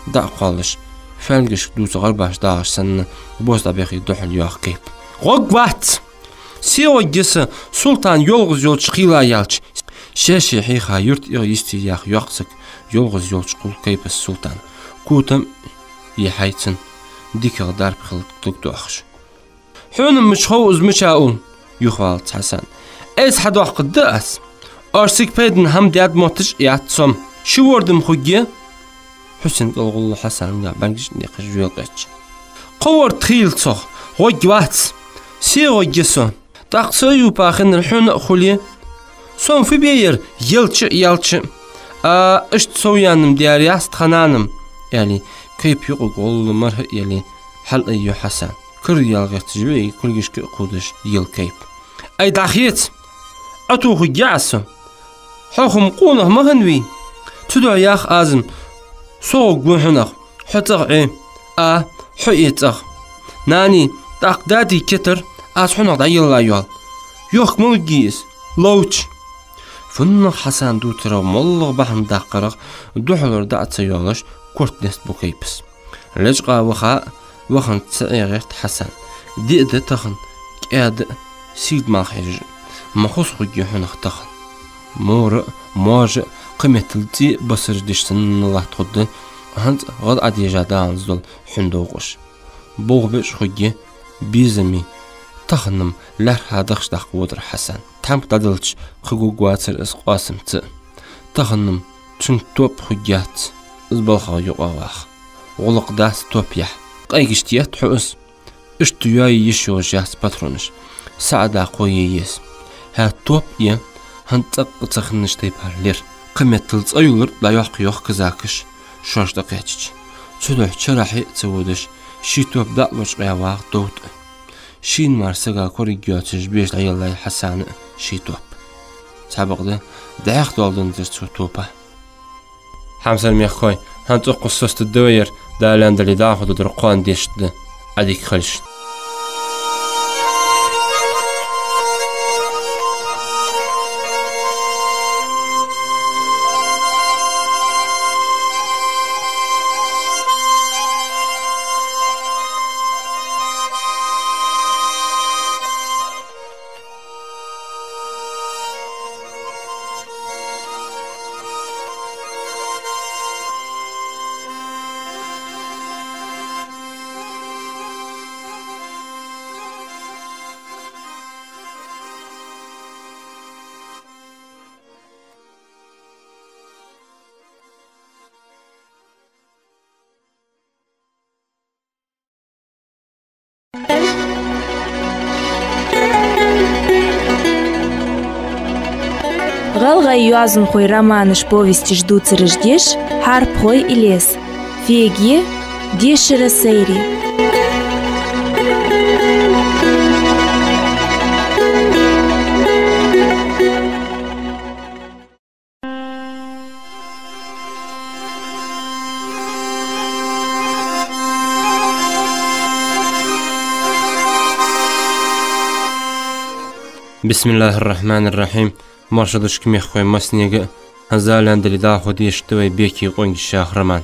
ДӀа а кхоллаш, фаьлгашка дувца гӀарбаш дагӀаш санна, бос дӀабехе духьал йоах Кайпа. «ГӀоргвац! Се гӀоргья со, Султан йолгӀаз йолча хила яьлча?» Шаьший хьийха юрта эгӀа йисте яха йоккха саг йолгӀаз йолча хул Кайпас Султан. Котам а яьхай цун, дикагӀа дарба хиларга дог доахаш. «Хьона-м мича хов из мича улл?» — юхавалац Хьасан. «Айса хьадоаккхаргда аз. Оаш цига пайдана хӀама даьд мотташ а яц со-м. Ши ворда-м хургья». Хьусен кӀалгӀолла Хьасан нагахь бӀаргаш а декхаш, жоьла кхаьча. «Кхо ворда хийла цох, гӀоргвац. Се гӀоргья со? ТӀаккха со Аюпа хиннар хьона а хуле, со-м фу бе яр, елча а, яьлча а. А, иштта совъяьнна-м дар яц тха нана-м», — аьле, Кайпа юкъага гӀолла мархӀа а еле, хьалъайю Хьасан. Кара яла гӀерташ виӀий, кулгашка а кхувдаш, ела Кайпа. «Ай, дӀахеца! Ӏотохаргья Ӏа со. Хьох-м къонах ма хиннавий. Цудухьа ях аз-м, со гӀоргва хьунагӀа. Хьо цӀагӀа Ӏе. А, хьо Ӏе цӀагӀа. Нани, тӀаккха дади кетар аз хьунагӀа дӀаелла йоал. Йохка ма лургьий из. Ловча». ФуннагӀа Хьасан дувцарах, моллагӀа бахьан даккхарах духьалара дӀа а ца йоалаш, корта нестабу Кайпас. Лечкъа ваха а, ваханза ца Ӏе гӀерт Хьасан. Диъ ди тахан, кӀаьда а, сийрда малх хьежаш а. Ма хоза хургья хьунагӀа тахан. Мора а, можа а, кхыметтел цӀий а басараш деш санна латта хургда хӀанз гӀад Ӏодежа даланза дола хьун довкъаш. Болхбеча хургья безаме, тахан-м лаьрхӀа дахча даккха водар Хьасан. Тхьамп дӀадалча, кхы гургвацар из Къоасамца. Тахан-м цун топ хургьяц, из балхах юкъе ваха. ГӀулакх дац топ яхь. Къайгаш тетт хьо из. Иштта йоае йиш йолаш яц патронаш. СаӀда кхоае еза. ХӀаьта топ е хӀанз цӀаккха ца хиннача тайпара лир. Кхы меттел цӀа йолар дӀайоаккх йоах казакаша, шоаш дӀакхаьчача. Цудухьа чарахье а ца водаш, ший топ дӀа а лочкъаяь вагӀа Довд-Ӏа. Шийна мара сага кораг йоацаш беш дӀаеллай Хьасана а ший топ. Цхьабакъда, дӀаьха доал дензар цо топа. Хьамсара мехкахой, хӀанз цӀоккха соцадда вай ер, Дала аьнна дале, дӀахо дӀадоагӀар кхоана дешаш да, Ӏадика хийла шун. ГӀалгӀай йоазонхой романаш, повесташ дувцараш деш «Хьарпхой Илез». Феге дешара сайре. بسم الله الرحمن الرحيم. Марша да шуга, мехкахой, массанега а. ХӀанз Дала аьнна дале, дӀахо дешаргда вай «Беке къонгаш» яха роман.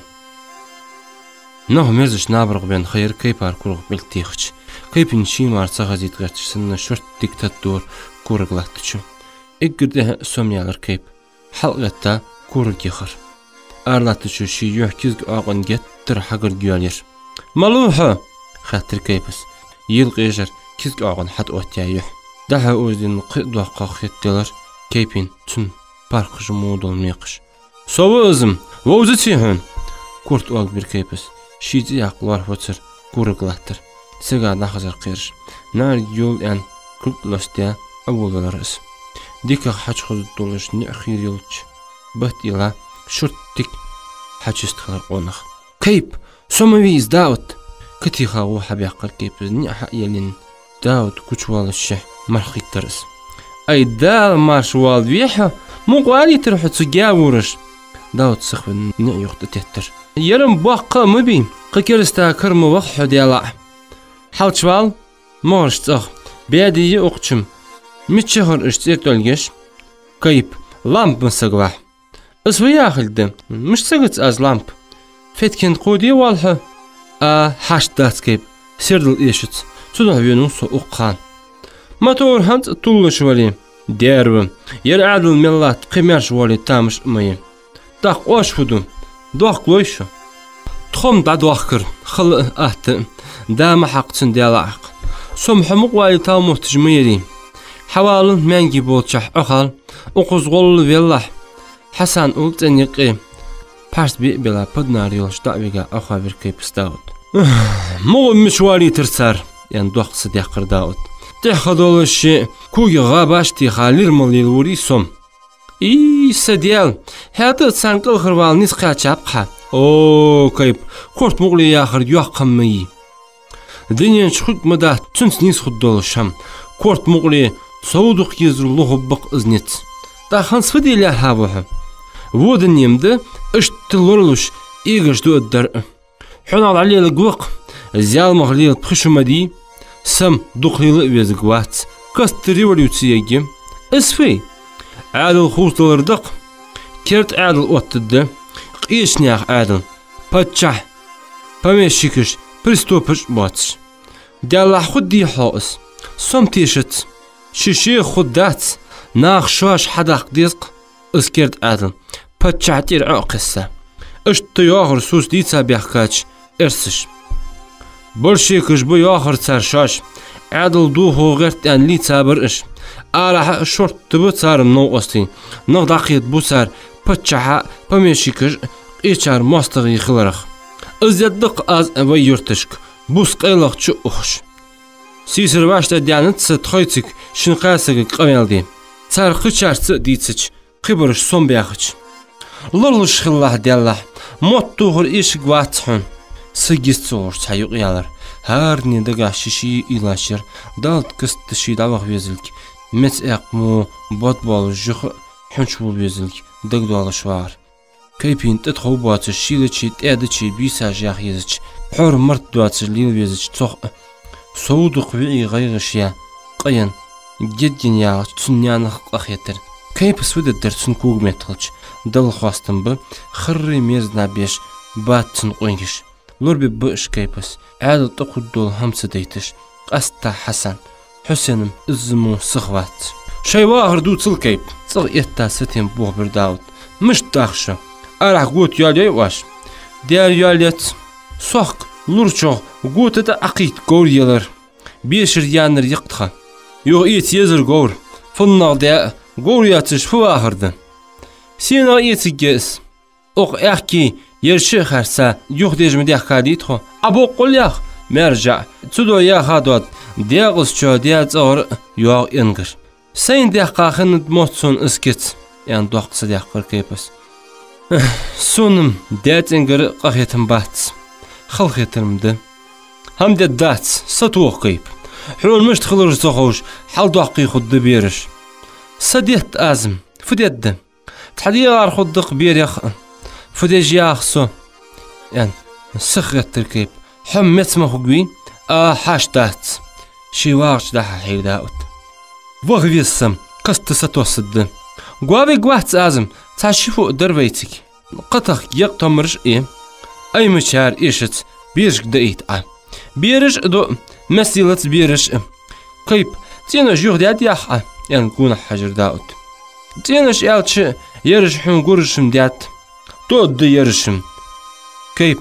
Нах мерзача набарах бенна ха яр Кайпара кургах бӀилла техача. Кайпийна ший мара ца хазийта гӀерташ санна, шорттига таттар кораг латтача. Эггара тӀехьа сомаялар Кайп. Хьалкъетта кораг яхар. Ара латтачо ший юхь кизга Ӏоакъун геттара хьагарга йоалаяр. «Малув хьо?» — хаьттар Кайпас. Ела къежар кизга Ӏоакъун хьатӀаоттаяь юхь. ДӀахо озаденна кхы а доккхагӀа хетаделар Кайпийна цун паргӀажа мо дола мекхаш. «Со ва из-м, вовзаций хьона?» — корта оагабир Кайпас. Ший цӀи яккха лоархӀацар кораг латтар. Сага дӀахазар кхераш, наӀарга йола аьнна, кулг лостадаь, Ӏоволавелар из. ДикагӀа хьачухозаргдолаш ниӀ хийра йолча бат-йилла шорттига хьачувста хилар къонах. «Кайп, со ма вий из, Дауд!» — катиха гӀо хьабаьккхар Кайпас, ниӀ хьаеллина. Дауд гучавоалашше марха хийтар из. «Ай, Дала марша воалаве хьо, мукъа валийтар хьо цу гаьвораш!» Дауд сихвенна ниӀ юха тӀатеттар. «Ер-м боккха а ма бий, кхы кераста кара ма ваха хьо, Даьлахь. Хьалчувала могӀараш цӀагӀа, баьде я укх чу-м. Мичахьара уж цӀера тӀолгаш?» Кайп: «Лампа ма сагавахь». «Из фу яхилга да? Мишта сагац аз лампа? Феткин кходе воалл хьо?» «А, хьашт дац, Кайп, сердал эшац, цудухьа венав со укх хана». «Мотор хӀанз а туллаш вале?» «Дера ва. Ер Ӏаьдал мел латт, кхы маьрша воале тамаш а ма я. ТӀаккха оаш фу ду? Дохкалой шо?» «Тхо-м дӀадохкар, хала а, атта а. Да ма хьакха цунна, Даьлахь-кх. Со-м хьо мукъа валийта мотташ ма ярий. Хьавала, маьнги болчахьа Ӏохала, укхаза гӀолла велахь». Хьасан улл цӀен юкъе пхьарс биъ а бела, паднар йолаш дӀа а вига, Ӏохавир Кайпас Дауд. «МугӀа мича валийтар цар?» — аьнна, доккха са даьккхар Дауд. «ТӀехьа ха долаш ший когех гӀабаш а теха, лир мел лелавир со-м». «И, са Даьла, хӀаьта а царна кӀалхарвала низ кхаьчаб-кх хьа». «О, Кайп, корта мукъале яхар йоккха хӀама ма йий. Дунен чу хург ма дац цунца низ хургдолаш хӀама. Корта мукъале совдукха езар лохаргба-кх из низ. ТӀаккха хӀанз фу де лаьрхӀа ва хьо? Во дунен-м да, иштта лоралуш эгаш дуадар а. Хьонах дӀалеларгва-кх, зӀамагӀа лела пхи шу ма дий, са-м дукха лела а везаргвац, каста революци ергья. Из фуй? Ӏаьдал хувцадалар да-кх, керда Ӏаьдал оттаргда, къеча наьха Ӏаьдал, паччахь, помещикаш, преступаш а боацаш. Даьлахь, хургдий хьогӀ из? Со-м тешац. Ший шех хургдац, наха шоаш хьадаккха деза-кх из керда Ӏаьдал, паччахьа тӀера Ӏо а кхесса. Иштта йоахар сус дийца баьхкача эрсаша». Большевикаш ба йоахар цар шоаш, Ӏаьдал дохо гӀерт аьнна лийца бар уж. Арахьа а шортта ба цар-м новкъостий, нах дӀакхетабу цар паччахьа, помещикаш, къечар моастагӀий хиларах. Из дергда-кх аз вай юрташка, бус къайлагӀа чу а ухаш. Сийсара вӀаштӀехьадаьннадац са тхоай цига шин кхаь сагага къамаьл де. Цар кхычарца а дийцача, кхыбараш сомабаьхача. Лоралуш хилалахь, Даьллахь, мотт тохар эшаргвац хьона. Саг йист ца ховш цхьа юкъ ялар. ХӀаране дагахь ший-ший уйлаш яр, Далла каста ший дӀаваха везалга, меца эккха мо бодбоалаш, юха а хьунча вола везалга дагадоалаш вагӀар. Кайпийна тӀатхов боацаш, шийлачеи тӀаьдачеи бийсаш яха езача, пхьор-март доацаш лела везача, цох а сов дукха виӀий гӀайгӀаш я, къаян, гергена яхача, цун наьнах къахетар. Кайпас фу дергдар цун когаметта хилча, Далла хоастам ба, харрий мерза наб еш бац цун къонгаш. Лорабергба уж Кайпас, Ӏаьдала тӀакхувргдола хӀама ца дайташ, къаьстта Хьасан. Хьусена-м из мо сиха вац. Шоай вахар дувцал, Кайп, цӀагӀа этта сатем бохабир Дауд. Мишта дах шо? Арахьа гота йоалаяьй оаш? Дера йоалаяц. Сохка лурчох гота тӀа Ӏокхийтта говр елар. Бешара яьннар я-кх тха. Юха эца езар говр. ФуннагӀа де а, говр йоацаш фу вахар да? СенагӀа эцаргья из? Укх аьхки ераш а хаьрца, юхадеш ма даьхкадий тхо? Ӏа боккъал ях, маьржа, цудухьа яха доад, декъаза чу даь цӀагӀара йоагӀа энгар. Сайна даьккха хиннад мотт сона из кица, аьнна, доккха са даьккхар Кайпас. Сона-м даь цӀенгара къахетам бац, халахетар-м да. ХӀама дергдац, сатоха, Кайп. Хьона мишта хилар ца ховш, хьалдоаккхий хургда бераш. Са детт аз-м, фу дергда? Цхьа дегӀар хургда-кх берех а. Фу деш ях со? — аьнна, сиха гӀеттар Кайп. — Хьо-м меца ма хургвий? — А, хьашт дац. Ший вагӀача дӀа-хьа хьийга Дауд. — Ваха веза са, каста сатоссаргда. Го вергвац аз-м, цхьа ши фу а дар вайцига. Кхатахка екъа томараш а е, аймачар эшац, берашка даийта Ӏа. Бераш а ду, мес йилац бераш а. Кайп, цӀенош юхадаьдий-хьа? — аьнна, гонахьа хьажар Дауд. — ЦӀенош аьлча, ераш хьона гуржаш-м даьд. Тоъаргда ераш-м. Кайп,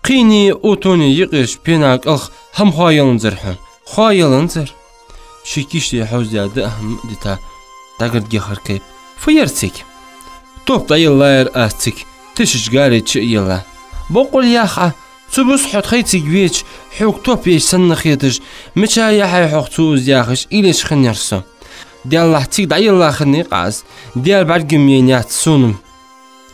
кхийнеи оттонеи юкъерча пена кӀалха хӀама хоаяланзар хьона? Хоаяланзар. Ший кийчде хьовздаь даа хӀама а дита, дӀагаргйихар Кайп. — Фу яр цига? — Топ дӀаеллаяр аз цига, тишача гаре чу а елла. — Боккъал ях Ӏа, цу бус хьо тхоай цига веча, хьога топ еш санна хеташ, мича яхьай хьох цо из яхаш, уйла еш хиннаяр со. Даьллахь, цига дӀаелла хиннай-кх аз, Даьла бӀаргам яйнаяц сона-м,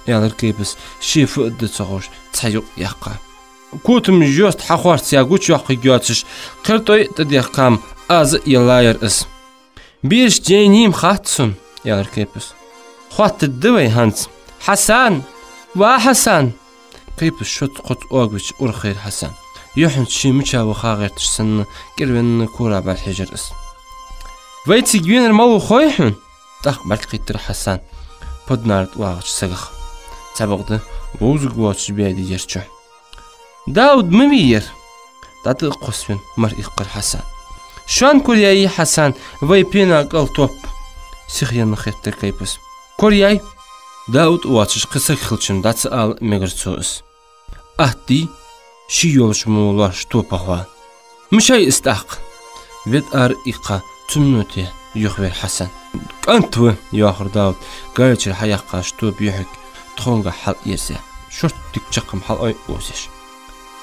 — аьлар Кайпас, ше фу а де ца ховш, цхьа юкъ яьккха. — Котамаш йоста хьахорца гучайоаккхаргйоацаш, кхертӀой а тӀадехка-м аз а еллаяр из. — Берашта яйнай-м хац сона, — аьлар Кайпас. — Хоаттаргда вай хӀанз. Хьасан! Ва Хьасан! Кайпас шозза-кхозза оагавича урхайир Хьасан. Юххьанца ше мича ва ха гӀерташ санна, кӀирвенна кора бӀарахьежар из. — Вай цига венар малав хой хьона? — тӀаккха бӀаргакхийттар Хьасан поднарт вагӀача сагах. Цхьабакъда, вовзаргвоацаш баьдий ер чу. — Дауд ма вий ер? — дӀатӀа а кхоссавенна, мара иккхар Хьасан. — Шоана кораяьй, Хьасан, вай пена кӀал топ? — сихъенна хеттар Кайпас. — Кораяьй. Дауд воацаш кхы саг хилча-м дӀа ца ала мегар цо из. — Атта дий, ший йолча мо лоархӀаш топах вала. — Мичай из тӀаккха? — ведар иккха, цу минуте юхавера Хьасан. — КӀант ва, — йоахар Дауд, гаречура хьаяьккхача тоба юхьиг тхонгахьа хьалъерзаяь, шорттига чаккхам хьалъой а озаеш.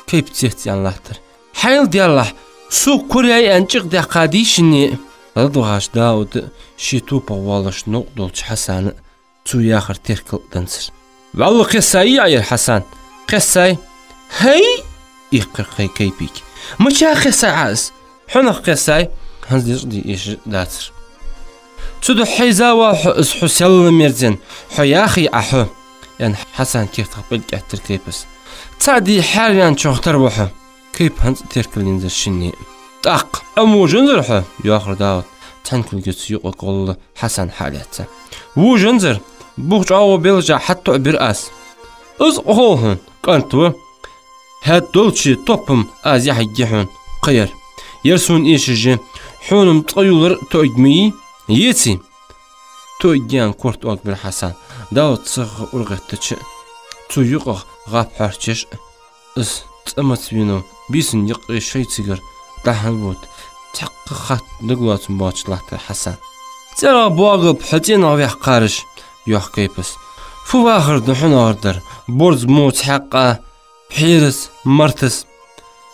Кайп цецъяьнна латтар. — Хьайла, Даьллахь, сога кораяьй аьнна чӀикъ даьккхадий шинне а? — ладувгӀаш Дауда а, ший топах воаллаш новкъа долча Хьасана а цо яхар теркал а данзар. — ВаллахӀ, кхессай Ӏа ер, Хьасан. — Кхессай. — ХӀай! — иккхар кхы Кайпига. — Мича кхессай Ӏа из? Хьонах кхессай. ХӀанз дезткъа ди эшаш дацар. — Цудухьа хьийза воал хьо из, хьо сел мерзен, хьо яхий Ӏа хьо? — аьнна, Хьасана кертах пӀелг аьттар Кайпас. — Цхьа ди хьаьрваьнначох тара ва хьо. Кайп хӀанз а теркал йинзар шинне а. — ТӀаккха Ӏа вожанзар хьо? — йоахар Дауд, цхьан кулгаца юкъе гӀолла Хьасан хьалаьца. — Вожанзар, бух чӀоагӀо белажа хьатоӀабир аз. — Из къахьола хьона, кӀант ва. ХӀаьта долча топа-м аз яхьаргья хьона кхыяр. Ер сона эшаш я, хьона-м цкъа юллар тоъарг ма йий, еций? — Тоъаргья, — аьнна, корта оагабир Хьасан. Дауд сиха урагӀэттача, цу юкъах гӀап хьоарчаш а, из цӀа маца венав, бийсан юкъе шоай цигара дӀа-хьа вода. Цхьаккха хатта дагалоацам боацаш латтар Хьасан. «ЦӀерагӀа боагӀалба хьо, цӀенагӀа ваьха кхараш», — йоах Кайпас. «Фу вахар да хьунагӀа дар, борз мо цхьаькха, пхьерас, мартас».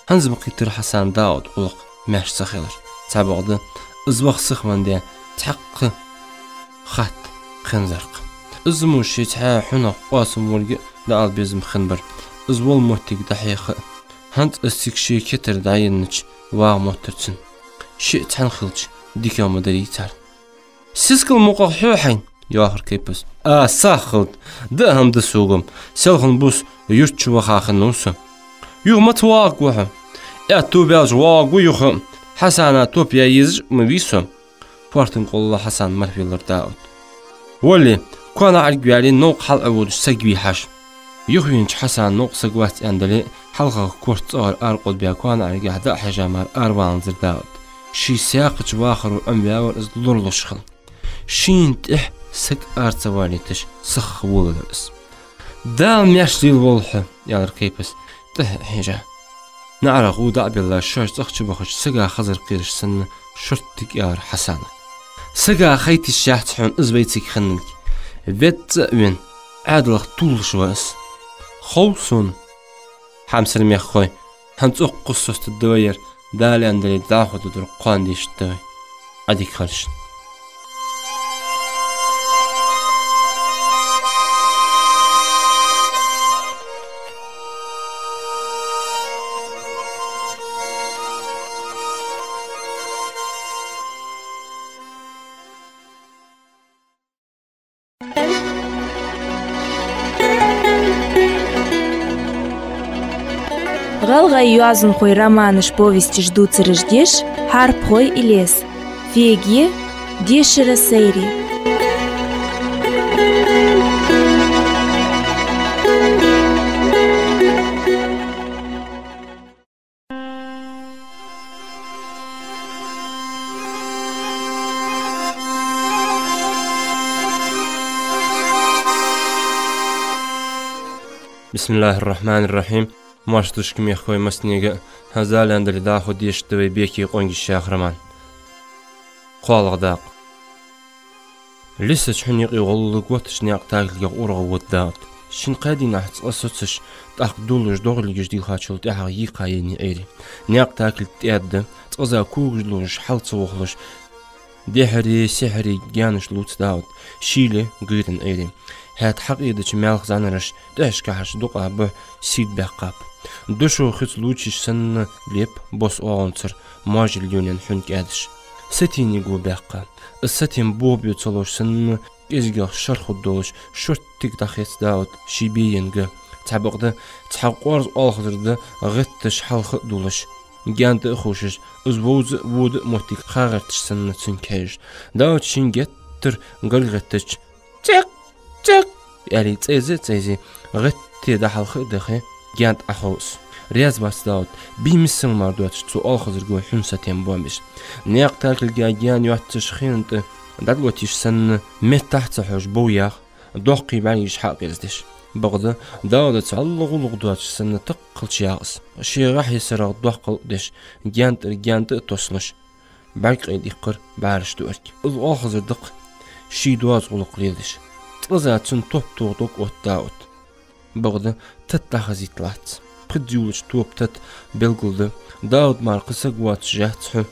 ХӀанз ма кхийтар Хьасана Дауд гӀулакх маьрша ца хилар. Цхьабакъда, из ваха сихвенна цхьаккха хатта хинзар-кх. Из мо ше цхьаь хьунагӀа къоастам волга а дӀаала безам хиннабар. Из вола моттиг дӀахьеха а, хӀанз из цига ше кетар дӀаеннача вагӀа моттар цунна. Шиъ цхьана хилча, дикагӀа ма дарий царна. «Сискал мукъагӀа хьу хьайна», — йоахар Кайпас. «А, сагӀа хилда, даа хӀама да сога-м, селхан бус юрта чу ваха хиннав со». «Юха маца воагӀаргва хьо?» «Аьттув баьлча воагӀаргва юха, Хьасана топ яа езаш ма вий со». Фоартан къоалла Хьасан мархӀавеллар Дауд. «Вале, коа наӀарга ваьле, новкъа хьал-Ӏоводаш саг вий хьажа». Юхавенача Хьасана новкъа саг вац аьнна дале а, хьалхагӀа корта цӀагӀара аракъода баь коа наӀаргахьа даа хьежа мара араваланзар Дауд. Ший саькхача вахаро Ӏомаваьвар из лоралуш хила. Шийна тӀехьа саг ара ца валийташ, сиха волавелар из. «Дала маьрша лелаволва хьо», — аьлар Кайпас, тӀехьа хьежа. НаӀарах гӀув дӀа а белла, шоаш цӀагӀа чубахача сага хазар кхераш санна, шорттига аьлар Хьасана: «Сага хайта йиш яц хьона из вайцига хинналга. Веза а вена, Ӏаьдалах тувлаш ва из». «Хов сона, хьамсара мехкахой, хӀанз цӀоккха соцадергда вай ер, Дала аьнна дале, дӀахо дергдар кхоана дешаргда вай. Ӏадика хийла шун». ГӀалгӀай йоазонхой романаш, повесташ дувцараш деш Хьарпхой Илез. Феге, дешара сайре. بسم الله الرحمن الرحيم. Моаршал да шуга, мехкахой, массанега а. ХӀанз Дала аьнна дале, дӀахо дешаргда вай «Беке къонгаш» яха роман. КхоалагӀа дакъа. Лисача хьуна юкъе гӀолла гӀоттача наькъа такилгах урагӀа вода Дауд. Шин-кхаь дийнахьа цкъа соцаш, тӀаккха дуллаш, догӀа лигаш дийлхачул тӀехьагӀа йийкха енай Ӏуйре. Наькъа такилг тӀаьда, цкъаза когаш лужаш, хьал ца вохалуш, дехьари-сехьари гаьнаш лувц Дауд, шийле гӀийран Ӏуйре. ХӀаьта хьакъедача маьлха зӀанараша тӀехьашкахьа дукъа бухь сийрда баьккхаб. Дошо хица лувчаш санна леп бос оагӀонцара моажал йонен хьун кӀаьдаш. Сатийна го баьккха. Из сатем бохабе ца ловш санна, кӀезигагӀа шархудда долаш, шорттига дӀахец Дауд ший беенга. Цхьабакъда, цхьа къоарз оалхазар да гӀетташ хьалха а дулаш, гаьна тӀа а ховшаш, из вовза а вода а моттиг ха гӀерташ санна цунга хьежаш. Дауд шийна геттара гаргагӀеттача, «ЦӀекъ! ЦӀекъ!» аьле, цӀайза а цӀайзе, гӀетте дӀахьалха а дахе, гаьна тӀа Ӏохов из. Раьза вац Дауд, бий миссел мара доацаш цу оалхазарго хьун сатем боабеш. Наькъа такилга гаьна йоаццаш хинна тӀа дӀадалотташ санна, меттахьа ца хьожаш бов яха, доккхий бӀаргаш хьакъерзадеш. Бакъда, Даудаца гӀалгӀа гӀулакх доацаш санна таккхалча яха из. Ший гӀахье сарагӀа доккхал а деш, гаьна тӀара гаьна тӀа а тоссалуш, бӀарг къайладаьккхар бӀараш дуарг. Из оалхазар да-кх ший доаза гӀулакх леладеш. Цкъаза цунна топ тоха дог отт Дауд. Бакъда, тата дӀахазийта латт. Пхезза йолча топа тата белгал да. Дауд мара кхы саг воацаш яц хьу.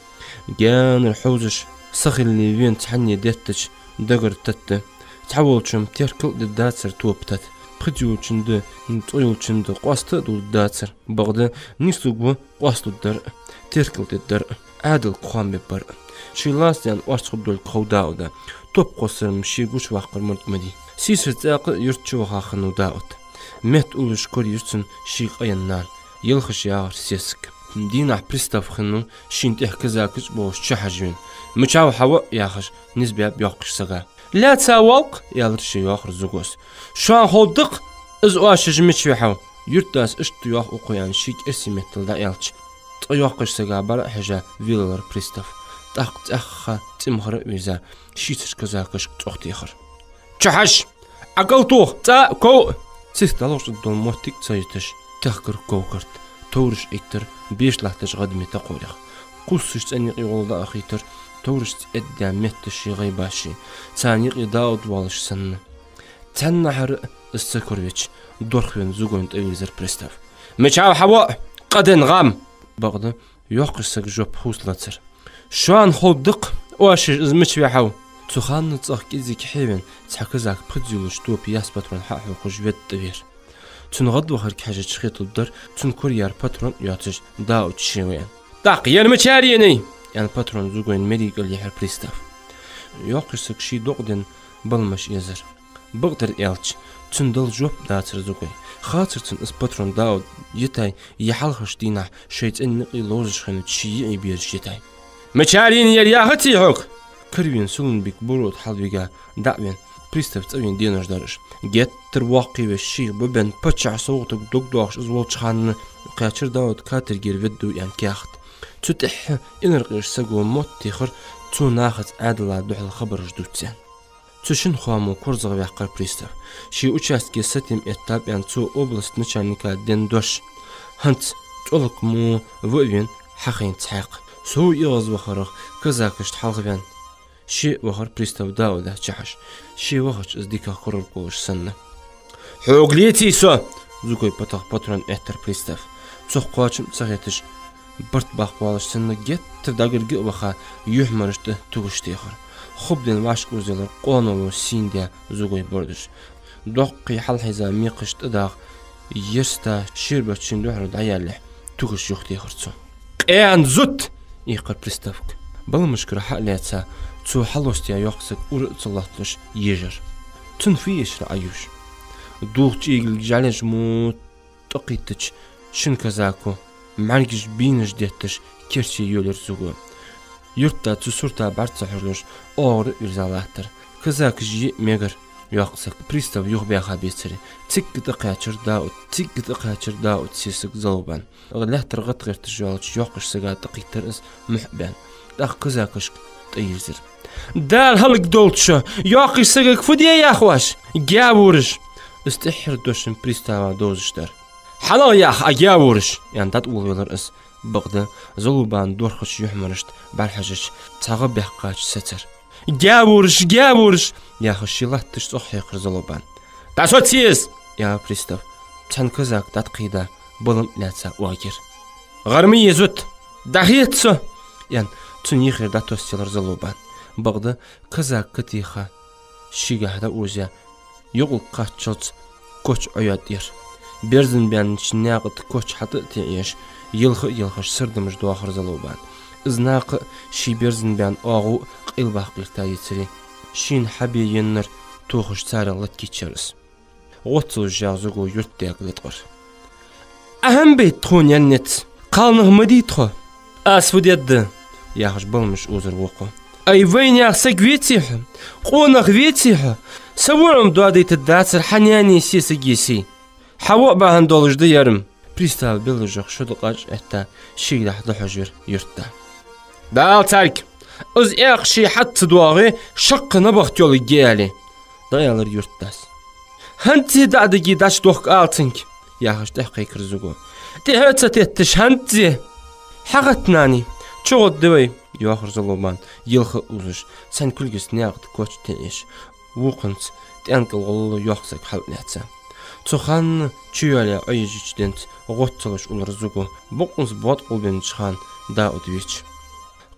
Гаьнара хьовзаш, сахилле вена цхьанне деттача дагара тата да. Цхьаволча-м теркал а дергдацар топа тата. Пхезза йолчоа да, цкъа йолчоа да къоаста а дулларгдацар. Бакъда, нийслургва къоасталургдар а, теркал дергдар а, Ӏаьдалга хоам бергбар а. Ший лаца даьнна орц хургдолга хов Дауда. Топ кхоссар-м ше гучаваккхар мурд ма дий. Сийсара цӀаькха а юрта чу ваха хиннав Дауд. Метта уллаш корайир цунна ший къаьна нана. Елхаш ягӀар сесаг. Дийнахьа пристав хиннав, шийна тӀехьа казакаш а болаш чухьожавенна. «Мичав хьо ва?» — яхаш, низ баьб йоккхача сага. «Лаьца воал-кх», — аьлар ше йоахар Зугос. «Шоана ховргда-кх из оашаш мича вихьав». Юртдас иштта йоах укхо, аьнна, шийга эрсий меттала дӀааьлча, цкъа йоккхача сага бӀарахьежа велавелар пристав. ТӀаккха цӀаьхха цӀимхара а вийрза, шийцарча казакашка цӀогӀа техар. «Чухьожа! ӀокӀалтоха цӀа а, ков а!» Цирк дӀалоацаш дола моттиг а ца йиташ, техкар ков-карт. товраш Ӏиттар беш латтача гӀадаме тӀакхорех. Кхувсаш цӀен юкъе гӀолла дӀаахийтар товрашца эддаь метташи гӀайбаши, царна юкъе Дауд воалаш санна. Цхьаннахьара а из ца корвеча, дорхвенна зугойна тӀавийрзар пристав. «Мича ва хьо, къаден гӀам?» Бакъда йоккхача сага жоп хувцалацар. «Шоана ховргда-кх, оаш, из мича ва хьо». Цу хана цӀагӀа кӀезига хьевенна цхьа казак пхезза йолаш топа яьсса патрон хьахьокхаш ведда тӀавера. Цун гӀадвахарга хьежача хеталургдар, цун кора яр патрон йоацаш Дауд ше ва аьнна. «ТӀаккха ер мичара енай?» аьнна, патрон зугойна мерий кӀал йихьар пристав. Йоккхача сага ший докъаденна баламаш эзар. Бакъдар аьлча, цунна дала жоп дацар зугой. Хацар цунна из патрон Дауд йитай, е хьалхарча дийнахьа шоай цӀен юкъе ловзаш хиннача ший йиӀий бераш йитай. «Мичара енай ер, яхаций хьога?» Каравенна Сулунбик буро тӀа хьалвига дӀа а венна, пристав цӀавена денош дар уж. Геттара воккхавеш, шийх бубен паччахьа совгӀатага дог доахаш из волча хана кхаьчар Дауд каторгера ведда ва аьнна каьхат. Цу тӀехьа инаркъаш саго мотт техар цо нахаца Ӏаьдала духьала хабараш дувца аьнна. Цу шин хоамо корзагӀваьккхар пристав. Ший участке сатем эттаб аьнна цо область начальника денна дош. ХӀанз цӀолакх мо ва а вена хьахайна цхьаькха. Сов эгӀазвахарах казакашта хьалхаваьнна, ше вахар пристав Дауда чухьожаш. Ше вахача из дикагӀа куралга волаш санна. «Хьога леций со?» — зугой патах патрон эттар пристав. Цох кхоачам ца хеташ, барт баккха воалаш санна, геттара дӀагарга а ваха, юхьмараш тӀа тугаш техар. Хургденна вӀашка озаелар къонахчо сийна даь зугой бордаш. Доккхий хьалхьийза мекхаш тӀадагӀа, ерста шербарча шин духьала дӀаялалехь, тугаш юхатехар цо. «Къаьна зуд!» — ийккхар приставга. Баламашкара хьа а лаьца, цо хьалоастаяь йоккха саг ура а ца лоатталуш ежар. Цун фу ешар Ӏаюш. Дулх чӀегилг жӀалеш мо тӀакхийттача шин казако, мӀаргаш бийнаш детташ, керча йолаяр зуго. Юрта цу сурта бӀарга ца хьожалуш, оагӀора а вийрза латтар. Казакаш йиъ мегар йоккха саг пристав юхабаьха бецаре. Цигга тӀакхаьчар Дауд, цигга тӀакхаьчар Дауд сесаг Залубан. Лаьттара гӀатгӀерташ йолча йоккхача сага тӀакхийттар из мухь а баьнна. ТӀаккха казакашка тӀаерзар. «Дала хӀалакдолда шо! Йоккхача сагага фу де яхаш? Гаьвораш!» Из тӀеххьара дош шин пристава довзаш дар. «ХьалагӀа яха, а гаьвораш!» — аьнна, дӀатӀаволавелар из. Бакъда Залубан дорхача юхьмарашта бӀарахьежача, цхьа гӀа баьккхача сецар. «Гаьвораш, гаьвораш!» — яхаш, ший латташ цӀогӀа хьекхар Залубан. «ДӀасоца из!» — аьлар пристав. Цхьан казака дӀатӀакхийда, балам а лаьца, оагаяьр. «ГӀар ма е, зуд! ДӀахеца со!» — аьнна, цун йиххера дӀатоссаелар Залубан. Бакъда казак катеха, шийгахьа дӀаозаяь, юкъалг кхаччалца коч Ӏойоадаяр. Берзан баьннача наькъа тӀа коч хьатӀа а теӀаеш, елха а елхаш, сардамаш доахар Залубан. Из накха а, ший берзан баьнна оагӀув а къайлабаккха гӀертаяцаре, шийна хьабе еннар тохаш царех латкийчар из. ГӀоццалуш жагӀа зуго юрта даьга латкъар. «Ӏа хӀама бейт тхона, яьннец, кхалнах ма дий тхо!» «Аз фу дергда?» — яхаш, баламаш озар вокхо. «Ай, вайнаьха саг веций хьо? Къонах веций хьо? Са воӀам доадайтаргдацар хьа наьна сесаги сий. Хьа воӀ бахьан долаш да ер-м». Пристава белажах шо дӀакъача а этта, шийгахьа дӀахьожавир юртда. «ДӀаала царга, из экха ше хьатта ца доагӀе, шаккха набахта йолга я», — аьле, дӀааьлар юртдас. «ХӀанз а дӀа а дигий, дӀачудохка ала цунга», — яхаш, тӀехьакхайкар зуго. «ТӀехьа а ца тетташ, хӀанз а!» «ХьагӀатта, наний, чугӀоргда вай», — йоахар Залубан, елха а узаш, цхьан кулгаца наькъа тӀа коч теӀаеш. Вокханца тӀенкӀал гӀолла йоккха саг хьал а лаьца. Цу хана чуйоалаяь Ӏоежача денца гӀоццалуш улар зуго, бокъонца боад къулбеннача хана Дауд веча.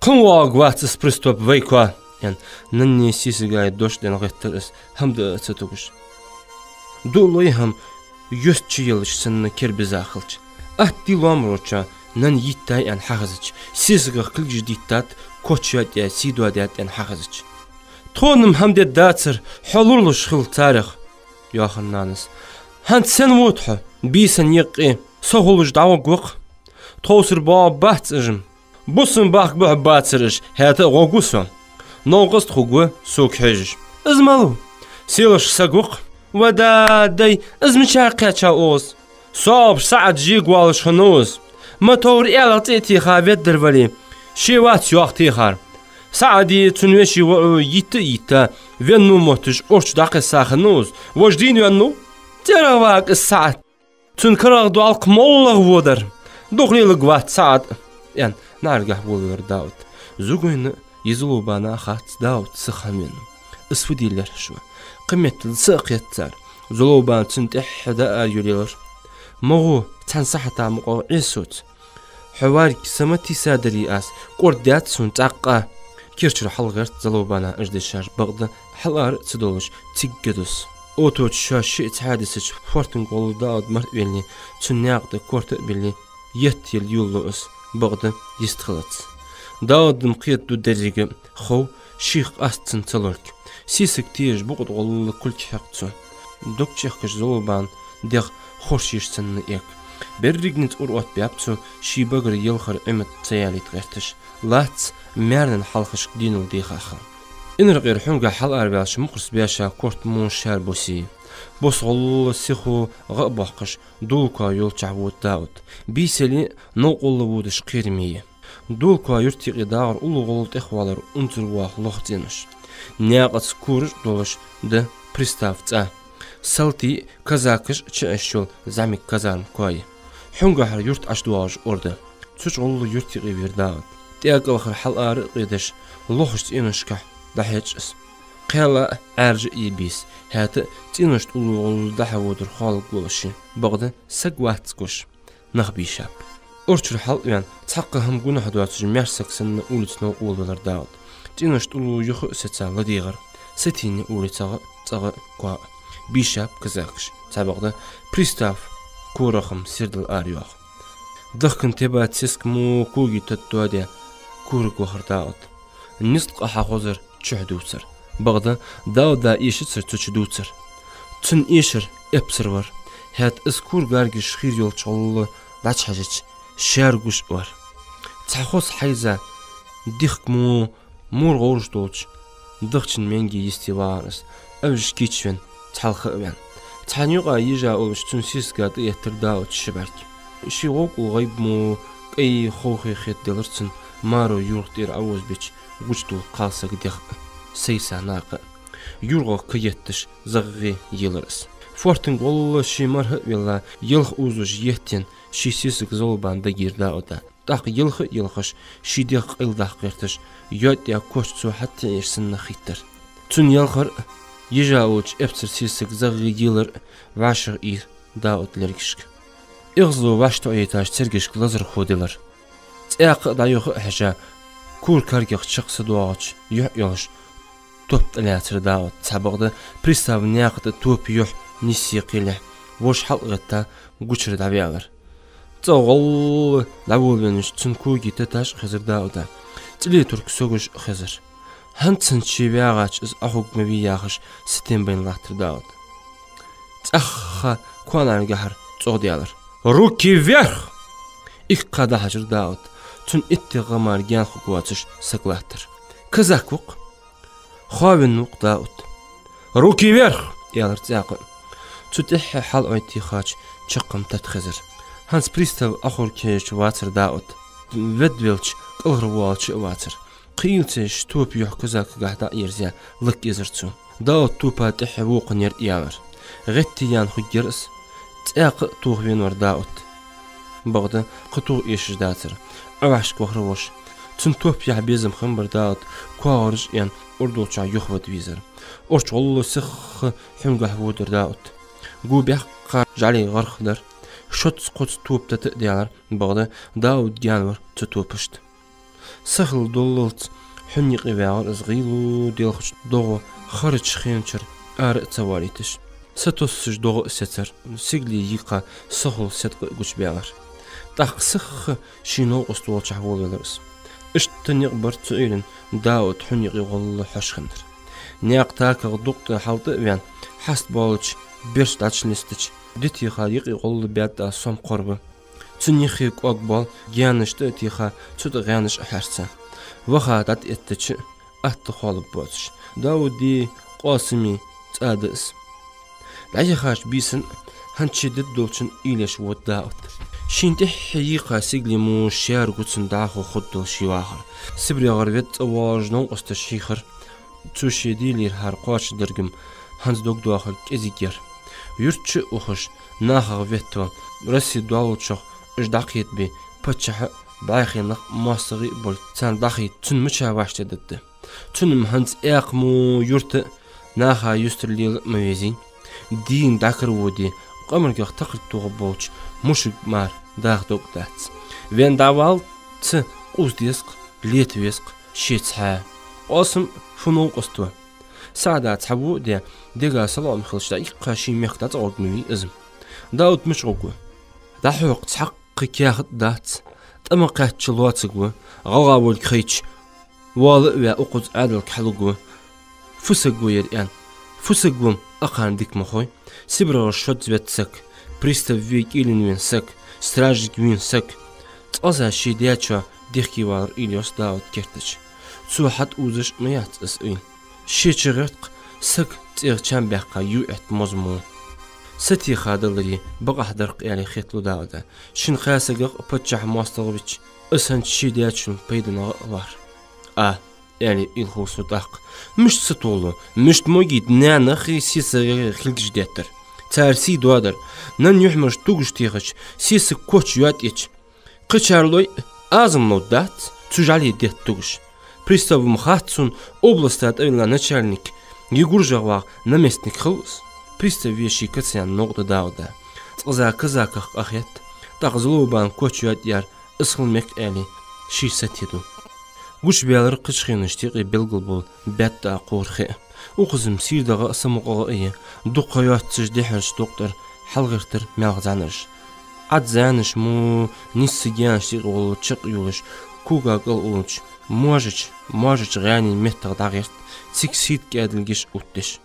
«Кхы воагӀаргвац из пристав вайна коа», — аьнна, наьна сесага дош денна гӀеттар из, хӀама даа а ца тугаш. Дуалой хӀама юст чуйоалаш санна кербиза хилча. Атта дий лоамарочоа наьна йиттай аьнна хьахезача, сесагах кулгаш диттад, коч йоадаь, сий доадаьд аьнна хьахезача. «Тхона-м хӀама дергдацар, хьо лоралуш хила царех», — йоахар нанас. «ХӀанз сенна вода хьо? Бийсан юкъе со хулаш дӀагӀоргва-кх. Тховсара боагӀаргбац уж-м. Бусалба бахка бухьа бацар уж, хӀаьта а гӀоргва со. Новкъост хургва сога хьежаш». «Из малав?» «Селашка саг ва-кх». «Ва дадай, из мичара кхаьчав укхаза?» «СоагӀапаш СаӀад жега воалаш хиннав из. Ма товр аьлах цӀи а теха веддар вале, ше вац йоах техар. СаӀади цун веший воӀо йитта а йитта, венна ва мотташ, орча дӀакхесса хиннав из. Вож дийна веннав?» «ЦӀерагӀа вагӀа из СаӀад. Цун карагӀдоаллаш моллагӀа водар. «Дукха леларгвац, СаӀад», — аьнна, наӀаргахьа волавелар Дауд. Зугойна из Зулувбана хац Дауд сиха хӀана венав. Из фу де лаьрхӀаш ва? Кхыметтел са а кхет цар. Зулувбан цунна тӀехьа дӀаарайолаелар. «Ма гӀо, цхьан сахьата мукъагӀа Ӏе соца. Хьо варг са ма тийсадарий аз, кӀордадаьд сона цӀаккха». Кийрчара хьалгӀерт Зулувбана уж дешаш, бакъда хьалара а ца долаш, цига дус. Оттача шоаш шиъ цхьаь дисача, фоартанга гӀолла Дауд март а велле, цун наькъа тӀа корта а билле, етт ела йолалу из, бакъда йистхилац. Дауд-м кхетаду деррига, хов шийх къаста цунна ца лорг. Сесаг тешаш букъа тӀа гӀолла кулг хьекх цо. Дог чехкаш Зулувбан дегӀ хорша йиш санна эг. Берригница ура оттабаьб цо, ший багара елхар Ӏимат ца ялийта гӀерташ. Лац, маьрнана хьалхашка денал деха хила. Инаркъера хьунгахьа хьалараваьлча, мукъарс баьша корта мо шаьра бусий. Бос гӀолла сихо гӀа а боаккхаш, дола коа йолчахьа вода Дауд. Бийса яле а, новкъа гӀолла водаш кхераме я. Дола коа юрта юкъе дагӀар уллув гӀолла тӀехвалар унзара воагӀа лоха цӀенош. Наькъаца кораш а долаш да пристав цӀа. Салтий а, казакаш а чуэшаш йола зӀамига казарма коа я. Хьунгахьара юрта ӀочудоагӀаш орда. Цу чу гӀолла юрта юкъе вера Дауд. ТӀаккха кӀалхара хьалара а къедаш, лохаш цӀеношкахьа дӀахьеж из. Кхел а, Ӏаьржа а я бийса, хӀаьта а цӀеношта уллув гӀолла дӀахьа водар хоалургволаш я, бакъда саг вац гуш, нах бийшаб. Урчара хьал а ваьнна, цхьаккха хӀама гонахьа доацаш, маьрша саг санна улица новкъа волавелар Дауд. ЦӀеношта уллув юха а сеца ладийгӀар, сатийна улицагӀа а, цӀагӀа а коа а. Бийшаб казакаш, цхьабакъда пристав корах-м сердал арайоагӀа. Дахкан тебад сесаг мо коге тата доаде, корага вахар Дауд. Низткъа хьахозар чухь дувцар. Бакъда Дауда эшацар цу чу дувцар. Цунна эшар эпсар вар. ХӀаьта из кора гаргаш хийра йолча гӀолла дӀачухьежача, шаьра гуш а вар. Цхьа хоза хьайза дихка мо мора гӀовраш долча дахчан маьнге йисте вагӀар из, авжаш кийчвенна, цхьалха а ваьнна. Цхьан юкъа ежа уллаш цун сесага тӀаэттар Дауд ши бӀарг. Ший гӀовкъал гӀайба мо кӀай ховхе хетаделар цунна, маро юргӀа тӀера Ӏовозабича гучадола кхалсага дегӀ а, сайса накха а. ЮргӀа ка етташ, загӀа елар из. Фоартанга гӀолла ший мархӀа а велла, елха узаш еттен, ший сесаг Зулувбан дагайир Дауда. ТӀаккха елха а елхаш, ший дегӀ къайладаккха гӀерташ, йоӀ тӀа коч цо хьатӀаэш санна хийттар. Цун елхар а, ежа уллача эпсар сесаг загӀа елар а вӀашагӀийра Дауд лергашка. ЭгӀазло вӀаштӀехьайитача цергашка лазар хьоделар. ЦӀаькха а дӀаюха а хьежа, кора каргах чакх са доагӀача юхь йолаш, топ тӀа лаьцар Дауд. Цхьабакъда пристав наькъа тӀа топа юхь нийсъе кхелехь, воша хьалгӀетта, гучара дӀаваьлар. ЦӀагӀа гӀолла дӀаволавеннача цун коги таташ а хезар Дауда. ЦӀиле турка согаш а хезар. ХӀанз санна ше ваьгӀача из Ӏохург ма вий яхаш, сатем байна латтар Дауд. ЦӀаьхха коа наьргахьара цӀогӀа даьлар. «Руки вверх!» — иккха дӀахьажар Дауд. Цун иттех гӀа мара гаьна хургвоацаш саг латтар. «Казак ва-кх?» «Хоавенна ва-кх Дауд». «Руки вверх!» — аьлар цӀаькха. Цу тӀехьа хьал-Ӏо тийхача, чаккхе-м тата хезар. ХӀанз пристав Ӏохург хьежача вацар Дауд. Ведда велча, кӀалхарвоалача а вацар. Кхы а ийла ца еш, топа юхь казакагахьа дӀа а ерзаяь, лакъерзар цо. Дауд топа тӀехьа вокханера ялар. ГӀетта яьнна хургьяр из. ЦӀаькха а тохавенавар Дауд. Бакъда кхы тоха эшаш дацар. Ӏоваьшка вахар воша. Цун топ яхьа безам хиннабар Дауд, коагӀараш а енна, ура долчахьа юхавода везар. Урча гӀолла сиха хьунгахьа водар Дауд. Го баьккха жӀали гӀарх дар. Шозза-кхозза топ тата а даьлар, бакъда Дауд гаьна вар цу топашта. Сахилла доллалца хьун юкъе ваьгӀар из гӀийло делхача догӀа харача хенчура ара а ца валийташ. Сатоссаш догӀа а сецар, сигале йийкха сахул седкъа а гучабаьлар. ТӀаккха сиха ший новкъост волчахьа волавелар из. Иштта никъ бар цу Ӏуйранна Дауд хьун юкъе гӀолла хьош хиннар. Наькъа такагӀа дукъ тӀа хьалтӀа а ваьнна, хьаст боалача берш дӀачунистача, ди теха юкъе гӀолла баьтта сом кхорба. Цун юххе кӀоаг боал гаьнаш тӀа а теха, цу тӀа гӀаьнаш а хьаьрца. Ваха дӀатӀаэттача, атта хоалургбоацаш. Дауди Къоасими цӀа да из. ДӀаяхача бийсан хӀанз ше дергдолчун уйла еш вода Дауд. Шийна тӀехьа йийкха сигале мо шаьра гуцан дӀахо хургдола ший вахар. СибрегӀара ведда цӀавоалаш новкъосташ хьийхар. Цо ше дийлийрхьара кхоачашдарг-м хӀанз дог доахар кӀезига яр. Юрта чу а ухаш, нахах веттавала, Россе доаллачох уж дӀакхетабе, паччахьа а, бӀаьхий нах а, моастагӀий а болга царна дӀахийта, цунна мича вӀаштӀехьдаргда? Цунна-м хӀанз экха мо юрта а, наха юстара лела а ма везий. Дийна дӀакараводе, къамаргах тохарг тохаргболча мушага мара даха дог дац. Вена дӀаваллалца къовса деза-кх, лета веза-кх ше цхьаь. Къоасам фу новкъост ва? СаӀда цхьа во а даь, дега салоӀам хилча, дӀаиккха ший мехка дӀацӀагӀорг ма вий из. Дауд мича гӀоргва? ДӀахьокха цхьаккха каьхат а дац, тӀа ма кхаьчча лоацаргва, гӀалгӀа волга хайча, вала а ваь, укхаза Ӏаьдалга хьалургва. Фу саг ва ер, аьнна, фу саг ва-м акхарна дика ма хой? СибрегӀа шозза ветта саг, пристав ве кӀийлен вена саг, стражник вийна саг. Цкъаза ший даьчоа дехке валар уйла йост Дауда керта чу. Цо хьатӀаузаш а ма яц из уйла. Ше чугӀерт-кх саг цӀагӀа чам баьккха юкъ этта моза мо. Сатеха даларе бакъахьа дар-кх, аьле, хеталу Дауда. Шин кхаь сагах а паччахьа моастагӀа вича, из хӀанз ший даьчун пайданагӀа а лоархӀ. А, аьле, уйла хул цун тӀаккха. Мишта сатохалу, мишта могийта наьнах а, сесагах а хилгаш деттар. Цар сий доадар. Нанна юхьмараш тугаш техача, сесаг коч йоатӀеча, кхычар лой а, аз-м ловргдац цу жӀале детта тугаш. Приставо-м хац сона, областа тӀавелла начальник Егоржагъ вагӀа наместник хилва из. Пристав ве ший каца яьнна новкъа да Дауда. Цкъаза казаках къахетт, тӀаккха Злобан коч йоатӀаяьр из хила мег, аьле, ший сатех ду. Гучабаьлар кхыча хенашта юкъе белгалбола баьтта а, кховра хи а. Укхаза-м сийрдагӀа а, самукъагӀа а я, дукха ха йоаццаш дехьарча докъ тӀара хьалгӀертар маьлха зӀанараш. Ӏад зӀаьнаш мо нийсса гаьнашта юкъе гӀолла чакъйоалаш, кога кӀал уллача, можача, можача гӀаьнен меттах дӀагӀерт, цига сийрда кӀаьдилгаш оттадеш.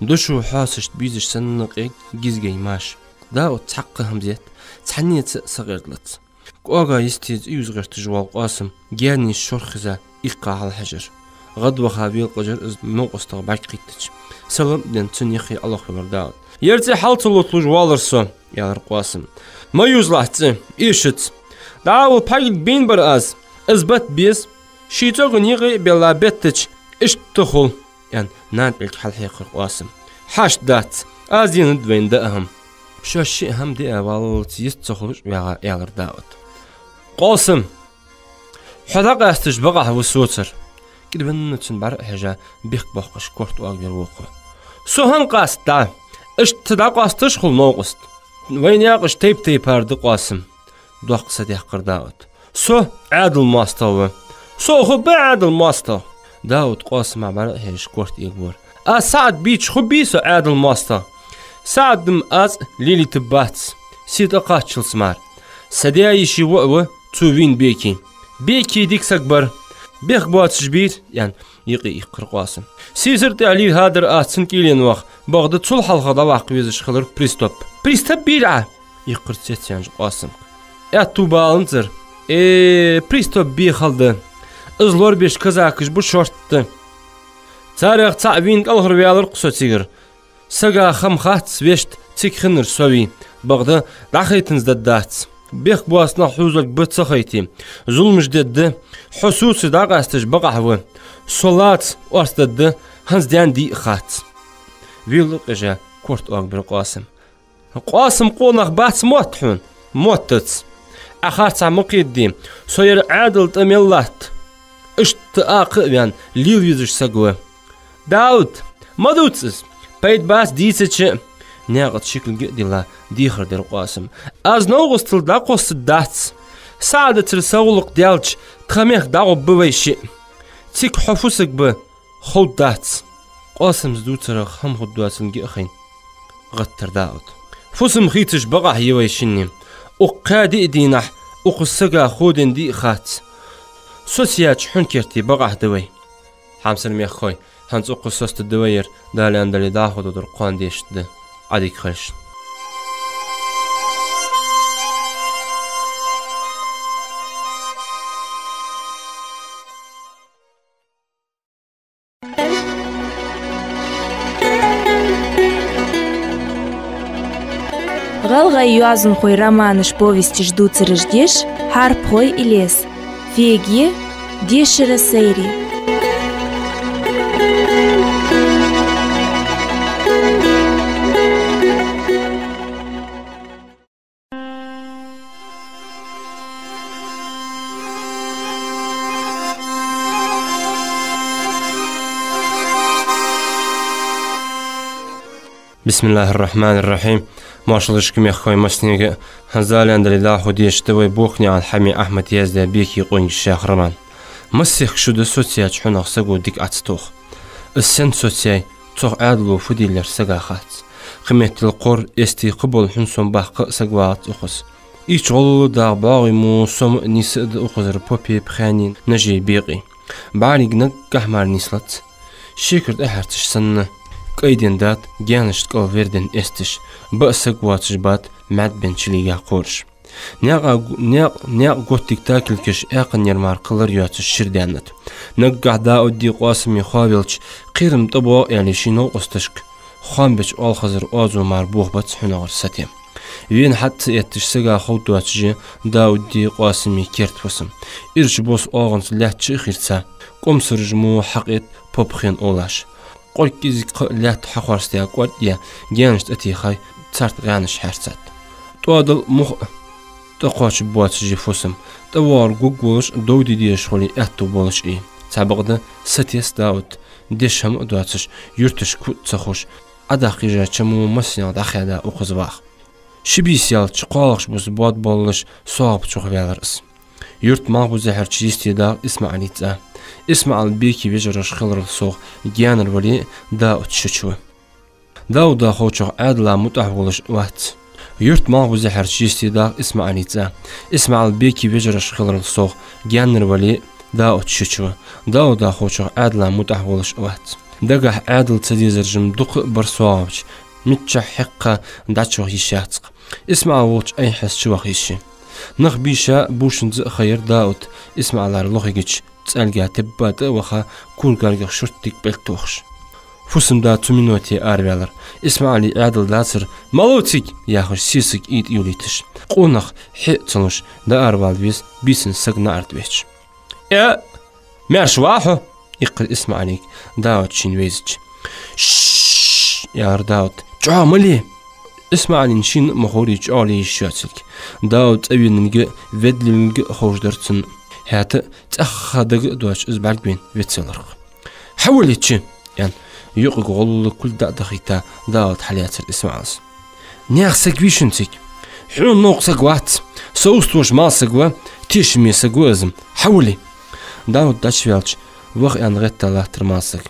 Дошо хьоасашта бийзаш санна къег гизгай маша. Дауд цхьаккха хӀама ца етт, цхьаннеца а сагӀердалца. КӀоага йисте цӀи юза гӀерташ вола Къоасам гаьнаш шорх хеза иккха хьалхьежар. ГӀадваха велакъажар из новкъостах бӀарг кхийттача. Салам а денна, цун юххе Ӏолохвелар Дауд. «Ер цӀи хьал ца лоталуш воаллар со», — аьлар Къоасам. «Ма юзалахь цӀи, эшац. ДӀа укх пхьаргилг бийна бар аз. Из бат беза. Ший цӀоган юкъе а белла беттача, иштта хул», — аьнна, нана пӀелг хьалхьекхар Къоасам. «Хьашт дац, аз денад вайна даа хӀама». «Шоаш шиъ хӀама диа валлалца йист ца хулаш а ваьгӀа», — аьлар Дауд. «Къоасам, хьо дӀакъасташ бакъахьа ва соцара». КӀида венна цунна бӀара а хьежа, бехк боаккхаш корта оагавир вокхо. «Со хӀана къаста дӀа? Иштта дӀакъасташ хул новкъост». «Вай наькъаш тайп-тайпара да, Къоасам», — доккха са даьккхар Дауд. «Со Ӏаьдала моастагӀа ва». «Со а хургба Ӏаьдала моастагӀа». Дауд Къоасама бӀара а хьежаш корта эгавора. «Аз СаӀад бийча хургбий со Ӏаьдала моастагӀа? СаӀад-м аз лелийтаргбац, се тӀакхаччалца мара. Са даь-йиший воӀ ва цо вийна Беки. Беки дика саг бар». «Бехк боацаш бийра», — аьнна, юкъе иккхар Къоасам. «Сийсара тӀехьа лийр хьадар аз цун кӀийлен ваха, бакъда цул хьалха дӀаваккха везаш хилар Пристап». «Пристап бийра Ӏа?» — иккхар цецъяьннача Къоасамга. «Аьттув баланзар». «Э, Пристап бе хала да. Из лорабеш казакаш ба шортта. Царех цаӀ вийна кӀалхарваьлар-кх со цигара. Сага хам хац вешта цига хиннар со вий, бакъда дӀахайтанза дергдац. Бехк боаца нах хьувзалга ба ца хайте, зуламаш дергда, хьо соцара дӀакъасташ бакъахьа ва. Со лаца орц дергда, хӀанз даьнна дий а хац». Вела а къежа, корта оагабир Къоасам. «Къоасам, къонах бац мотт хьона?» «Моттац». «Ӏа харцахьа ма кхедаде, со ер Ӏаьдала тӀа мел латт, иштта акха а ваьнна, лела везаш саг ва». «Дауд, ма дувца из, пайда бац дийцача а». Наькъаца шикалга а дилла, дехар дир Къоасам. «Аз новкъостал дӀакхоссаргдац. СаӀадацара са гӀулакх даьлча, тха мехка дӀагӀоргба вай шиъ. Цига хьо фу саг ба ховргдац». Къоасамца дувцарах хӀама хургдоацилга а хайна, гӀаттар Дауд. «Фусам хийцаш бакъахьа я вай шинне. Укх кхаь-диъ дийнахьа укхаза сага хов денна дий а хац. Соцаяьча хьун керте бакъахьа да вай». Хьамсара мехкахой, хӀанз укхаза соцадергда вай ер, Дала аьннадале, дӀахо доаладер кхоана дешаргда. Ӏадика хийла шун. ГӀалгӀай йоазонхой романаш, повесташ дувцараш деш «Хьарпхой Илез». Феге, дешара Сайре. بسم الله الرحمن الرحيم. Моаршал да шуга, мехкахой, массанега. ХӀанз Дала аьнна дале, дӀахо дешаргда вай Бохкнаькъан Хьами Ахьмада яздаь «Беки къонгаш» яха роман. Масех шу да соцаяьча хьунагӀа саго дика Ӏо ца тох. Из сенна соцаяьй, цох Ӏаьдало фу дилар сага хац. Кхыметтел кхор, эстий кхыбола хьун сом баккха а саг вагӀац укхаза. Ийрча гӀолла дагӀа бӀоагӀий мо сома а нийса а да укхазара попи, пхаьнний, нажи, бекъий. БӀариг наггахьа мара нийслац. Шекара тӀехьарцаш санна, кӀайденна дат, гаьнашта кӀал верденна эсташ, баа саг воацаш бат маьдбенна чулийга кхораш. Наькъа гу-, наькъ-, наькъа готтиг такилкаш аькханера мара кхоллар йоацаш шира даьннад. Наггахьа Даудеи Къоасами хоавелча, кхерам тӀабоагӀа аьле ший новкъосташка хоам беча оалхазара оазо мара бохабац хьунагӀара сатем. Вена хьатӀа ца этташ сага ховргдоацаш я Даудеи Къоасами керда фусам. Ирча бос оагӀонца лаьтта чу а хирца, кӀомсараш мо хьакъет попа хен олаш. Къорг кӀезига-кхы а лаьтта хьахорстаяь кӀоарга а гаьнаш тӀатехай, царт гӀаьнаш хьаьрцад. ТӀоадал мух а тӀакхоачаргбоацаш я фусам, тӀавоагӀар гургволаш а, дов де дезаш хуле аьттув болаш а я. Цхьабакъда сатесса Дауд, деш хӀама а доацаш, юрташка фуд ца ховш, Ӏодаккха езача мо массанех дӀахаьда укхаза ваха. Ши бийса яьлча, кхоалагӀча бус бод боллаш, соагӀа чувахаваьлар из. Юрта малхбузехьарча йисте дагӀа ИсмаӀалий цӀа. ИсмаӀал Беки вежараш хиларал совгӀа гаьнара вале а, Дауд шуча ва. Дауда ховчох Ӏаьдала мутӀахьа волаш вац. Юрта малхбузехьарча йисте дагӀа ИсмаӀалий цӀа. ИсмаӀал Беки вежараш хиларал совгӀа гаьнара вале а, Дауд шуча ва. Дауда ховчох Ӏаьдала мутӀахьа волаш вац. Дагахьа Ӏаьдал ца дезар жима дукха а бар соагӀа, миччахьа хьекха дӀачуваха йиш яц-кх. ИсмаӀал волча айхьаза чуваха йиш я. Нах бийша, бувшанза а хайра Дауд ИсмаӀалара лохига чу цӀалга тебба тӀа а ваха, кура гаргагӀа шуртига пӀелг тохаш. Фусам-да цу минуте араваьлар. ИсмаӀалий Ӏаьдал дацар, «Малув цига?» яхаш, сесаг итӀа ювлийташ. Къонах хье а ца луш, дӀааравала веза, бийсан саг наӀарга веча. «Э, маьрша вагӀа хьо», — иккхар ИсмаӀалийга Дауд шийна вайзача. «Ш-ш-ш», — аьлар Дауд. «ЧӀоагӀа ма ле!» ИсмаӀалийна шийна а ма ховрий чӀоагӀа ле йиш йоацилга. Дауд цӀавеннилга а, ведлилга а ховш дар цунна. ХӀаьта а цӀаьхха дага а доацаш из бӀаргавайна вецвелар-кх. «Хьавола чу!» — аьнна, юкъага гӀолла кулг дӀа а дахийта, Дауд хьалаьцар ИсмаӀалас. «Наьха саг вий шун цига?» «Хьона новкъа саг вац. Со уставаш мала саг ва, тешаме саг ва из. Хьавола!» Дауд дӀачуваьлча, ваха аьнна гӀетта латтар мала саг.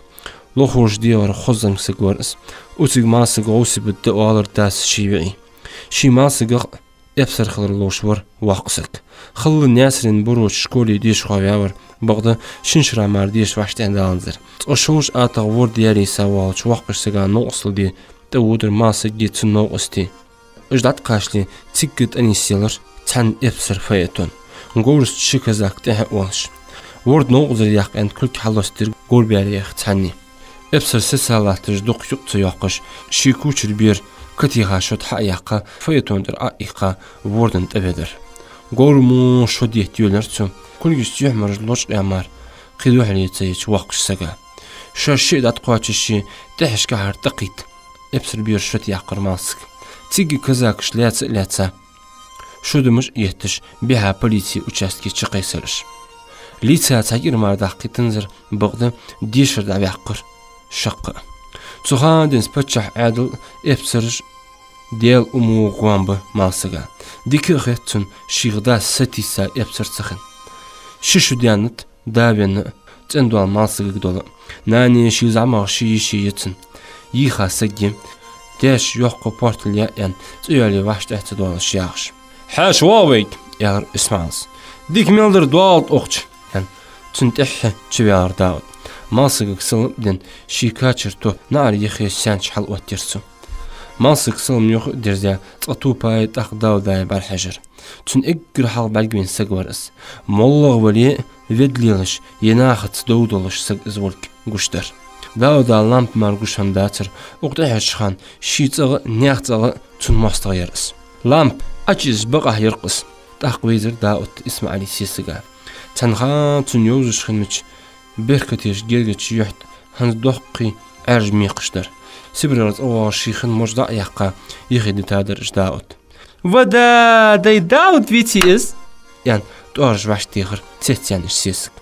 Лохволча дегӀара хоззанга саг вар из. Укхаза мала саг гӀовси бутт да оалар дас ший виӀий. Ший мала сагах эпсар хилар ловш вар воккха саг. Халла Наьсарен Буроча школе деша хоаваь вар, бакъда шин шера мара деша вӀаштӀехьадаланзар. Цкъа шовзткъа атагӀа ворда яьрийса воаллача воккхача сага новкъостал де тӀаводар мала саги цун новкъостеи. Уж дӀатӀакхачале, цига тӀанийсъелар цхьан эпсара фаэтон, говраста ши казак тӀехьа а волаш. Ворда новкъозар яккха аьнна кулг хьалоацадир говрбаьре яха цхьанне. Эпсар сеца латташ дукха юкъ ца йоаккхаш, ший кучера бер катеха шод хьа а яьккха, фаэтона тӀара Ӏо а иккха, вордан тӀавеннар. Говр мо шод етта йоалаяр цо, кулгашца юхьмараш лочкъаяь мара кхы духьале ца еча воккхача сага. Шоаш шиъ дӀатӀакхоачаш, ший тӀехьашкахьара тӀакхийтта эпсара бера шод яьккхар мала саг. Цига казакаш лаьца а лаьца, шодамаш а етташ, бихьа полици участке чукхайсар уж. Лийца цхьа кӀира мара даккхийтанзар, бакъда дешар дӀаваьккхар шаккха а. Цу хана денз паччахьа Ӏаьдал а, эпсараш а Даьла уммо гӀоам ба мала сага. Дика а хет цунна шийх дас сатийса эпсар ца хинна. Ши шу даьннад, да венна а, цӀендоал мала сагага дола а. Нани ший зӀамагӀа ши йиши я цун. Йийха саг я. Даьша йоккха портал яь а яьнна, цӀи йоалае вӀаштӀехьа ца доалаш яхаш. «Хьаьша воагӀа вайга», — аьлар ИсмаӀалас. «Дика мел дар доагӀалда укх чу», — аьнна, цунна тӀехьа чуваьлар Дауд. Мала сагага салам а денна, ший качара топ наӀара яхе саьнча хьалъоттаяьр цо. Мала саг салам йоха а дерзаь, цкъа топай, тӀаккха Даудай бӀарахьежар. Цунна эггара хьалха бӀаргавайна саг вар из. МоллагӀа вале а, ведда лелаш, е нахаца дов долаш саг из волга гуш дар. Дауда лампа мара гуш хӀама дацар, укх тӀехьарча хана ший цӀагӀа а, наьха цӀагӀа а цун моастагӀа яр из. Лампа Ӏочуизза бакъахьа яр-кх из. ТӀаккха вайзар Дауд ИсмаӀалий сесага. Цхьан хана цунна йовзаш хиннача беркатеша гергача юхьа тӀа хӀанз доккхий Ӏаьржа мекхаш дар. Сибрера цӀавоагӀаш ший хин мож дӀа а яьккха, юхе дитадар уж Дауд. «Ва да, дай Дауд веций из?» — аьнна, тӀоараш вӀаштӀехар цецъяьннача сесага.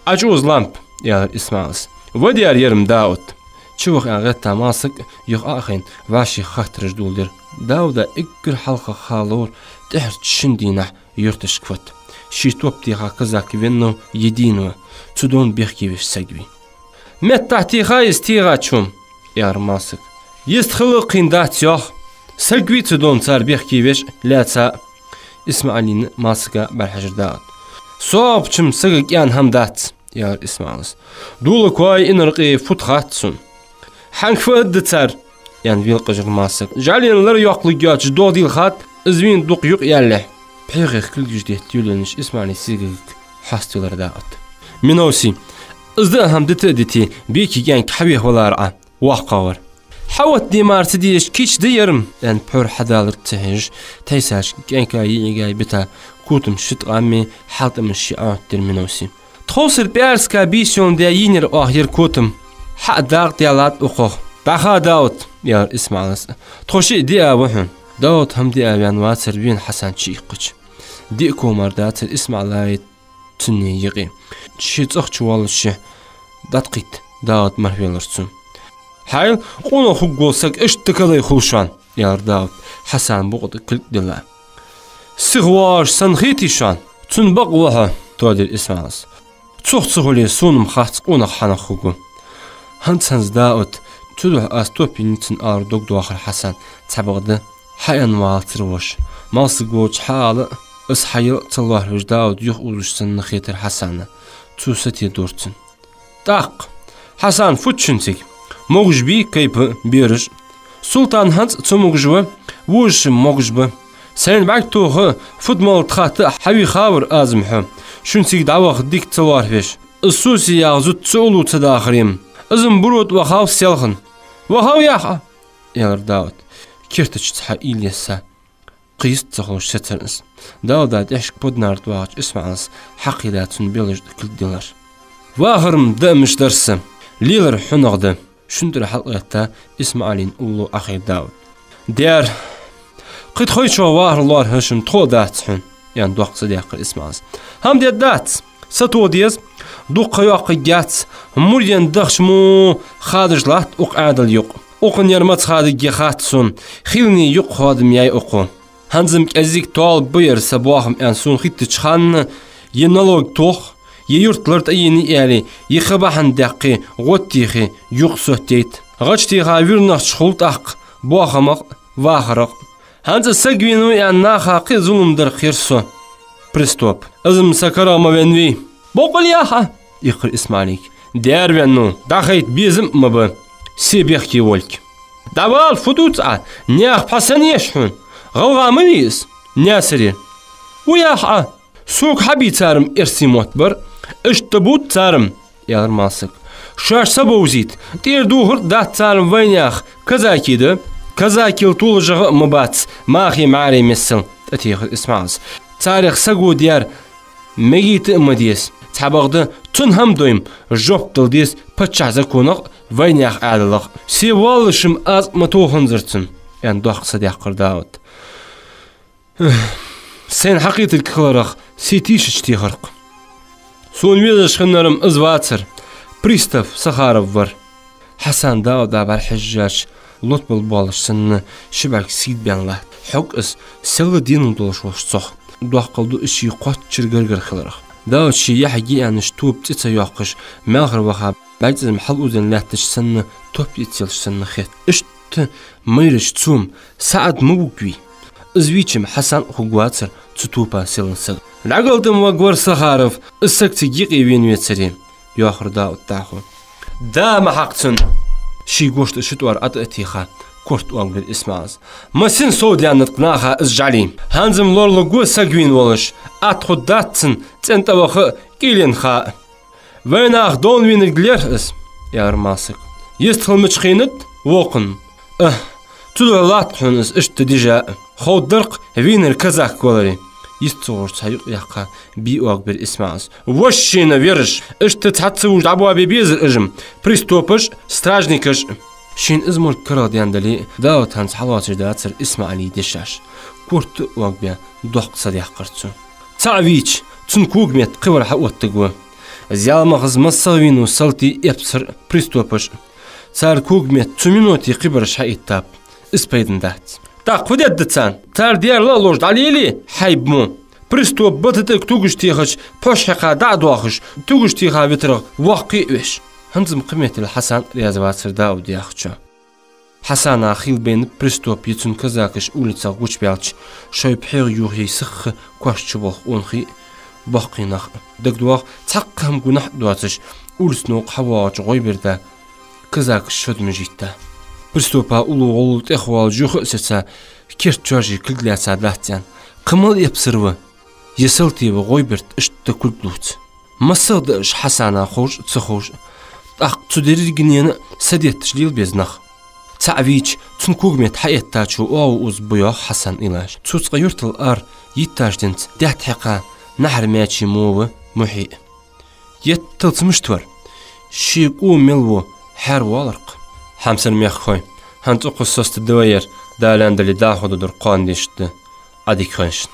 «Ӏочуоза лампа», — аьлар ИсмаӀалас. «Вадияр яр-м Дауд». чуваха аьнна гӀетта Малсаг юха а хайна, вӀаший хаттараш доладир. Дауда эггара хьалха ха ловра тӀехьарча шин дийнахьа юрташка фата. Ший топ теха казак веннав, е дийнав, цу дона бехке веш саг вий. Меттахь теха из тегӀачо, аьлар Малсага. Йистхила кхин дац йоах. Саг вий цу дона цар бехке веш лаьца. ИсмаӀалийна Малсага бӀарахьежар Дауд. СоагӀапча сага кӀаьнна хӀама дац, аьлар ИсмаӀала. Дола кой инаркъе фуд хац сона. Хьанга фу аргда цар, аьнна велакъажар Малсага. ЖӀалена лар йоккхалургйоацаш догӀа дийла хатта, из вийна дукха юкъ яллехь. ПхьегӀех кулгаш детта юлланаш ИсмаӀалий сигагага хьаставелар Дауд. Миновси, из даа хӀама дита а дитий, бийки кӀаьнк хьавеха валара Ӏа, воккхагӀвар. Хьавоттаде мара ца дезаш кийча да ер-м, аьнна пхьор хьадалар ца хьежаш, тайсача кӀаьнка йиӀига бита котам ши ткъамме хьалтӀамаш ший Ӏооттадир Миновси. Тховсара пӀаьраска бийсанна даь йийнар оаха ер котам. Хьа а дакъа даьллад укхох. ДӀаха, Дауд, аьлар ИсмаӀала. Тхо шиъ диа ва хьона. Дауд хӀама диа ваьнна вацар вена Хьасан чуиккхача. Диъ ков мара дацар ИсмаӀалаи цуннеи юкъе. Ший цӀагӀа чу воаллашше дӀатӀакхийтта Дауд мархӀавелар цо. Хьайл, къонах хургвола саг иштта калай хул шоана, аьлар Дауд, Хьасана букъа тӀа кулг дилла. Сиха воагӀаш санна хетий шоана? Цунна бакъ ва хьо, тоадир ИсмаӀала. Цох ца хуле, сона-м хац къонах хьанах хургва. ХӀанз-хӀанз Дауд, цудухьа аз топ еннай цунна, аьлар дог доахар Хьасана, цхьабакъда хьааьнна валацар воша. Малсаг волча хьаала а, из хьаяла а ца лоархӀаш Дауд юхаозаш санна хетар Хьасана. Цо сатийдора цунна. ТӀаккха, Хьасан, фуд шун цига? Могаш бий кайпа а, бераш а. Султан хӀанз а цамогаш ва, вожаш-м могаш ба. Сайна бӀаргтоха, фуд-малад хатта а хьавийхавар аз-м хьо, шун цига дӀаваха дика ца лоархӀаш. Из Соси яха зуда цу уллув ца дахаре-м. Из-м Буро тӀа вахав селхан. Вахав, яхьа, аьлар Дауд, кертача цхьа уйла есса. Кхы йист ца хулаш сецар из. Дауда тӀехьашка поднар тӀа вагӀача ИсмаӀала хьакхийла цунна белаж тӀа кулг диллар. Вахар-м даамаш дар са, лелар хьунагӀа да. Шун тӀара хьалкъаэтта ИсмаӀалийна уллув Ӏохайра Дауд. Дер, кхы тхоай чу вахар лоархӀаш-м тхо а дац хьона, аьнна, доккха са даьккхар ИсмаӀала. ХӀама дергдац, сатоха деза, дукха ха йоаккхаргьяц, мурден дахча мо хадаш латт укх Ӏаьдала юкъ. Укханна ер маца хадаргья хац сона, хилане юкъ хоадам яьй укхо. ХӀанз-м кӀезига тоалургба ер са боахам аьнна сона хеттача хана, е налог тох, е юрт лар тӀаена аьле, е кхы бахьан даьккхе, гӀод техе, юкъ соттайт. ГӀаж теха вирнахча хул тӀаккха боахамах а, вахарах а. ХӀанз а саг вийнав аьнна наха кхы а зулам дар хер со. Приступ. Из-м са карагӀа ма веннавий. Бокъал яхьа, иккхар ИсмаӀалийга. Дер веннав, дӀахайта безам а ма ба, се бехке волга. ДӀавала, фу дувц Ӏа, наьха пхьа сенна еш хьона? ГӀалгӀа ма вий из, Наьсаре. Ва яхьа, сога хьабий цар-м эрсий мотт бар, иштта бувц цар-м, аьлар Малсага. Шоаш са бовзийта, тӀера духар а дац цар-м вайнаьха, казаки да, казакел толашагӀа а ма бац, маьхий маьре мессел, тӀатехар ИсмаӀала. Царех саго дер мегийта а ма деза. Цхьабакъда цун хӀама дой-м жоп дала деза паччахьа законах а, вайнаьха Ӏаьдалах а. Се воаллаш-м аз а ма тоханзар цунна, аьнна, доккха са даьккхар Дауд. Сайна хьакхетаргхиларах се тийшача техар-кх. Сона везаш хиннар-м из вацар, пристав Сахаров вар. Хьасан Дауда бӀарахьежача, лотбала боалаш санна, ши бӀарг сийрда баьнна латт. Хьог из, селла денал долаш волаш цох. Доккхал ду из ший кхоачара гаргара хиларах. Дауд ший яхьиге аьннача тоба цӀи ца йоаккхаш, маьлхара ваха, бӀаргацӀазам хьалузен лаьттача санна, топ йицъелча санна хет. Иштта майрача цо-м СаӀад ма вугвий? Из вийча-м Хьасан а хургвацар цу топа селла саг. ДӀагӀалдам ваг вар Сахаров, из саг цига юкъе вена вецаре, йоахар Дауд дӀахо. Да ма хьакха цунна! Ший гошта ши тӀоара ӀотӀа а теха, корта оагабир ИсмаӀала. Массане сов даьннад-кх наха из жӀали. ХӀанз-м лоралургва саг вийна волаш, атта хургдац цунна цӀен тӀа ваха а, кӀийлен ха а. Вайнаха довна вийнарг лерхӀ из, аьлар Малсага. Йистхила мича хиннад вокхун? Ах, цудухьа латт хьона из иштта дижа а. Ховргдар-кх вийнар казак валаре. Йист ца ховш цхьа юкъ яьккха, бий оагабир ИсмаӀала. Вошшийна вераш! Иштта цхьацца вувш дӀабоабе безар уж-м, приступаш а, стражникаш а. Шийна из мург карагӀдаьнна дале а, Дауд хӀанз хьалоацаш дацар ИсмаӀалий дешаш. Корта а оагабаь, доккха са даьккхар цо. ЦаӀ вийча, цун кога метта кхывар хьаоттаргва. Зяламахаза массагӀа вийнав салти, эпсар а, приступаш а. Цар когаметта цу минуте кхыбараш хьаэттаб. Из пайдана дац. ТӀаккха фу дергда царна? Цар дерла а лош дӀалеле, хьайба мо. Приступа бата тӀа тугаш техача пхьош хьекха дӀа а доахаш, тугаш теха витарах воккхе а веш. ХӀанз-м кхыметтел Хьасан раьза вацар Дауд яхачоа. Хьасана хила байна приступ е цун казакаш улицах гучабаьлча, шоай пхьегӀа юхе сиха кош чу болх унхи а, боккхий нах а. ДагадоагӀа, цхьаккха хӀама гунахь а доацаш, улица новкъа хьавоагӀача ГӀойберда казакаш шодмаш йитта. Приступа уллув гӀолла тӀехвоалаш юха а сеца, керта чожий кулг лаьца дац аьнна. Кхы мала эпсар ва, е салте ва ГӀойберда иштта кулг лувца. МассагӀа да уж Хьасана ховш а, ца ховш а. ТӀаккха цу дерригенна а садетташ лела беза нах. ЦаӀ вийча, цун когаметта хьаэттачо оагӀув уза ба йоах Хьасан Илаш. Цу цкъа юртал ара йитташ денз даьтта хьекха нахьар маьчий мо ва Мухьи а. Етталца мишта вар? Ший кӀу мел во хьаьрвалар-кх. Хьамсара мехкахой, хӀанз укхаза соцаде вай ер, Дала аьнна дале, дӀахо дӀадургда кхоана дешаш да. Ӏадика хилда шун.